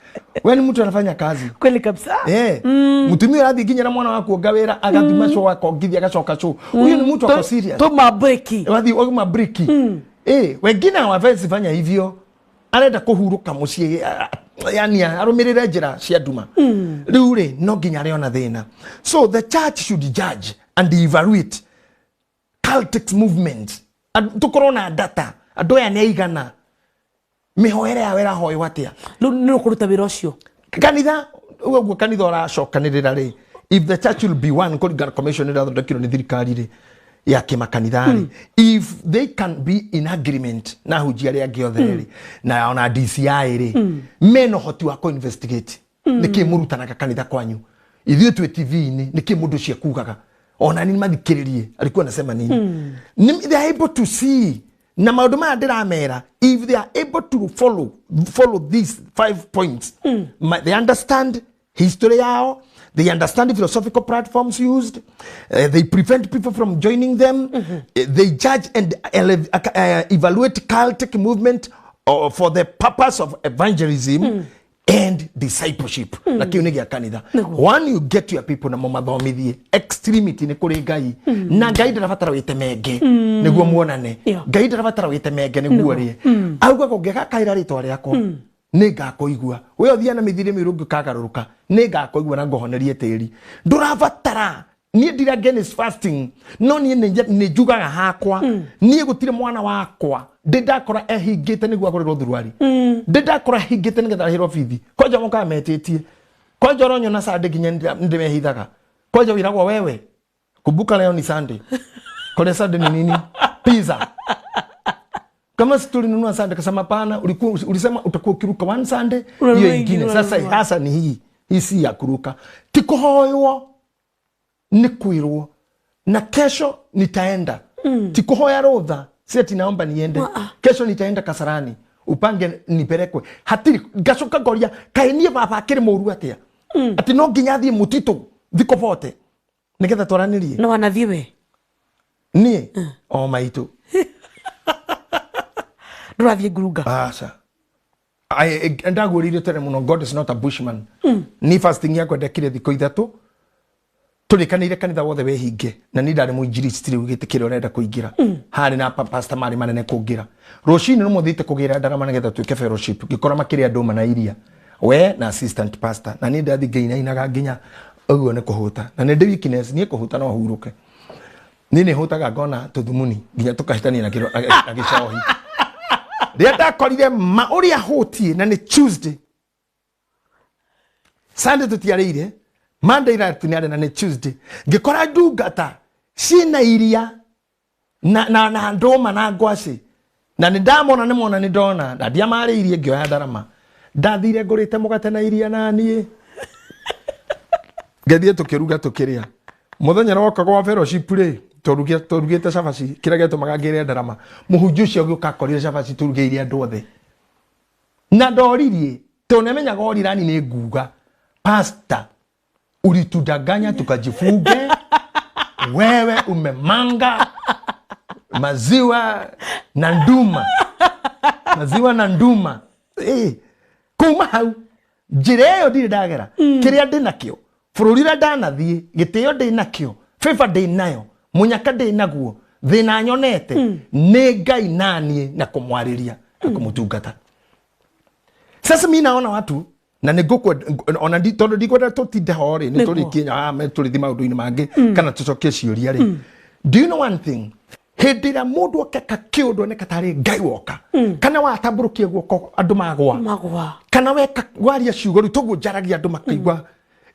wewe ni mtu anafanya kazi. Kweli kabisa. Mutumia ũrathiĩ nginya na mwana waku onga wĩra, agathima show, akongithia, agacoka show, huyu ni mtu ako serious. Tuma breki. Wathi wauma briki. Wengine hawawezi fanya hivyo, arenda kũhurũka mũciĩ, yani arũmĩrĩre njĩra cia nduma. Rĩu rĩ, no nginya arĩona thĩna. So the church should judge and evaluate cultic movement. Tũkorwo na data, andũ aya nĩ aigana, mĩhoere yao ĩrahoywo atĩa. Rĩu nĩ ũkũruta wĩra ũcio? Kanitha ũguo kanitha ũracokanĩrĩra rĩ, if the church will be one, kũringana commission ĩrathondekirwo nĩ thirikari rĩ ya kĩmakanitha rĩ, if they can be in agreement na ahunjia arĩa angĩ othe rĩ, na ona DCI rĩ, mena ũhoti wa kũ-investigate nĩkĩ mũrutanaga kanitha kwanyu. Ithuĩ twĩ TV-inĩ, nĩkĩ mũndũ ũcio akugaga, ona nini mathikĩrĩrie alikuwa anasema nini. They are able to see na maũndũ maya ndĩramera. If they are able to follow these 5 points, they understand history yao, they understand the philosophical platforms used, they prevent people from joining them, they judge and evaluate cultic movement for the purpose of evangelism and discipleship. Na kĩu nĩ gĩa kanitha. One, you get your people na mũmathomithie extremity nĩ kũrĩ Ngai, na Ngai ndarabatara wĩtemenge nĩguo muonane. Ngai ndarabatara wĩtemenge nĩguo rĩe. Augaga ũngĩgakaĩra rĩtwa rĩakwa nĩ ngakũigua. We ũthiĩ na mĩthiĩre mĩũru ũngĩkagarũrũka, nĩ ngakũigua na ngũhonerie tĩri. Ndũrabatara. Niĩ ndira against fasting, no niĩ nĩ njugaga hakwa, niĩ gũtirĩ mwana wakwa ndĩ ndakora ehingĩte nĩguo agũrĩrwo thuruari, ndĩ ndakora ehingĩte nĩgetha arĩhĩrwo bithi. Kwanja mokaga metĩtie, kwanja ũronyona Sunday nginya ndĩmehithaga. Kwanja wĩragwo wewe kumbuka leo ni Sunday. Kule Sunday ni nini? Pizza. Kama si tulinunua Sunday, kasema pana, ulisema utakuwa ukiruka one Sunday, hiyo ingine. Sasa hasa ni hii, hii si ya kuruka. Ti kũhoywo nĩ kwĩrwo na kesho nitaenda. Ti kũhoya rũtha, si ati naomba niende. Kesho nitaenda Kasarani, upange nipelekwe. Hatiri ngacoka ngoria kaĩ niĩ baba akĩrĩ mũru atĩa? Ati no nginya thiĩ mũtitũ thikũ bote nĩgetha twaranĩrie. No wanathiĩ we? Niĩ o maitũ. Ndũrathiĩ ngurunga? Aca. Ndagũrĩirio tene mũno, God is not a bushman. Ni fasting yakwa ndekire thikũ 3, tũrĩkanĩire kanitha wothe wĩhinge, na niĩ ndarĩ mũinjilisti rĩu gĩtĩ kĩrĩa ũrenda kũingĩra. Harĩ na pastor marĩ manene kũngĩra. Rũcinĩ nĩ mũthiĩte kũgĩra ndarama nĩgetha tuĩke fellowship, ngĩkora makĩrĩa ndũma na iria, we na assistant pastor, na niĩ ndathiĩ ngĩinainaga nginya ũguo nĩ kũhũta. Na nĩ ndĩ weakness, niĩ kũhũta no hurũke. Niĩ nĩ hũtaga ngona tũthumuni nginya tũkahĩtania na gĩcohi. Rĩrĩa ndakorire ma ũrĩa hũtiĩ, na nĩ Tuesday, Sunday tũtiarĩire, Monday night tũtiarĩ, na nĩ Tuesday, ngĩkora ndungata ciĩna iria na ndũma na ngwacĩ, na nĩ ndamona nĩ mona nĩ ndona na ndiamarĩirie, ngĩoya ndarama. Ndathire ngũrĩte mũgate na iria na niĩ. Ngĩthiĩ tũkĩruga tũkĩrĩa. Mũthenya woka gwa fellowship rĩ, tũrugĩte cabaci, kĩrĩa gĩatũmaga ngĩre ndarama. Mũhunjia ũcio agĩũka akorire cabaci tũrugĩire andũ othe. Na ndoririe, tondũ nĩamenyaga orirani nĩ nguga. Pastor, ulitudanganya tukajifunge. Wewe umemanga maziwa na nduma. Maziwa na nduma. Kuma hau njĩra ĩyo ndirĩ ndagera. Kĩrĩa ndĩ nakĩo, bũrũri ũrĩa ndanathiĩ, gĩtĩo ndĩ nakĩo, favor ndĩ nayo, mũnyaka ndĩ naguo, thĩna nyonete, nĩ Ngai naniĩ na kũmwarĩria na kũmũtungata. Sasa mi naona watu na nĩngũkwenda ona tondũ ndikwenda tũtinde ho rĩ, nĩ tũrĩkie tũrĩthiĩ maũndũ-inĩ mangĩ kana tũcokie ciũria rĩ. Do you know one thing? Hĩndĩ ĩrĩa mũndũ okeka kĩũndũ oneka tarĩ Ngai woka, kana watambũrũkia guoko andũ magwa, kana weka waria ciugo rĩu toguo njaragia andũ makaigua.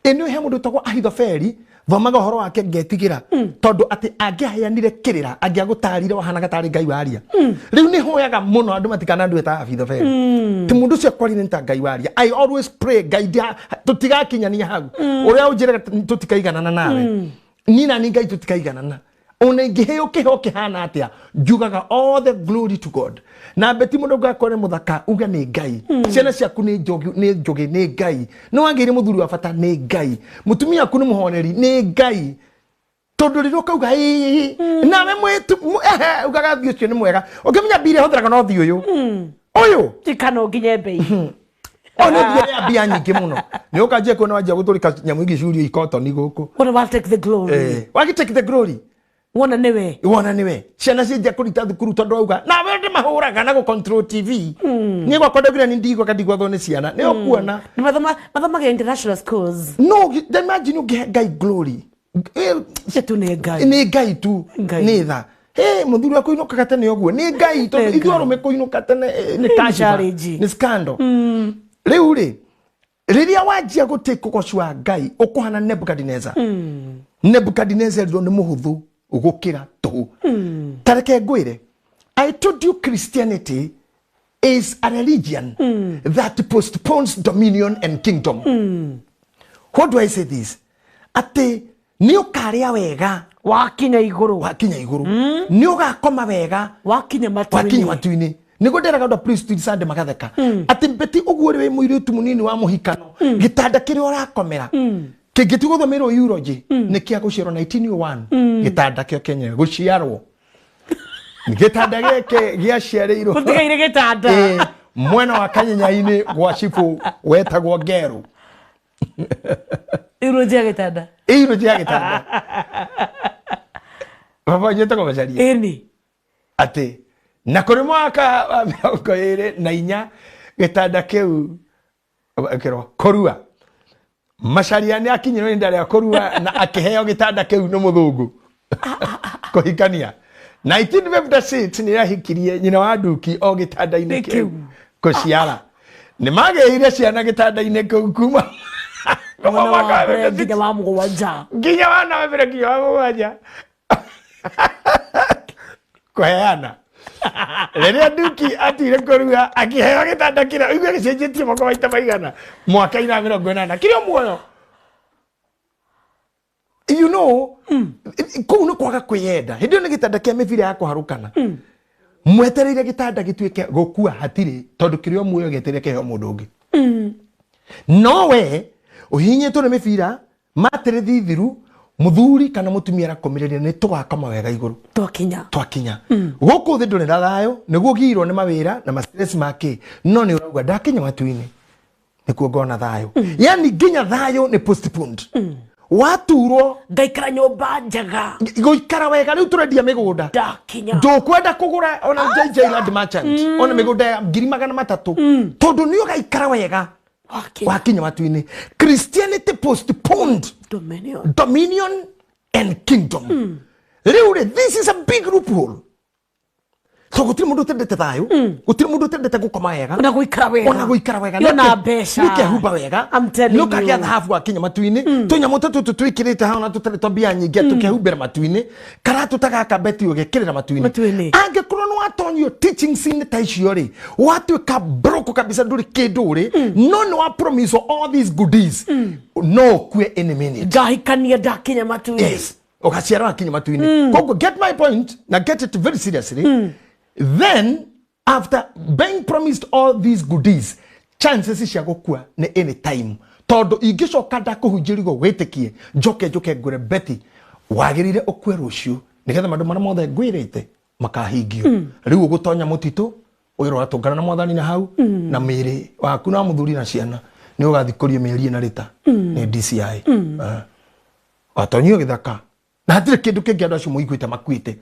Ĩ he mũndũ wĩtagwo Ahithofeli, thomaga ũhoro wake ngetigĩra, tondũ atĩ angĩaheanire kĩrĩra angĩagũtarire wahanaga tarĩ Ngai waria. Rĩu nĩ hoyaga mũno andũ matikanandue ta Ahithofeli. Ti mũndũ ũcio akwarire nĩ ta Ngai waria. I always pray Ngai tũtigakinyania hau. Ũrĩa ũnjĩraga tũtikaiganana nawe. Niĩ na niĩ Ngai tũtikaiganana. Ona ingĩheo kĩheo kĩhana atĩa, njugaga all the glory to God. Na beti mũndũ ngakore mũthaka uga nĩ Ngai. Ciana ciaku nĩ njũgĩ, nĩ njũgĩ, nĩ Ngai. Nĩ wagĩire mũthuri wa bata, nĩ Ngai. Mũtumia waku nĩ mũhoreri, nĩ Ngai. Tondũ rĩrĩa ũkauga ĩĩ, nawe mwĩtu, ugaga thiĩ ũcio nĩ mwega. Ũngĩmenya mbia iria hũthĩraga no thiĩ ũyũ. Ũyũ. Ti kana ũnginye mbei. Ũyũ nĩ thiĩ ũrĩa mbia nyingĩ mũno. Nĩ ũkanjia kuona wanjia gũtũrĩka nyamũ ingĩ ciũrio ikotoni gũkũ. Wona wa take the glory. Wagi take the glory. Wona nĩwe. Wona nĩwe. Ciana cianjia kũrita thukuru tondũ auga nawe ndĩmahũraga na gũ control TV. Niĩ gwakwa ndaugire nĩ ndigwa ndigwathwo nĩ ciana. Nĩ ũkuona. Nĩ mathomaga international schools. No, imagine ũngĩhe Ngai glory. Tu nĩ Ngai. Nĩ Ngai tu. Nĩ tha. Mũthuri wa kũinũkaga tene ũguo. Nĩ Ngai tondũ ithuĩ arũme kũinũka tene nĩ kashifa. Nĩ scandal. Rĩu rĩ, rĩrĩa wanjia gũtĩka ũgoci wa Ngai ũkũhana Nebuchadnezzar. Nebuchadnezzar erirwo nĩ mũhũthũ gũkĩra tũhũ. Ta reke ngwĩre, I told you Christianity is a religion that postpones dominion and kingdom. What do I say this? Atĩ nĩ ũkarĩa wega wakinya igũrũ, wakinya igũrũ, nĩ ũgakoma wega wakinya matu-inĩ. Nĩguo nderaga andũ a priesthood Sunday magatheka atĩ Betty ũguo ũrĩ wĩ mũirĩtu mũnini wa mũhikano, gĩtanda kĩrĩa ũrakomera kĩngĩtigwo gũthomerwo eulogy nĩ kĩa gũciarwo 1901, gĩtanda kĩo kĩenyewe gũciarwo gĩtanda gĩkĩ gĩaciarĩirwo gũtigaire gĩtanda mwena wa Kanyenya-inĩ gwa cibũ wetagwo Ngeru. Eulogy ya gĩtanda. Eulogy ya gĩtanda. Baba nyetagwo Macharia. Ĩni. Atĩ na kũrĩ mwaka wa 24 gĩtanda kĩu kĩrwo kũrua. Macharia nĩ akinyirwo nĩ ndarĩa kũrua na akĩheo gĩtanda kĩu nĩ mũthũngũ. Kũhikania. 1956 nĩ ahikirie nyina wa Nduki o gĩtanda-inĩ kĩu kũciara. Nĩ magĩire ciana gĩtanda-inĩ kĩu kuma nginya wa mũgwanja. Nginya wana wa mbere nginya wa mũgwanja. Kũheana. Rĩrĩa Nduki atire kũrua akĩheo gĩtanda kĩrĩa ũigue gĩcenjetie moko maita maigana mwaka-inĩ wa 80 kĩrĩ o muoyo. You know, kũu nĩ kwaga kwĩyenda. Hĩndĩ ĩyo nĩ gĩtanda kĩa mĩbira ya kũharũkana. Mwetereire gĩtanda gĩtuĩke gũkua hatirĩ tondũ kĩrĩ o muoyo gĩetereire kĩheo mũndũ ũngĩ. No we ũhihinyĩtwo nĩ mĩbira matĩrĩ thithiru mũthuri kana mũtumia arakũmĩrĩria nĩ tũgakoma wega igũrũ. Twakinya. Gũkũ thĩ ndũrĩ na thayũ nĩguo ũgirwo nĩ mawĩra na ma-stress ma kĩ, no nĩ ũrauga ndakinya matu-inĩ nĩkuo ngona thayũ. Yani nginya thayũ nĩ postponed. Waturwo ngaikara nyũmba njega gũikara wega rĩu tũrendia mĩgũnda ndũkwenda kũgũra ona JJ Land Merchant ona mĩgũnda ya 300,000 tondũ nĩ ũgaikara wega wakinya matu-inĩ. Christianity postponed dominion and kingdom. Rĩu rĩ, this is a big loophole. So gutiri mundu utendete thayu, gutiri mundu utendete gukoma wega, ona guikara wega, ona guikara wega, ona mbeca, nikehumba wega, I'm telling you, nukagia thahabu akinya matu-ini, tunyamu tutu twikirite hau na tutari twa mbia nyingi tukehumbira matu-ini, karatu ta gaka Beti ugekirira matu-ini. Angikorwo ni watonyio teachings ini ta icio ri, watuika broke kabisa nduri kindu ri, no ni wa promise all these goodies, no kue any minute. Ngahikania ndakinya matu-ini. Yes, ugaciarwo akinya matu-ini. Koguo get my point na get it very seriously. Then, after being promised all these goodies, chances cia gukua ni any time. Tondu ingicoka ndakuhunjĩrio wĩtĩkie, njoke njoke ngwĩre Betty, wagĩrĩire ũkue rũciũ nĩgetha maũndũ marĩa mothe ngwĩrĩte makahingio. Rĩu ũgũtonya mũtitũ, ũgĩrora tũngana na mwathani na hau, na mĩĩrĩ waku na mũthuri na ciana nĩ ũgathikũrio mĩeri ĩna rĩta nĩ DCI. Watonyio gĩthaka na hatirĩ kĩndũ kĩngĩ andũ acio mũiguĩte makuĩte.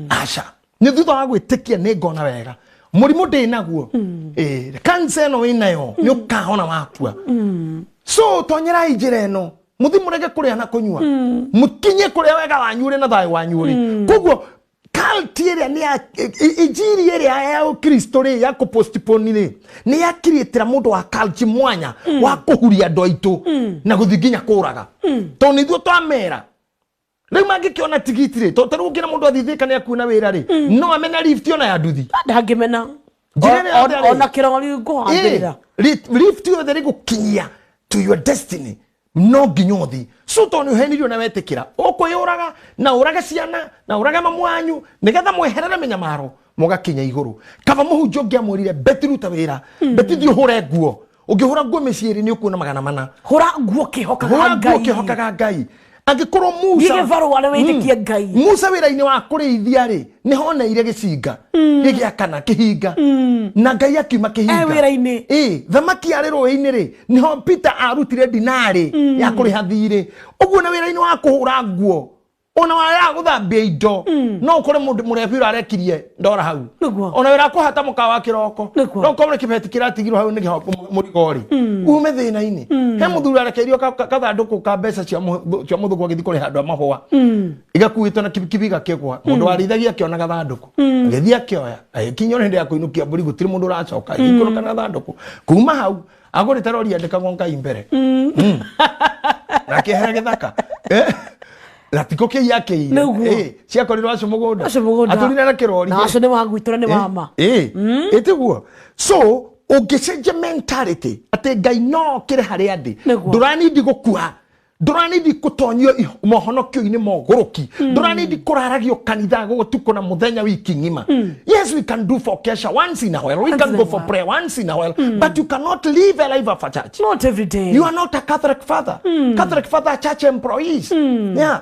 Aca. Nĩ thutha wa gwĩtĩkia nĩ ngona wega mũrimũ ndĩ naguo, kansa ĩno wĩnayo nĩ ũkahona wakua. So tonyerai njĩra ĩno, mũthi mũrege kũrĩa na kũnyua, mũkinye kũrĩa wega wanyu ũrĩ na thayũ wanyu ũrĩ. Koguo cult ĩrĩa nĩ ya injiri ĩrĩa ya Ũkristo rĩ ya kũpostpone rĩ, nĩ yakiriĩtĩra mũndũ wa cult mwanya wa kũhuria andũ aitũ na gũthiĩ nginya kũraga, tondũ nĩ ithuĩ twamera. Rĩu mangĩkĩona tigiti rĩ, tondũ ta rĩu ũngĩona mũndũ athithĩka nĩ akuona wĩra rĩ, no amene lift ona ya nduthi. Ndangĩmena. Ona kĩrori ngũhambĩrĩra. Lift yothe rĩgũkinyia to your destiny, no nginya ũthi. So tondũ nĩ ũhenirio na wetĩkĩra, ũkwĩyũraga na ũrage ciana na ũrage mamu wanyu nĩgetha mweherere mĩnyamaro mũgakinya igũrũ. Kaba mũhunjia ũngĩ amwĩrire Beti ruta wĩra, Beti thiĩ ũhũre nguo. Ũngĩhũra nguo mĩciĩ ĩrĩ nĩ ũkuona 400. Hũra nguo ũkĩhokaga Ngai. Ũkĩhokaga Ngai. Angĩkorwo Musa gĩbarũa nĩ wĩtĩkie Ngai. Musa wĩra-inĩ wa kũrĩithia rĩ, nĩ honeire gĩcinga gĩgĩakana kĩhinga, na Ngai akiuma kĩhinga wĩra-inĩ. Thamaki yarĩ rũĩ-inĩ rĩ, nĩho Peter arutire dinarĩ ya kũrĩha thirĩ. Ũguo na wĩra-inĩ wa kũhũra nguo, ona wa ya gũthambia indo, no ũkore mũndũ mũrebi ũrarekirie ndora hau. Ona wĩra wa kũhata mũkawa wa kĩroko, no ũkorwo kĩbeti kĩratigirwo hau nĩ mũrigo rĩ, ume thĩna-inĩ. He mũthuri arekeirio kathandũkũ ka mbeca cia mũthũngũ agĩthiĩ kũrĩha andũ a mahũa, igakuĩtwo na kibikibi gakĩgwa. Mũndũ warĩithagia akĩona gathandũkũ, agĩthiĩ akĩoya, agĩkinya hĩndĩ ya kũinũkia mbũri gũtirĩ mũndũ ũracoka, agĩikũrũka na gathandũkũ. Kuma hau agũrĩte rori yandĩkagwo Ngai mbere, na akĩehera gĩthaka. Latiko ke yake ciakorirwo acio mũgũnda atũrire na kĩrori na acio nĩ wa gwitũra nĩ wa ma. Ĩtiguo. So ũngĩcenjia mentality atĩ Ngai no okĩre harĩa ndĩ, ndũranindi gũkua, ndũranindi kũtonyio mohonokio-inĩ mogũrũki, ndũranindi kũraragio kanitha gũtukũ na mũthenya wiki ng'ima. Yes, we can do for kesha once in a while, we can go for prayer once in a while, but you cannot live a life of a church. Not every day. You are not a Catholic father. Catholic father church employees. Yeah.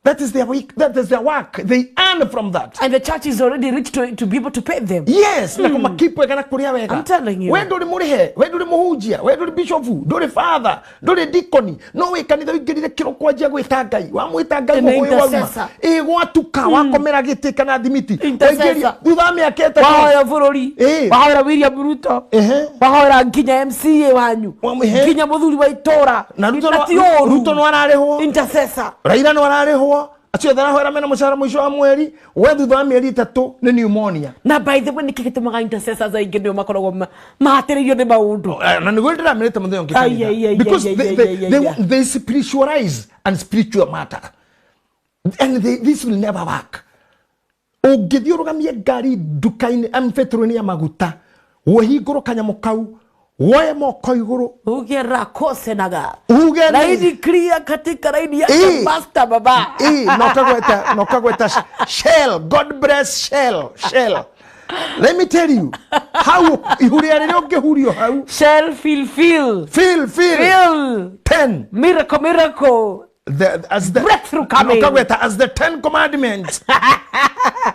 That is their week, that is their work. They earn from that. And the church is already rich to be able to pay them. Yes, na kumakipo kana kuria wega. I'm telling you. We nduri murihe, we nduri muhunjia, we nduri bishop, nduri father, nduri deacon. No we kanitha wingirire kiro kwanjia gwita Ngai. Wa mwita Ngai muhoyo wa. Gwatuka wakomera giti kana thimiti. Waingĩria thutha mĩaka ĩtatũ. Wahoya bũrũri. Wahoya William Ruto. Wahoya nginya MCA wanyu. Nginya muthuri wa itora. Na Ruto no ararĩhwo. Intercessor. Raila no ararĩhwo. Acio othe arahwera mena mũcara mũico wa mweri, we thutha wa mĩeri ĩtatũ nĩ pneumonia. Na by the way nĩkĩ gĩtũmaga intercessors aingĩ nĩo makoragwo mahatĩrĩirio nĩ maũndũ? Na nĩguo ndĩramerĩte mũthenya ũngĩ kanitha. Because they spiritualize and spiritual matter. And this will never work. Ũngĩthiĩ ũrũgamie ngari nduka-inĩ mfetũrũ-inĩ ya maguta, ũhingũrwo kanyamũ kau, woe moko igũrũ, uge rakose naga, uge laini clear katika laini ya master baba. No kagweta Shell, God bless Shell, Shell. Let me tell you how ihuria rĩrĩa ũngĩhurio hau. Shell feel feel feel feel feel 10 miracle miracle. As the breakthrough coming. No, kagweta as the 10 commandments.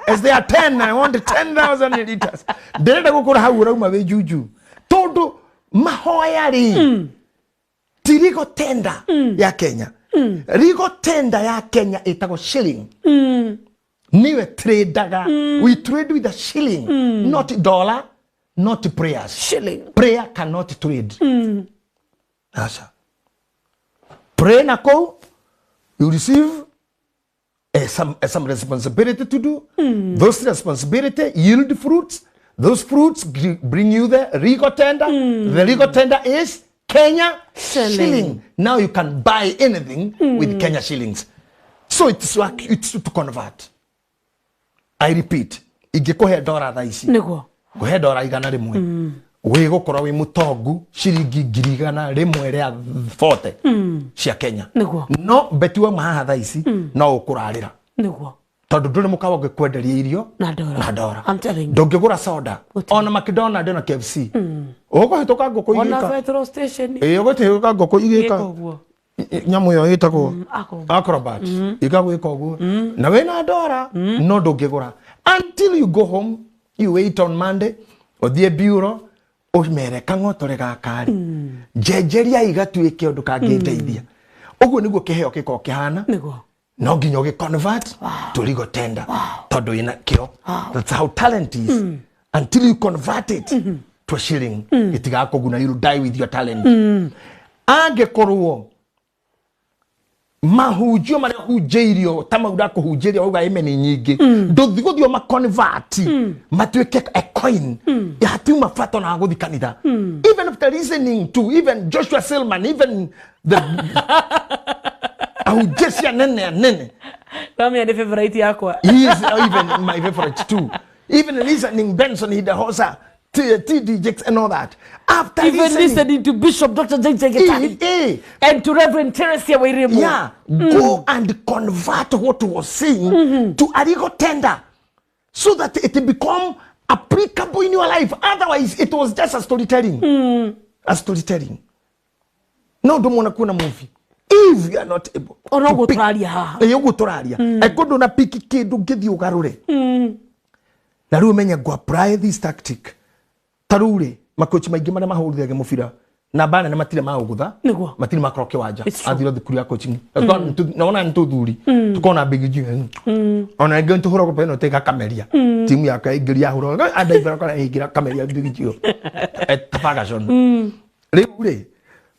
As they are 10, I want 10,000 liters. Ndĩrenda gũkũra hau ũrauma wĩ juju. Tondu mahoya rĩ, ti rigo tenda ya Kenya. Rigo tenda ya Kenya ĩtagwo shilling. Niwe tradeaga. We trade with a shilling, not dollar, not prayers. Shilling. Prayer cannot trade. Asa. Pray na kou, you receive some responsibility to do. Those responsibility yield fruits. Those fruits bring you the legal tender. The legal tender is Kenya shilling. Now you can buy anything with Kenya shillings. So it's like it's to convert. I repeat, ingĩkũhe ndora thaa ici. Nĩguo. Ngũhe ndora 100. Wĩgũkorwo wĩ mũtongu ciringi 140 cia Kenya. Nĩguo. No beti wa haha thaa ici no ũkũrarĩra. Nĩguo. Tondũ ndũrĩ mũkawa ũngĩkwenderia irio na ndora. Na ndora. I'm telling you. Ndũngĩgũra soda ona McDonald ona KFC. Ũkũhĩtũka ngũkũ Ona igĩka. petrol station. Ĩĩ ũgũtĩhĩtũka ngũkũ igĩka. Ũguo. Nyamũ ĩyo ĩtagwo Acrobat. Igagwĩka ũguo. Na wĩna ndora no ndũngĩgũra. Until you go home, you wait on Monday, ũthiĩ bureau, ũmere kang'otore gaka rĩ. Njenjeria igatuĩke ũndũ kangĩndeithia. Ũguo nĩguo kĩheo gĩkoragwo kĩhana. Nĩguo. No nginya ũgĩ convert to legal tender. Tondũ ĩna kĩo. That's how talent is. Until you convert it to a shilling, gĩtigakũguna, you'll die with your talent. Angĩkorwo mahunjio marĩa hunjĩirio ta mau ndakũhunjĩria wauga ĩmeni nyingĩ, ndũthi gũthiĩ ũmaconvert matuĩke a coin, hatiuma bata ona wa gũthiĩ kanitha. Even after listening to even Joshua Selman, even the ahunjia nene nene. Kamenya nĩ favorite yakwa. He is even my favorite too. Even listening Benson Idahosa, T.D. Jakes and all that. After even listening to Bishop Dr. J.J. Gitari and to Reverend Teresia Wairimu. Yeah, go and convert what was saying to a legal tender so that it become applicable in your life. Otherwise, it was just a storytelling. A storytelling. No, don't want to kuna movie. If you are not able to pick, ũguo tũraria. Angĩkorwo ndũna pick kĩndũ ũngĩthiĩ ũgarũre. Na rĩu ũmenye ngũ apply this tactic. Ta rĩu rĩ, makochi maingĩ marĩa mahũrithagia mũbira namba nene matirĩ maũgũtha, matirĩ makorwo kĩwanja, athire thukuru ya coaching. Naona nĩ tũthuri, tũkona Big G. Ona rĩngĩ nĩtũhũragwo penalty ĩgakameria. Timu yakwa yaingĩria yahũrwo, andaibara kana yaingĩra kameria Big G. Ta Ferguson. Rĩu rĩ,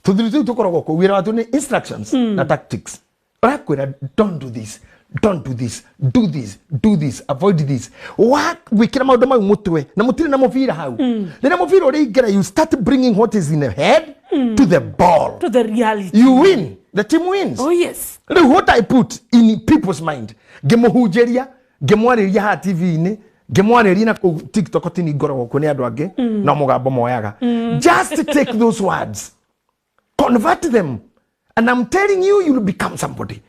tũthuri tũu tũkoragwo kũu, wĩra watuo nĩ instructions na tactics. Ũrakwĩra don't do this, don't do this, do this, do this, avoid this. Wa gwĩkĩra maũndũ mau mũtwe na mũtirĩ na mũbira hau. Rĩrĩa mũbira ũrĩingĩra, you start bringing what is in the head to the ball. To the reality. You win. The team wins. Oh yes. Rĩu what I put in people's mind, ngĩmũhunjĩria, ngĩmwarĩria haha TV-inĩ, ngĩmwarĩria na kũu TikTok tini ngoragwo kuo nĩ andũ angĩ, no mũgambo moyaga. Just take those words. Convert them. And I'm telling you, you'll become somebody.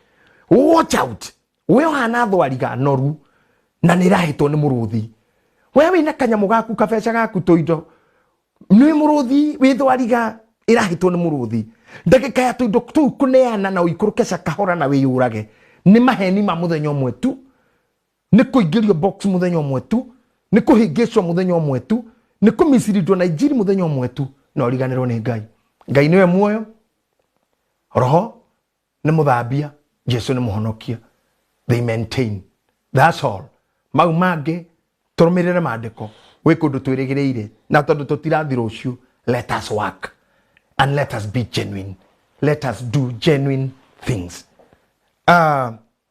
Watch out. We ũhana thwariga noru na nĩ ĩrahĩtwo nĩ mũrũthi. We wĩna kanyamũ gaku kabeca gaku tũindo, nĩ mũrũthi wĩ thwariga ĩrahĩtwo nĩ mũrũthi. Ndagĩka ya tũindo tũu kũneana na ũikũrũke cakahora na wĩyũrage nĩ maheni ma mũthenya ũmwe tu, nĩ kũingĩrio box mũthenya ũmwe tu, nĩ kũhĩngĩcwo mũthenya ũmwe tu, nĩ kũmicirindwo na injiri mũthenya ũmwe tu, na ũriganĩrwo nĩ Ngai. Ngai nĩwe muoyo, roho nĩ mũthambia, Jesu nĩ mũhonokia. They maintain. That's all. Mau mangĩ tũrũmĩrĩre maandĩko, gwĩ kũndũ twĩrĩgĩrĩire, na tondũ tũtirathi rũciũ, let us work and let us be genuine. Let us do genuine things.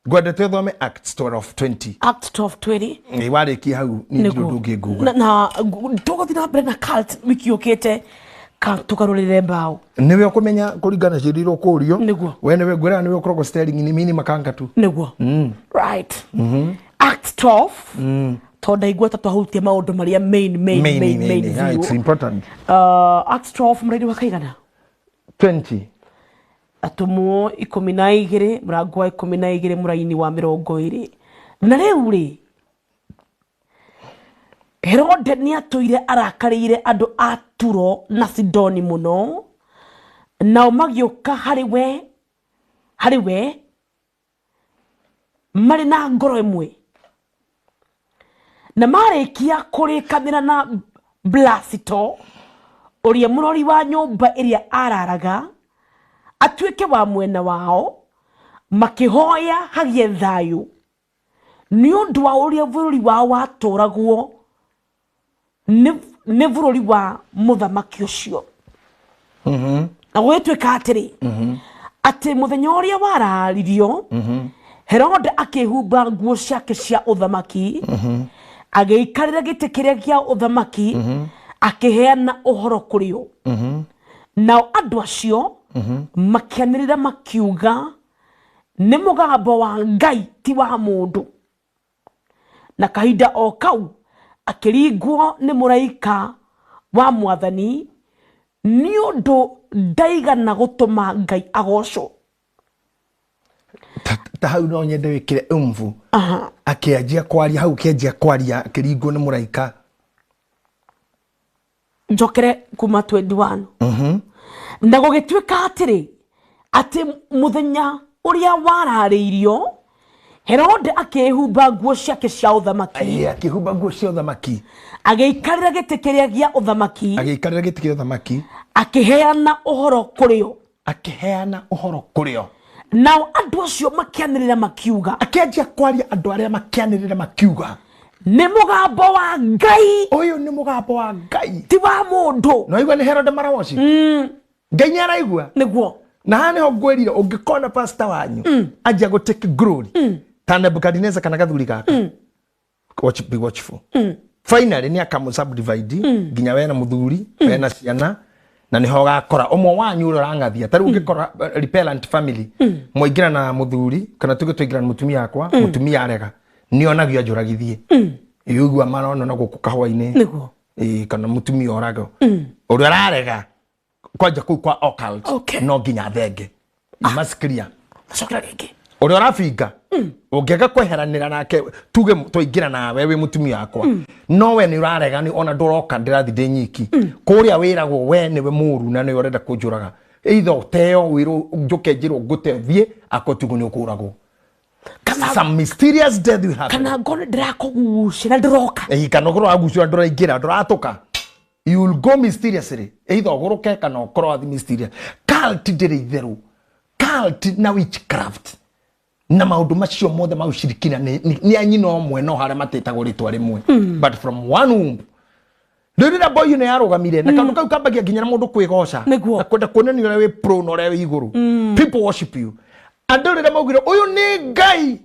Ngwendete ũthome Acts 12:20. Acts 12:20. Ĩ warĩkia hau niĩ ndirĩ ũndũ ũngĩ nguga. Na tũgũthiĩ na mbere na cult wiki yũkĩte, tũkarũrĩre mbaũ. Nĩwe ũkũmenya kũringana ciũria iria ũkũrio. Nĩguo. We nĩwe ngwĩraga nĩwe ũkoragwo steering-inĩ, mini makanga tu. Nĩguo. Right. Acts 12. Tondũ ndaigua ta twahutia maũndũ marĩa main, main, Main, main, main, main yeah, it's biũ. important. Acts 12 mũraini wa kaigana? 20. Atũmwo 12, mũrango wa 12, mũraini wa 20. Na rĩu rĩ, Herode nĩatũire arakarĩire andũ a Turo na Sidoni mũno, nao magĩũka harĩ we marĩ na ngoro ĩmwe, na marĩkia kũrĩkanĩra na Blasito ũrĩa mũrori wa nyũmba ĩrĩa araraga atuĩke wa mwena wao, makĩhoya hagĩe thayũ nĩ ũndũ wa ũrĩa bũrũri wao watũragwo nĩ bũrũri wa mũthamaki ũcio. Na gũgĩtuĩka atĩrĩ, atĩ mũthenya ũrĩa wararirio, Herode akĩhumba nguo ciake cia ũthamaki, agĩikarĩra gĩtĩ kĩrĩa gĩa ũthamaki, akĩheana ũhoro kũrĩ o. Nao andũ acio makĩanĩrĩra makiuga, nĩ mũgambo wa Ngai ti wa mũndũ. Na kahinda o kau akĩringwo nĩ mũraika wa Mwathani, nĩ ũndũ ndaigana gũtũma Ngai agocwo. Ta hau no nyende wĩkĩre umvu. Akĩanjia kwaria hau, kĩanjia kwaria akĩringwo nĩ mũraika. Njokere kuma 21. Na gũgĩtuĩka atĩrĩ, atĩ mũthenya ũrĩa wararĩirio, Herode akĩĩhumba nguo ciake cia ũthamaki. Akĩhumba nguo cia ũthamaki. Agĩikarĩra gĩtĩ kĩrĩa gĩa ũthamaki. Agĩikarĩra gĩtĩ kĩa ũthamaki. Akĩheana ũhoro kũrĩ o. Akĩheana ũhoro kũrĩ o. Nao andũ acio makĩanĩrĩra makiuga. Akĩanjia kwaria andũ arĩa makĩanĩrĩra makiuga. Nĩ mũgambo wa Ngai. Ũyũ nĩ mũgambo wa Ngai. Ti wa mũndũ. No igua nĩ Herode marawoci. Ngai nĩ araigua. Nĩguo. Na haha nĩho ngwĩrire ũngĩkona pastor wanyu anjia gũ take glory ta Nebukadnezar kana gathuri gaka. Watch, be watchful. Finally nĩ akamu subdivide nginya we na mũthuri, we na ciana, na nĩho ũgakora ũmwe wanyu ũrĩa ũrang'athia. Ta rĩu ũngĩkora repellent family, mwaingĩra na mũthuri kana tuge twaingĩra na mũtumia wakwa, mũtumia arega, nĩonagio anjũragithie. Ĩũigua marona na gũkũ kahũa-inĩ. Nĩguo. Kana mũtumia oragwo. Ũrĩa ũrarega kwanja kũu kwa occult, no nginya thenge. You must clear. Cokera rĩngĩ. Ũrĩa ũrabinga, ũngĩaga kweheranĩra nake, tuge twaingĩra nawe wĩ mũtumia wakwa, no we nĩ ũrarega, nĩ ona ndũroka ndĩrathi ndĩ nyiki. Kũrĩa wĩragwo we nĩwe mũru na nĩwe ũrenda kũnjũraga. Either ũteo wĩrwo njũke njĩrwo ngũte thiĩ, akorwo tiguo nĩ ũkũragwo. Some mysterious death will happen. Kana ngone ndĩrakũgucia na ndũroka. Kana ũkorwo wagucia ndũraingĩra, ndũratũka. You will go mysteriously. Either ũgũrũke kana ũkorwo wathi mysterious. Cult ndĩrĩ itherũ. Cult na witchcraft. Na maũndũ macio mothe ma ũcirikina nĩ a nyina ũmwe no harĩa matĩtagwo rĩtwa rĩmwe. But from one womb. Rĩu rĩrĩa boy ĩno yarũgamire, na kaũndũ kau kambagia nginya na mũndũ kwĩgoca. Nĩguo. Na kwenda kuonania ũrĩa wĩ pro na ũrĩa wĩ igũrũ. People worship you. Andũ rĩrĩa maugire ũyũ nĩ Ngai.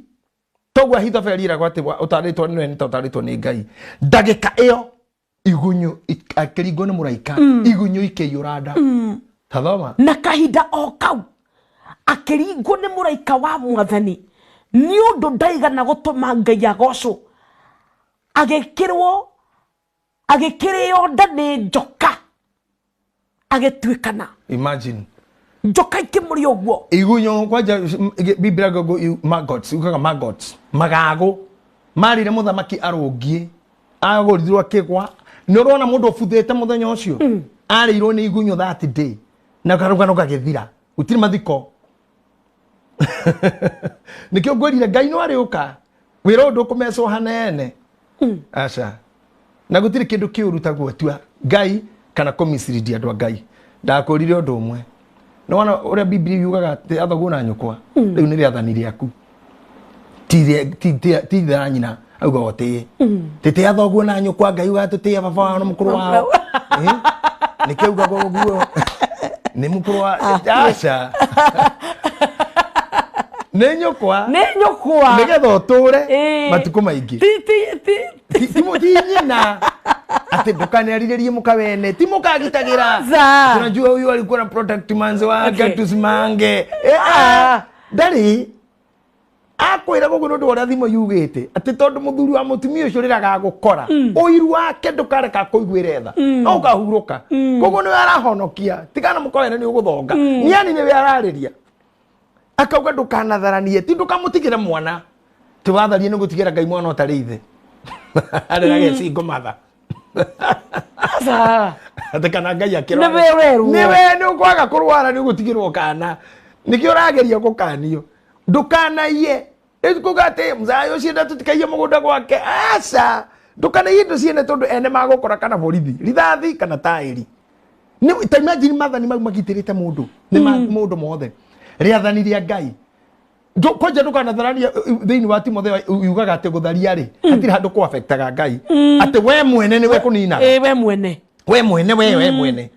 Toguo Ahithofeli eragwo atĩ ũtarĩtwo nĩ we, ũtarĩtwo nĩ Ngai. Ndagĩka ĩyo igunyu akĩringwo nĩ mũraika, igunyu ikĩiyũra nda. Tathoma. Na kahinda o kau akĩringwo nĩ mũraika wa Mwathani, nĩ ũndũ ndaigana gũtũma Ngai agocwo, agĩkĩrĩo nda nĩ njoka, agĩtuĩkana. Imagine. Njoka ikĩmũrĩa ũguo. Igunyu kwanja Biblia gogo maggots, ukaga maggots, magago marire mũthamaki arũngiĩ, agũrithirwo akĩgwa. Nĩ ũrona mũndũ ũbuthĩte mũthenya ũcio? Arĩirwo nĩ igunyu that day. Na karũgano gagĩthira. Gũtirĩ mathiko. Nĩkĩo ngwĩrire Ngai no arĩũka. Wĩra ũyũ ndũkũmecwo hanene. Aca. Na gũtirĩ kĩndũ kĩũru ta gwatua Ngai kana kũmislead andũ a Ngai. Ndakwĩrire ũndũ ũmwe. Nĩ wona ũrĩa Biblia yugaga atĩ athoguo na nyũkwa? Rĩu nĩ rĩathani rĩaku. Ti ithe na nyina auga ũtĩe. Tĩtĩa thoguo na nyũkwa, Ngai ugaga tũtĩe baba wao na mũkũrũ wao. Nĩkĩo augaga ũguo. Nĩ mũkũrũ wa aca. Nĩ nyũkwa. Nĩ nyũkwa. Nĩgetha ũtũre matukũ maingĩ. Ti, ti, ti. Ti, ti nyina. Atĩ ndũkanerirĩrie mũka wene, ti mũkagitagĩra. Za. Tunajua huyu alikuwa na protect manzi wake, tusimange. Ndarĩ. Akwĩra gũkũ nĩ ũndũ wa ũrĩa thimo yugĩte, atĩ tondũ mũthuri wa mũtumia ũcio rĩrĩa agagũkora, ũiru wake ndũkareka akũiguĩre tha. No ũkahurũka. Koguo nĩwe arahonokia. Tigana mũka wene nĩ ũgũthonga. Niani nĩwe ararĩria. Akauga ndũkanatharanie, ti ndũkamũtigĩre mwana. Ti watharie nĩ gũtigĩra Ngai mwana ũtarĩ ithe. Arĩra gecingo matha. Aca. Atĩ kana Ngai akĩrwara. Nĩwe werwo. Nĩwe nĩ ũkwaga kũrwara nĩ ũgũtigĩrwo kana. Nĩkĩo ũrageria gũkanio. Ndũkanaiye. Rĩu kuga atĩ mzayo ũcio enda tũtikaiye mũgũnda gwake. Aca. Ndũkanaiye indo ciene tondũ ene magũkora kana borithi, rithathi kana taĩri. Nĩ ta imagine mathani mau magitĩrĩte mũndũ. Nĩ mũndũ mothe. Rĩathani rĩa Ngai. Kwanja ndũkanatharanie, thĩinĩ wa Timotheo yugaga atĩ gũtharia rĩ, hatirĩ handũ kũ affectaga Ngai. Atĩ we mwene nĩwe kũninaga. We mwene. We mwene, we mwene.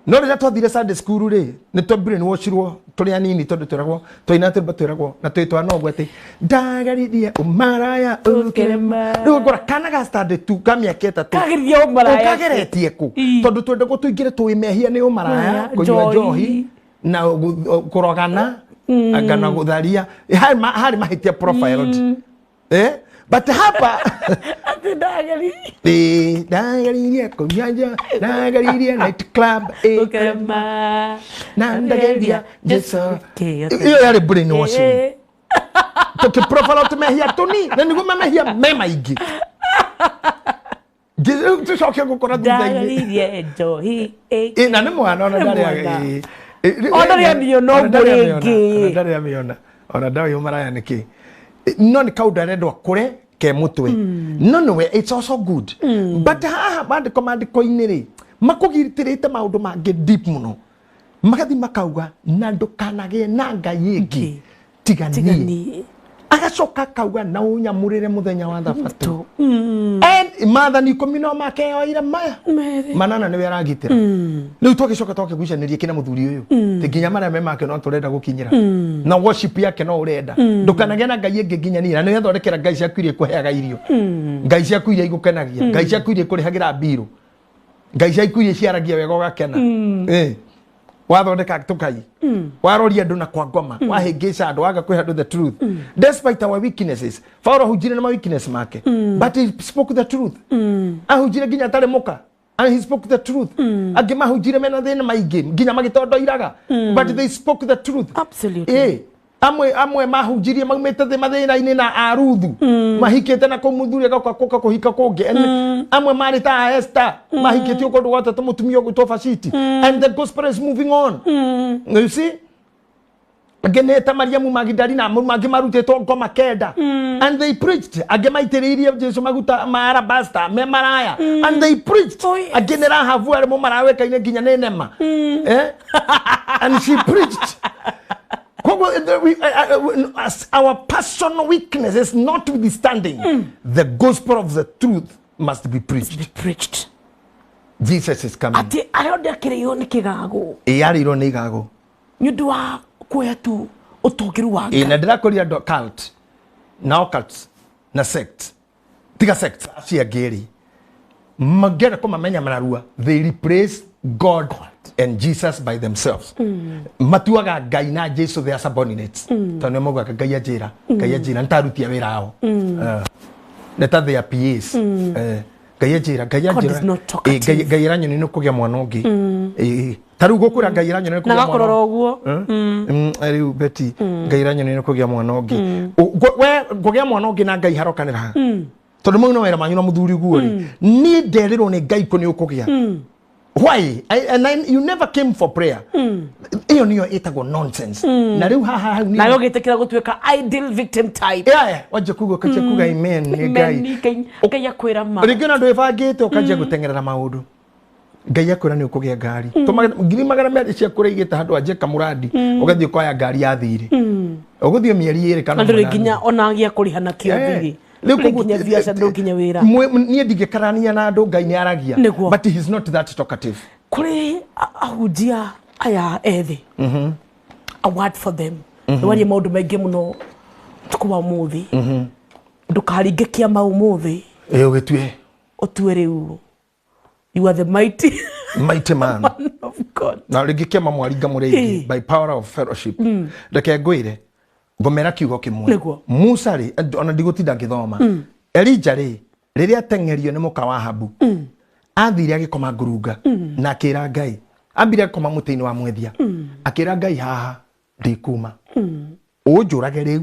No rĩrĩa twathire Sunday school rĩ, nĩ twa brainwashirwo tũrĩ anini tondũ twĩragwo twaina tũrĩmbo twĩragwo na twĩ twana ũguo atĩ ndageririe ũmaraya ũkĩrema. Rĩu ũgakora kana ga standard two ka mĩaka 3 Kageririe ũmaraya. Ũkageretie kũ? Tondũ twendagwo tũingĩre tũĩ mehia nĩ ũmaraya, kũnyua njohi na kũrogana kana gũtharia. Harĩ mahĩtia profiled. But hapa Ati ndageririe. Ndageririe kũnyua njohi, ndageririe night club, Ũkĩrema. Na ndageria Jesu. Iyo yarĩ brainwashing. Tũkĩprofile tũmehia tũni na nĩguo mamehia me maingĩ. Tũcoke gũkora thutha-inĩ. Ndageririe njohi. Na nĩ mwana ona ndarĩ Ona ndarĩ amĩona ũguo rĩngĩ. Ona ndarĩ amĩona. Ona ndoĩ ũmaraya nĩkĩ. No nĩ kaũndũ arendwo akũre ke mũtwe. No nĩwe, it's also good. But haha maandĩko maandĩko-inĩ rĩ, makũgitĩrĩte maũndũ mangĩ deep mũno. Magathi makauga na ndũkanagĩe na Ngai ĩngĩ tiga niĩ. Agacoka akauga na ũnyamũrĩre mũthenya wa Thabatũ. And maathani 10 no makeyoire maya. Manana nĩwe aragitĩra. Rĩu twagĩcoka twakĩgucanĩria kĩna mũthuri ũyũ. Ti nginya marĩa me make no tũrenda gũkinyĩra. Na worship yake no ũrenda. Ndũkanagĩe na Ngai ĩngĩ nginya niĩ. Na nĩwe thondekera Ngai ciaku iria ikũheaga irio. Ngai ciaku iria igũkenagia. Ngai ciaku iria ikũrĩhagĩra mbirũ. Ngai ciaku iria ciaragia wega ũgakena. Wathondeka tũkai. Waroria andũ na kwa ngoma. Wahĩngĩca andũ, waga kwĩhe andũ the truth. Despite our weaknesses. Paulo ahunjire na ma weakness make. But he spoke the truth. Ahunjire nginya atarĩ mũka. And he spoke the truth. Angĩ mahunjire mena thĩna maingĩ nginya magĩtondoiraga. But they spoke the truth. Absolutely. Amwe mahunjirie maumĩte thĩ mathĩna-inĩ na aruthu. Mahikĩte na kũu mũthuri agoka gũka kũhika kũngĩ. Amwe marĩ ta Esther, mahikĩtio kũndũ gwothe ta mũtumia ũgwĩtwo Vashti. And the gospel is moving on. You see? Angĩ nĩ ta Mariamu Magdalena, mangĩ marutĩtwo ngoma 9. And they preached. Angĩ maitĩrĩirie Jesu maguta ma alabaster, me maraya. And they preached. Oh, yes. Angĩ nĩ Rahabu arĩ mũmarawekaine nginya nĩ nema. And she preached. Koguo, our personal weakness is notwithstanding, the gospel of the truth must be preached. Be preached. Jesus is coming. Ati arĩa akĩrĩirwo nĩ kĩgago. Ĩ, arĩirwo nĩ igago. Nĩ ũndũ wa kuoya tu ũtũgĩru wa Ngai. Na ndĩrakũria andũ cult, na occults, na sect. Tiga sect, acio angĩ rĩ, mangĩenda kũmamenya narua, they replace God and Jesus by themselves. Matuaga Ngai na Jesu their subordinates. Tondũ nĩo maugaga Ngai anjĩra, Ngai anjĩra, nĩtarutia wĩra ao. Nĩ ta their P As. Ngai anjĩra, Ngai God is anjĩra. not talkative. Ngai ĩranyoni nĩ kũgĩa mwana ũngĩ. Ta rĩu gũkwĩra Ngai ĩranyoni nĩ kũgĩa Na mwana gakorora ũngĩ. ũguo. Rĩu Betty, Ngai ĩranyoni nĩ kũgĩa mwana ũngĩ. We kũgĩa mwana ũngĩ na Ngai harokanĩra ha? Tondũ mau no wĩra manyu na mũthuri guo rĩ. Niĩ nderirwo nĩ Ngai kũ nĩ ũkũgĩa. Why? You never came for prayer. Iyo niyo ĩtagwo nonsense. Na rĩu haha hau nĩ Na rĩu ũgĩtĩkĩra gũtuĩka ideal victim type. Yeah, yeah. Wanjia kuga, ũkanjia kuga amen, nĩ Amen, Ngai. nĩ Ngai. Ngai akwĩra ma. Rĩngĩ ona ndwĩbangĩte ũkanjia gũteng'erera maũndũ. Ngai akwĩra nĩ ũkũgĩa ngari. Tũma ngiri magana merĩ ciaku ũrĩa handũ wanjie kamũrandi, ũgathiĩ ũkoya ngari ya thirĩ. Ũgũthiĩ mĩeri 2 kana Na ndũrĩ mũnana. nginya ona gĩa kũrĩha nakĩo thirĩ. Rĩu Ndũrĩ koguo nginya biacara, ndũrĩ nginya wĩra. Niĩ ndingĩkarania na andũ, Ngai nĩ aragia. Nĩguo. But he is not that talkative. Kũrĩ ahunjia aya ethĩ. A word for them. Nĩ warie maũndũ maingĩ mũno ũtukũ wa ũmũthĩ. Ndũkaringe kĩama ũmũthĩ. Ĩ, ũgĩtue. Ũtue rĩu. You are the mighty mighty man. man of God. Na rĩngĩ kĩama mwaringa mũrĩ aingĩ, by power of fellowship. Reke ngwĩre, ngomera kiugo kĩmwe. Nĩguo. Musa rĩ, ona ndigũtinda ngĩthoma. Elija rĩ, rĩrĩa ateng'erio nĩ mũka wa Ahabu, athire agĩkoma ngurunga, na akĩra Ngai. Ambire agĩkoma mũtĩ-inĩ wa mwethia. Akĩra Ngai, haha ndikuma. Ũnjũrage rĩu,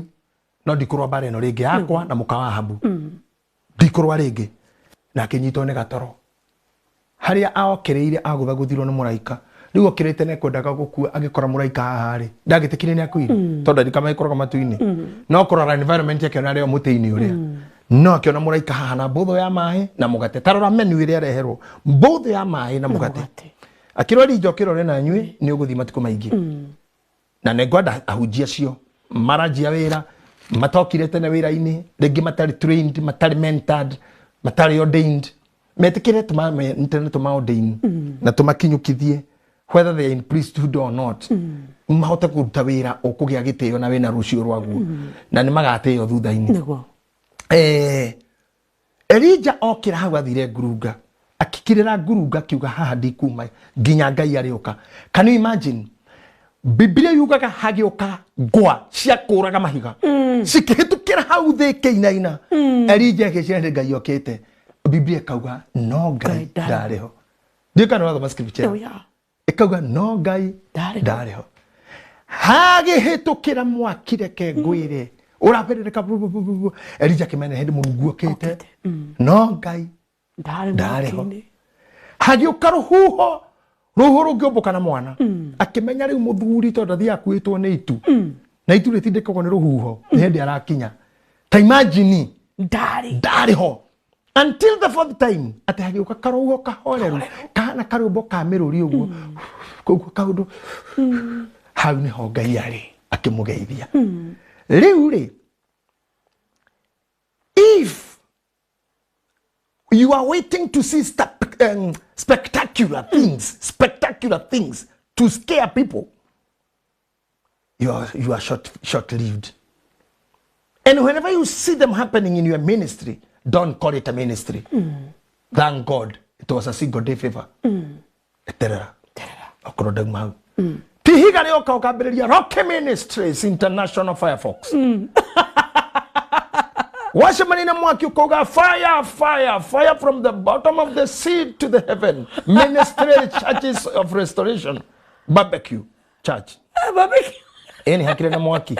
no ndikũrũa mbara ĩno rĩngĩ yakwa na mũka wa Ahabu. Ndikũrũa rĩngĩ. Na akĩnyitwo nĩ gatoro. Harĩa aokĩrĩire agũthagũthirwo nĩ mũraika. Rĩu okĩrĩte nĩ ekwendaga gũkua, agĩkora mũraika haha rĩ, ndagĩtĩkire nĩ akuire. Tondũ araika maikũrũkaga matu-inĩ. No kũrora environment yake ona arĩ o mũtĩ-inĩ ũrĩa. No akĩona mũraika haha na mbũthũ ya maĩ na mũgate. Ta rora menu ĩrĩa areherwo. Mbũthũ ya maĩ na mũgate. Mũgate. Akĩrwo Elija, ũkĩrore na nyuĩ, nĩ ũgũthiĩ matukũ maingĩ. Na nĩ ngwenda ahunjia acio maranjia wĩra, matokire tene wĩra-inĩ, rĩngĩ matarĩ trained, matarĩ mentored, matarĩ ordained. Metĩkĩre tũma ordain na tũmakinyũkithie. Whether they are in priesthood or not, mahote kũruta wĩra ũkũgĩa gĩtĩo na wĩna rũciũ rwaguo, na nĩ magatĩo thutha-inĩ. Elija okĩra hau athire ngurunga, akĩkirĩra ngurunga akiuga haha ndikuma nginya Ngai arĩũka. Can you imagine? Biblia yugaga hagĩũka ngwa cia kũraga mahiga, cikĩhĩtũkĩra hau thĩ kĩinaina. Elija agĩciria nĩ Ngai okĩte. Biblia ĩkauga no Ngai ndarĩ ho. Ndiũĩ kana ũrathoma scripture. Ĩkauga no Ngai ndarĩ ho. Hagĩhĩtũkĩra mwaki, reke ngwĩre, ũrabĩrĩrĩka. Elija akĩmenya hĩndĩ Mũrungu okĩte, no Ngai ndarĩ ho. Hagĩũka rũhuho, rũhuho rũngĩũmbũka na mwana, akĩmenya rĩu mũthuri tondũ athiĩ akuĩtwo nĩ itu, na itu rĩtindĩkagwo nĩ rũhuho, nĩ hĩndĩ arakinya. Ta imagine, ndarĩ ho until the fourth time, atĩ hagĩũka karũhuho kahoreru kahana karwĩmbo ka mĩrũri ũguo, koguo kaũndũ hau nĩho Ngai arĩ akĩmũgeithia. Rĩu rĩ, if you are waiting to see spectacular things, spectacular things to scare people, you are short lived. And whenever you see them happening in your ministry, don't call it a ministry. Thank God it was a single day favor. Eterera. Okorwo ndauma hau. Ti ihiga rĩoka ũkambĩrĩria Rocky Ministries International Firefox. Wacemania na mwaki ukauga, "Fire, fire, fire from the bottom of the sea to the heaven. Ministry Churches of Restoration Barbecue Church." Barbecue. Ĩni hakĩrĩ na mwaki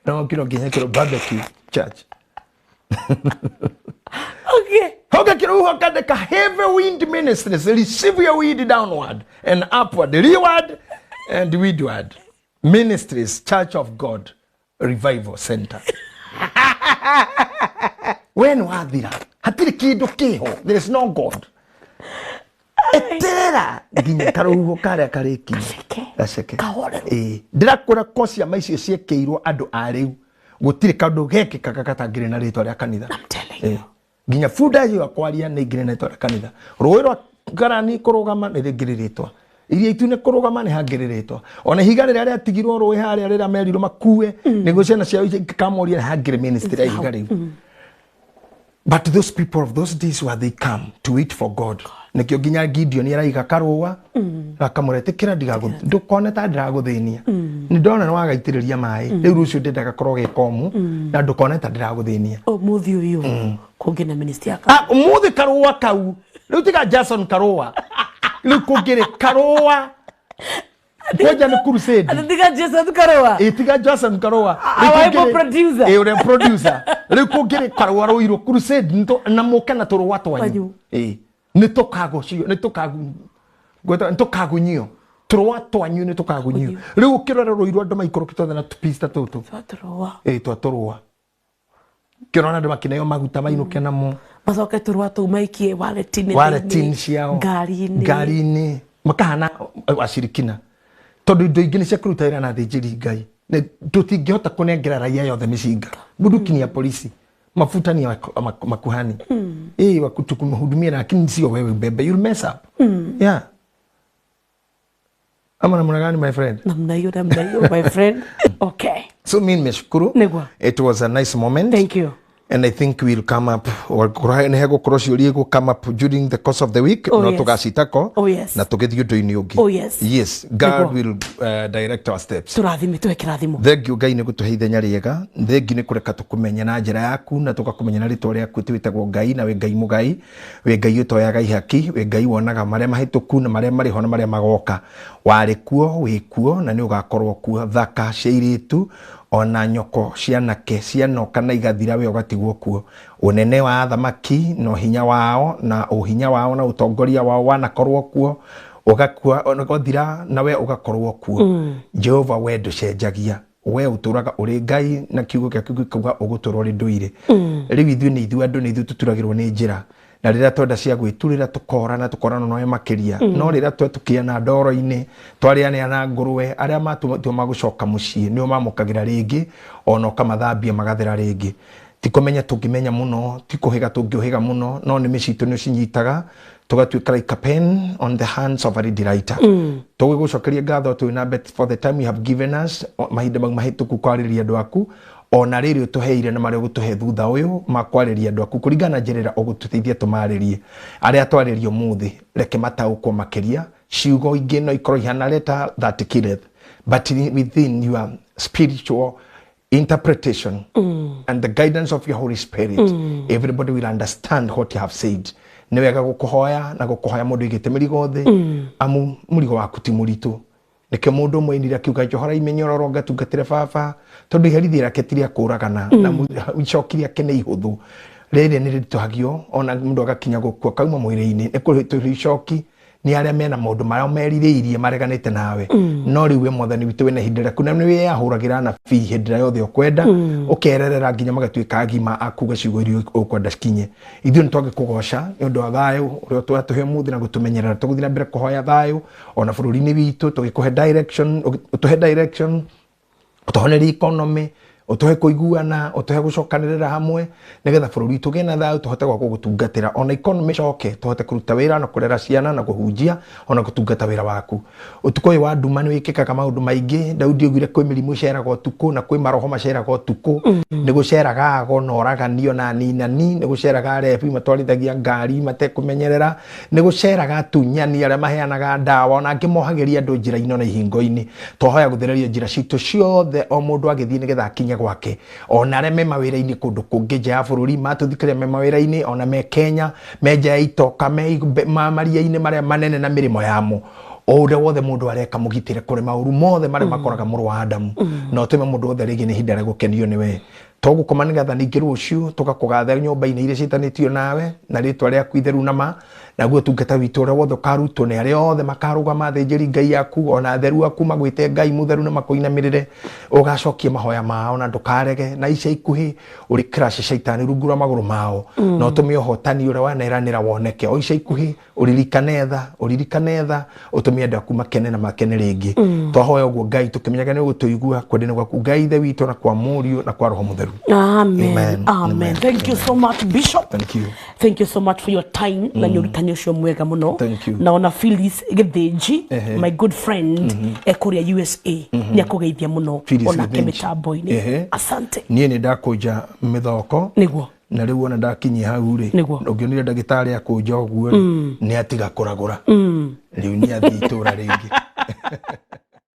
no kiro nginya kĩro barbecue church. Hoga kandĩka Heavy Wind Ministries. Receive your wind downward and upward, reward and windward Ministries Church of God Revival Center. We nĩ wathira, hatirĩ kĩndũ kĩho, there is no God. Eterera nginya karũhuho karĩa karĩkinya. Gaceke. Gaceke. Kahoreru. Ĩĩ, ndĩrakwĩra ko ciama icio ciĩkĩirwo andũ a rĩu, gũtirĩ kaũndũ gekĩkaga gatangĩrĩ na rĩtwa rĩa kanitha. I'm telling you. Nginya bunda ĩyo kwaria nĩ ingĩrĩ na rĩtwa rĩa kanitha. Rũĩ rwa Ngarani kũrũgama nĩ rĩngĩrĩ rĩtwa, iria itune kũrũgama nĩ hangĩrĩ rĩtwa, ona ihiga rĩrĩa rĩatigirwo rũĩ harĩa rĩrĩa merirwo makue nĩguo ciana ciao ikamoria, nĩ hangĩrĩ ministry ya ihiga rĩu. But those people of those days where they come to wait for God, nĩkĩo nginya Gideon araiga karũa akamũretĩkĩra, ndũkone ta ndĩragũthĩnia, nĩ ndona nĩ wagaitĩrĩria maĩ, rĩu rũciũ ndĩndaga korwo gĩ komũ, na ndũkone ta ndĩragũthĩnia. Ũmũthĩ ũyũ kũngĩ na ministry ya Ah, ũmũthĩ karũa kau rĩu tiga Jason Karũa, rĩu kũngĩrĩ Karũa kwanja nĩ crusade. Atĩ tiga Jason Karũa. Ĩ, tiga Jason Karũa. Our able producer. Ĩ, ũrĩa producer. Rĩu kũngĩrĩ Karũa Rũirũ crusade, na mũke na tũrũa twanyu. Twanyu. Ĩ, nĩ tũkagũcio, nĩ tũkagu gweta, nĩ tũkagunyio tũrũa twanyu, nĩ tũkagunyio. Rĩu ũkĩrora Rũirũ, andũ maikũrũkĩte othe na tũpista tũtũ. Twa tũrũa. Ĩ, twa tũrũa, kĩrona andũ makĩneo maguta mainũke namo. Macoke tũrũa tũu maikie wallet-inĩ. Wallet-inĩ ciao. Ngari-inĩ. Ngari-inĩ, makahana acirikina, tondũ indo ingĩ nĩ cia kũruta wĩra na athĩnjĩri Ngai. Tũtingĩhota kũnengera raia yothe mĩcinga. Bunduki ni ya polisi, mafuta ni ya makuhani, ĩ wakutukumhudumia, lakini sio wewe ubebe, you'll mess up. Yeah, ama namna gani, my friend? Namna hiyo, namna hiyo, my friend. Okay. So mi nimeshukuru. Nĩguo. It was a nice moment. Thank you. And I think we'll come up, nĩ hegũkorwo ciũria igũ come up during the course of the week. Oh, no yes. tũgacitako Oh, yes. na tũgĩthiĩ ũndũ-inĩ ũngĩ. Oh, yes. Yes, God Nĩguo. will direct our steps. Tũrathime, tũhe kĩrathimo. Thengiũ Ngai nĩ gũtũhe ithenya rĩega, thengiũ nĩ kũreka tũkũmenye na njĩra yaku na tũgakũmenya na rĩtwa rĩaku. Twĩtagwo Ngai na wĩ Ngai mũgai, wĩ Ngai ũtoyaga ihaki, wĩ Ngai wonaga marĩa mahĩtũku na marĩa marĩ ho na marĩa magoka. Warĩ kuo, wĩ kuo na nĩ ũgakorwo kuo. Thaka cia airĩtu ona nyoko cianake cianoka na igathira, we ũgatigwo kuo. Ũnene wa athamaki na ũhinya wao na ũhinya wao na ũtongoria wao wanakorwo kuo, ũgakua, ũgathira, na we ũgakorwo kuo. Jehova, we ndũcenjagia, we ũtũraga ũrĩ Ngai na kiugo gĩaku gĩkauga ũgũtũra ũrĩ ndũire. Rĩu ithuĩ nĩ ithuĩ andũ, nĩ ithuĩ tũturagĩrwo nĩ njĩra, na rĩrĩa twenda cia gwĩturĩra tũkora na tũkorana nawe makĩria, no rĩrĩa twetũkia na ndoro-inĩ twarĩanĩra na ngũrwe, arĩa matua magũcoka mũciĩ nĩo mamũkagĩra rĩngĩ, ona ũkamathambia magathera rĩngĩ. Ti kũmenya tũngĩmenya mũno, ti kũhĩga tũngĩũhĩga mũno, no nĩmĩ citũ nĩ ũcinyitaga tũgatuĩka like a pen on the hands of a ready writer. Tũgĩgũcokeria ngatho twĩ na bet for the time you have given us, mahinda mau mahĩtũku kwarĩria andũ aku, ona rĩrĩ ũtũheire na marĩa ũgũtũhe thutha ũyũ ma kwarĩria andũ aku kũringana na njĩra ĩrĩa ũgũtũteithia tũmarĩrie. Arĩa twarĩria ũmũthĩ reke mataũkwo makĩria, ciugo ingĩ no ikorwo ihana letter that killeth, but within your spiritual interpretation and the guidance of your Holy Spirit, everybody will understand what you have said. Nĩ wega gũkũhoya na gũkũhoya mũndũ igĩte mĩrigo thĩ, amu mũrigo waku ti mũritũ. Nĩkĩo mũndũ ũmwe ainire akiuga njohora imenyororo ngatungatĩre baba, tondũ iherithia rĩake ti rĩa kũragana na icoki rĩake nĩ ihũthũ. Rĩrĩ nĩ rĩritũhagio ona mũndũ agakinya gũkua kauma mwĩrĩ-inĩ, nĩ kũritũhio icoki nĩ arĩa mena maũndũ marĩa merirĩirie mareganĩte nawe. No rĩu we Mwathani witũ wĩna ihinda rĩaku na nĩ wĩyahũragĩra anabii hĩndĩ ĩrĩa yothe ũkwenda, ũkererera nginya magatuĩka agima a kuga ciugo iria ũkwenda cikinye. Ithuĩ nĩ twagĩkũgoca nĩ ũndũ wa thayũ ũrĩa twatũhe ũmũthĩ na gũtũmenyerera. Tũgũthiĩ na mbere kũhoya thayũ ona bũrũri-inĩ witũ, tũgĩkũhe direction, ũtũhe direction, ũtũhonerie economy, ũtũhe kũiguana, ũtũhe gũcokanĩrĩra hamwe nĩgetha bũrũri witũ ũgĩe na thayũ, tũhote gwa gũgũtungatĩra ona economy coke, tũhote kũruta wĩra na kũrera ciana na kũhunjia ona gũtungata wĩra waku. Ũtukũ ũyũ wa nduma nĩ wĩkĩkaga maũndũ maingĩ. Daudi augire kwĩ mĩrimũ ĩceraga ũtukũ na kwĩ maroho maceraga ũtukũ. Nĩ gũceraga ago na oraganio na aninani, nĩ gũceraga arebi matwarithagia ngari matekũmenyerera, nĩ gũceraga atunyani arĩa maheanaga ndawa ona angĩ mohagĩria andũ njĩra-inĩ ona ihingo-inĩ. Twahoya gũthererio njĩra citũ ciothe o mũndũ agĩthiĩ nĩgetha akinye gwake, ona arĩa me mawĩra-inĩ kũndũ kũngĩ nja ya bũrũri matũthikĩrĩria me mawĩra-inĩ, ona me Kenya, me nja ya itoka, me maria-inĩ marĩa manene na mĩrĩmo yamo. O ũrĩa wothe mũndũ areka mũgitĩre kũrĩ maũru mothe marĩa makoraga mũrũ wa Adamu, na ũtũme mũndũ wothe rĩngĩ nĩ ihinda rĩa gũkenio nĩwe. Tũgũkoma nĩgetha ningĩ rũciũ tũgakũgatha nyũmba-inĩ iria ciĩtanĩtio nawe na rĩtwa rĩaku itheru na ma, naguo ũtungata witũ ũrĩa wothe ũkarutwo nĩ arĩa othe makarũgama athĩnjĩri Ngai aku ona atheru aku magwĩte Ngai mũtheru na makũinamĩrĩre, ũgacokia mahoya mao na ndũkarege, na ica ikuhĩ ũrĩ crash caitani rungu rwa magũrũ mao, na ũtũme ũhotani ũrĩa waneranĩra woneke o ica ikuhĩ. Ũririkane tha, ũririkane tha, ũtũme andũ aku makene na makene rĩngĩ. Twahoya ũguo Ngai tũkĩmenyaga nĩ ũgũtũigua kwendene gwaku Ngai Ithe witũ na kwa Mũriũ na kwa Roho Mũtheru. Amen. Amen. Amen. Amen. Thank you so much, Bishop. Thank you. Thank you so much for your time na nĩ ũrutani ũcio mwega mũno. Thank you. Na ona Phyllis Gĩthĩnji, my good friend, e kũrĩa USA, nĩ akũgeithia mũno Phyllis onake Gĩthĩnji. mĩtambo-inĩ. Asante. Niĩ nĩ ndakũnja mĩthoko. Nĩguo. Na rĩu ona ndakinyia hau rĩ, Nĩguo. ũngĩonire ndagĩtarĩ akũnja ũguo rĩ, nĩ atiga kũragũra. Rĩu nĩ athiĩ itũra rĩngĩ.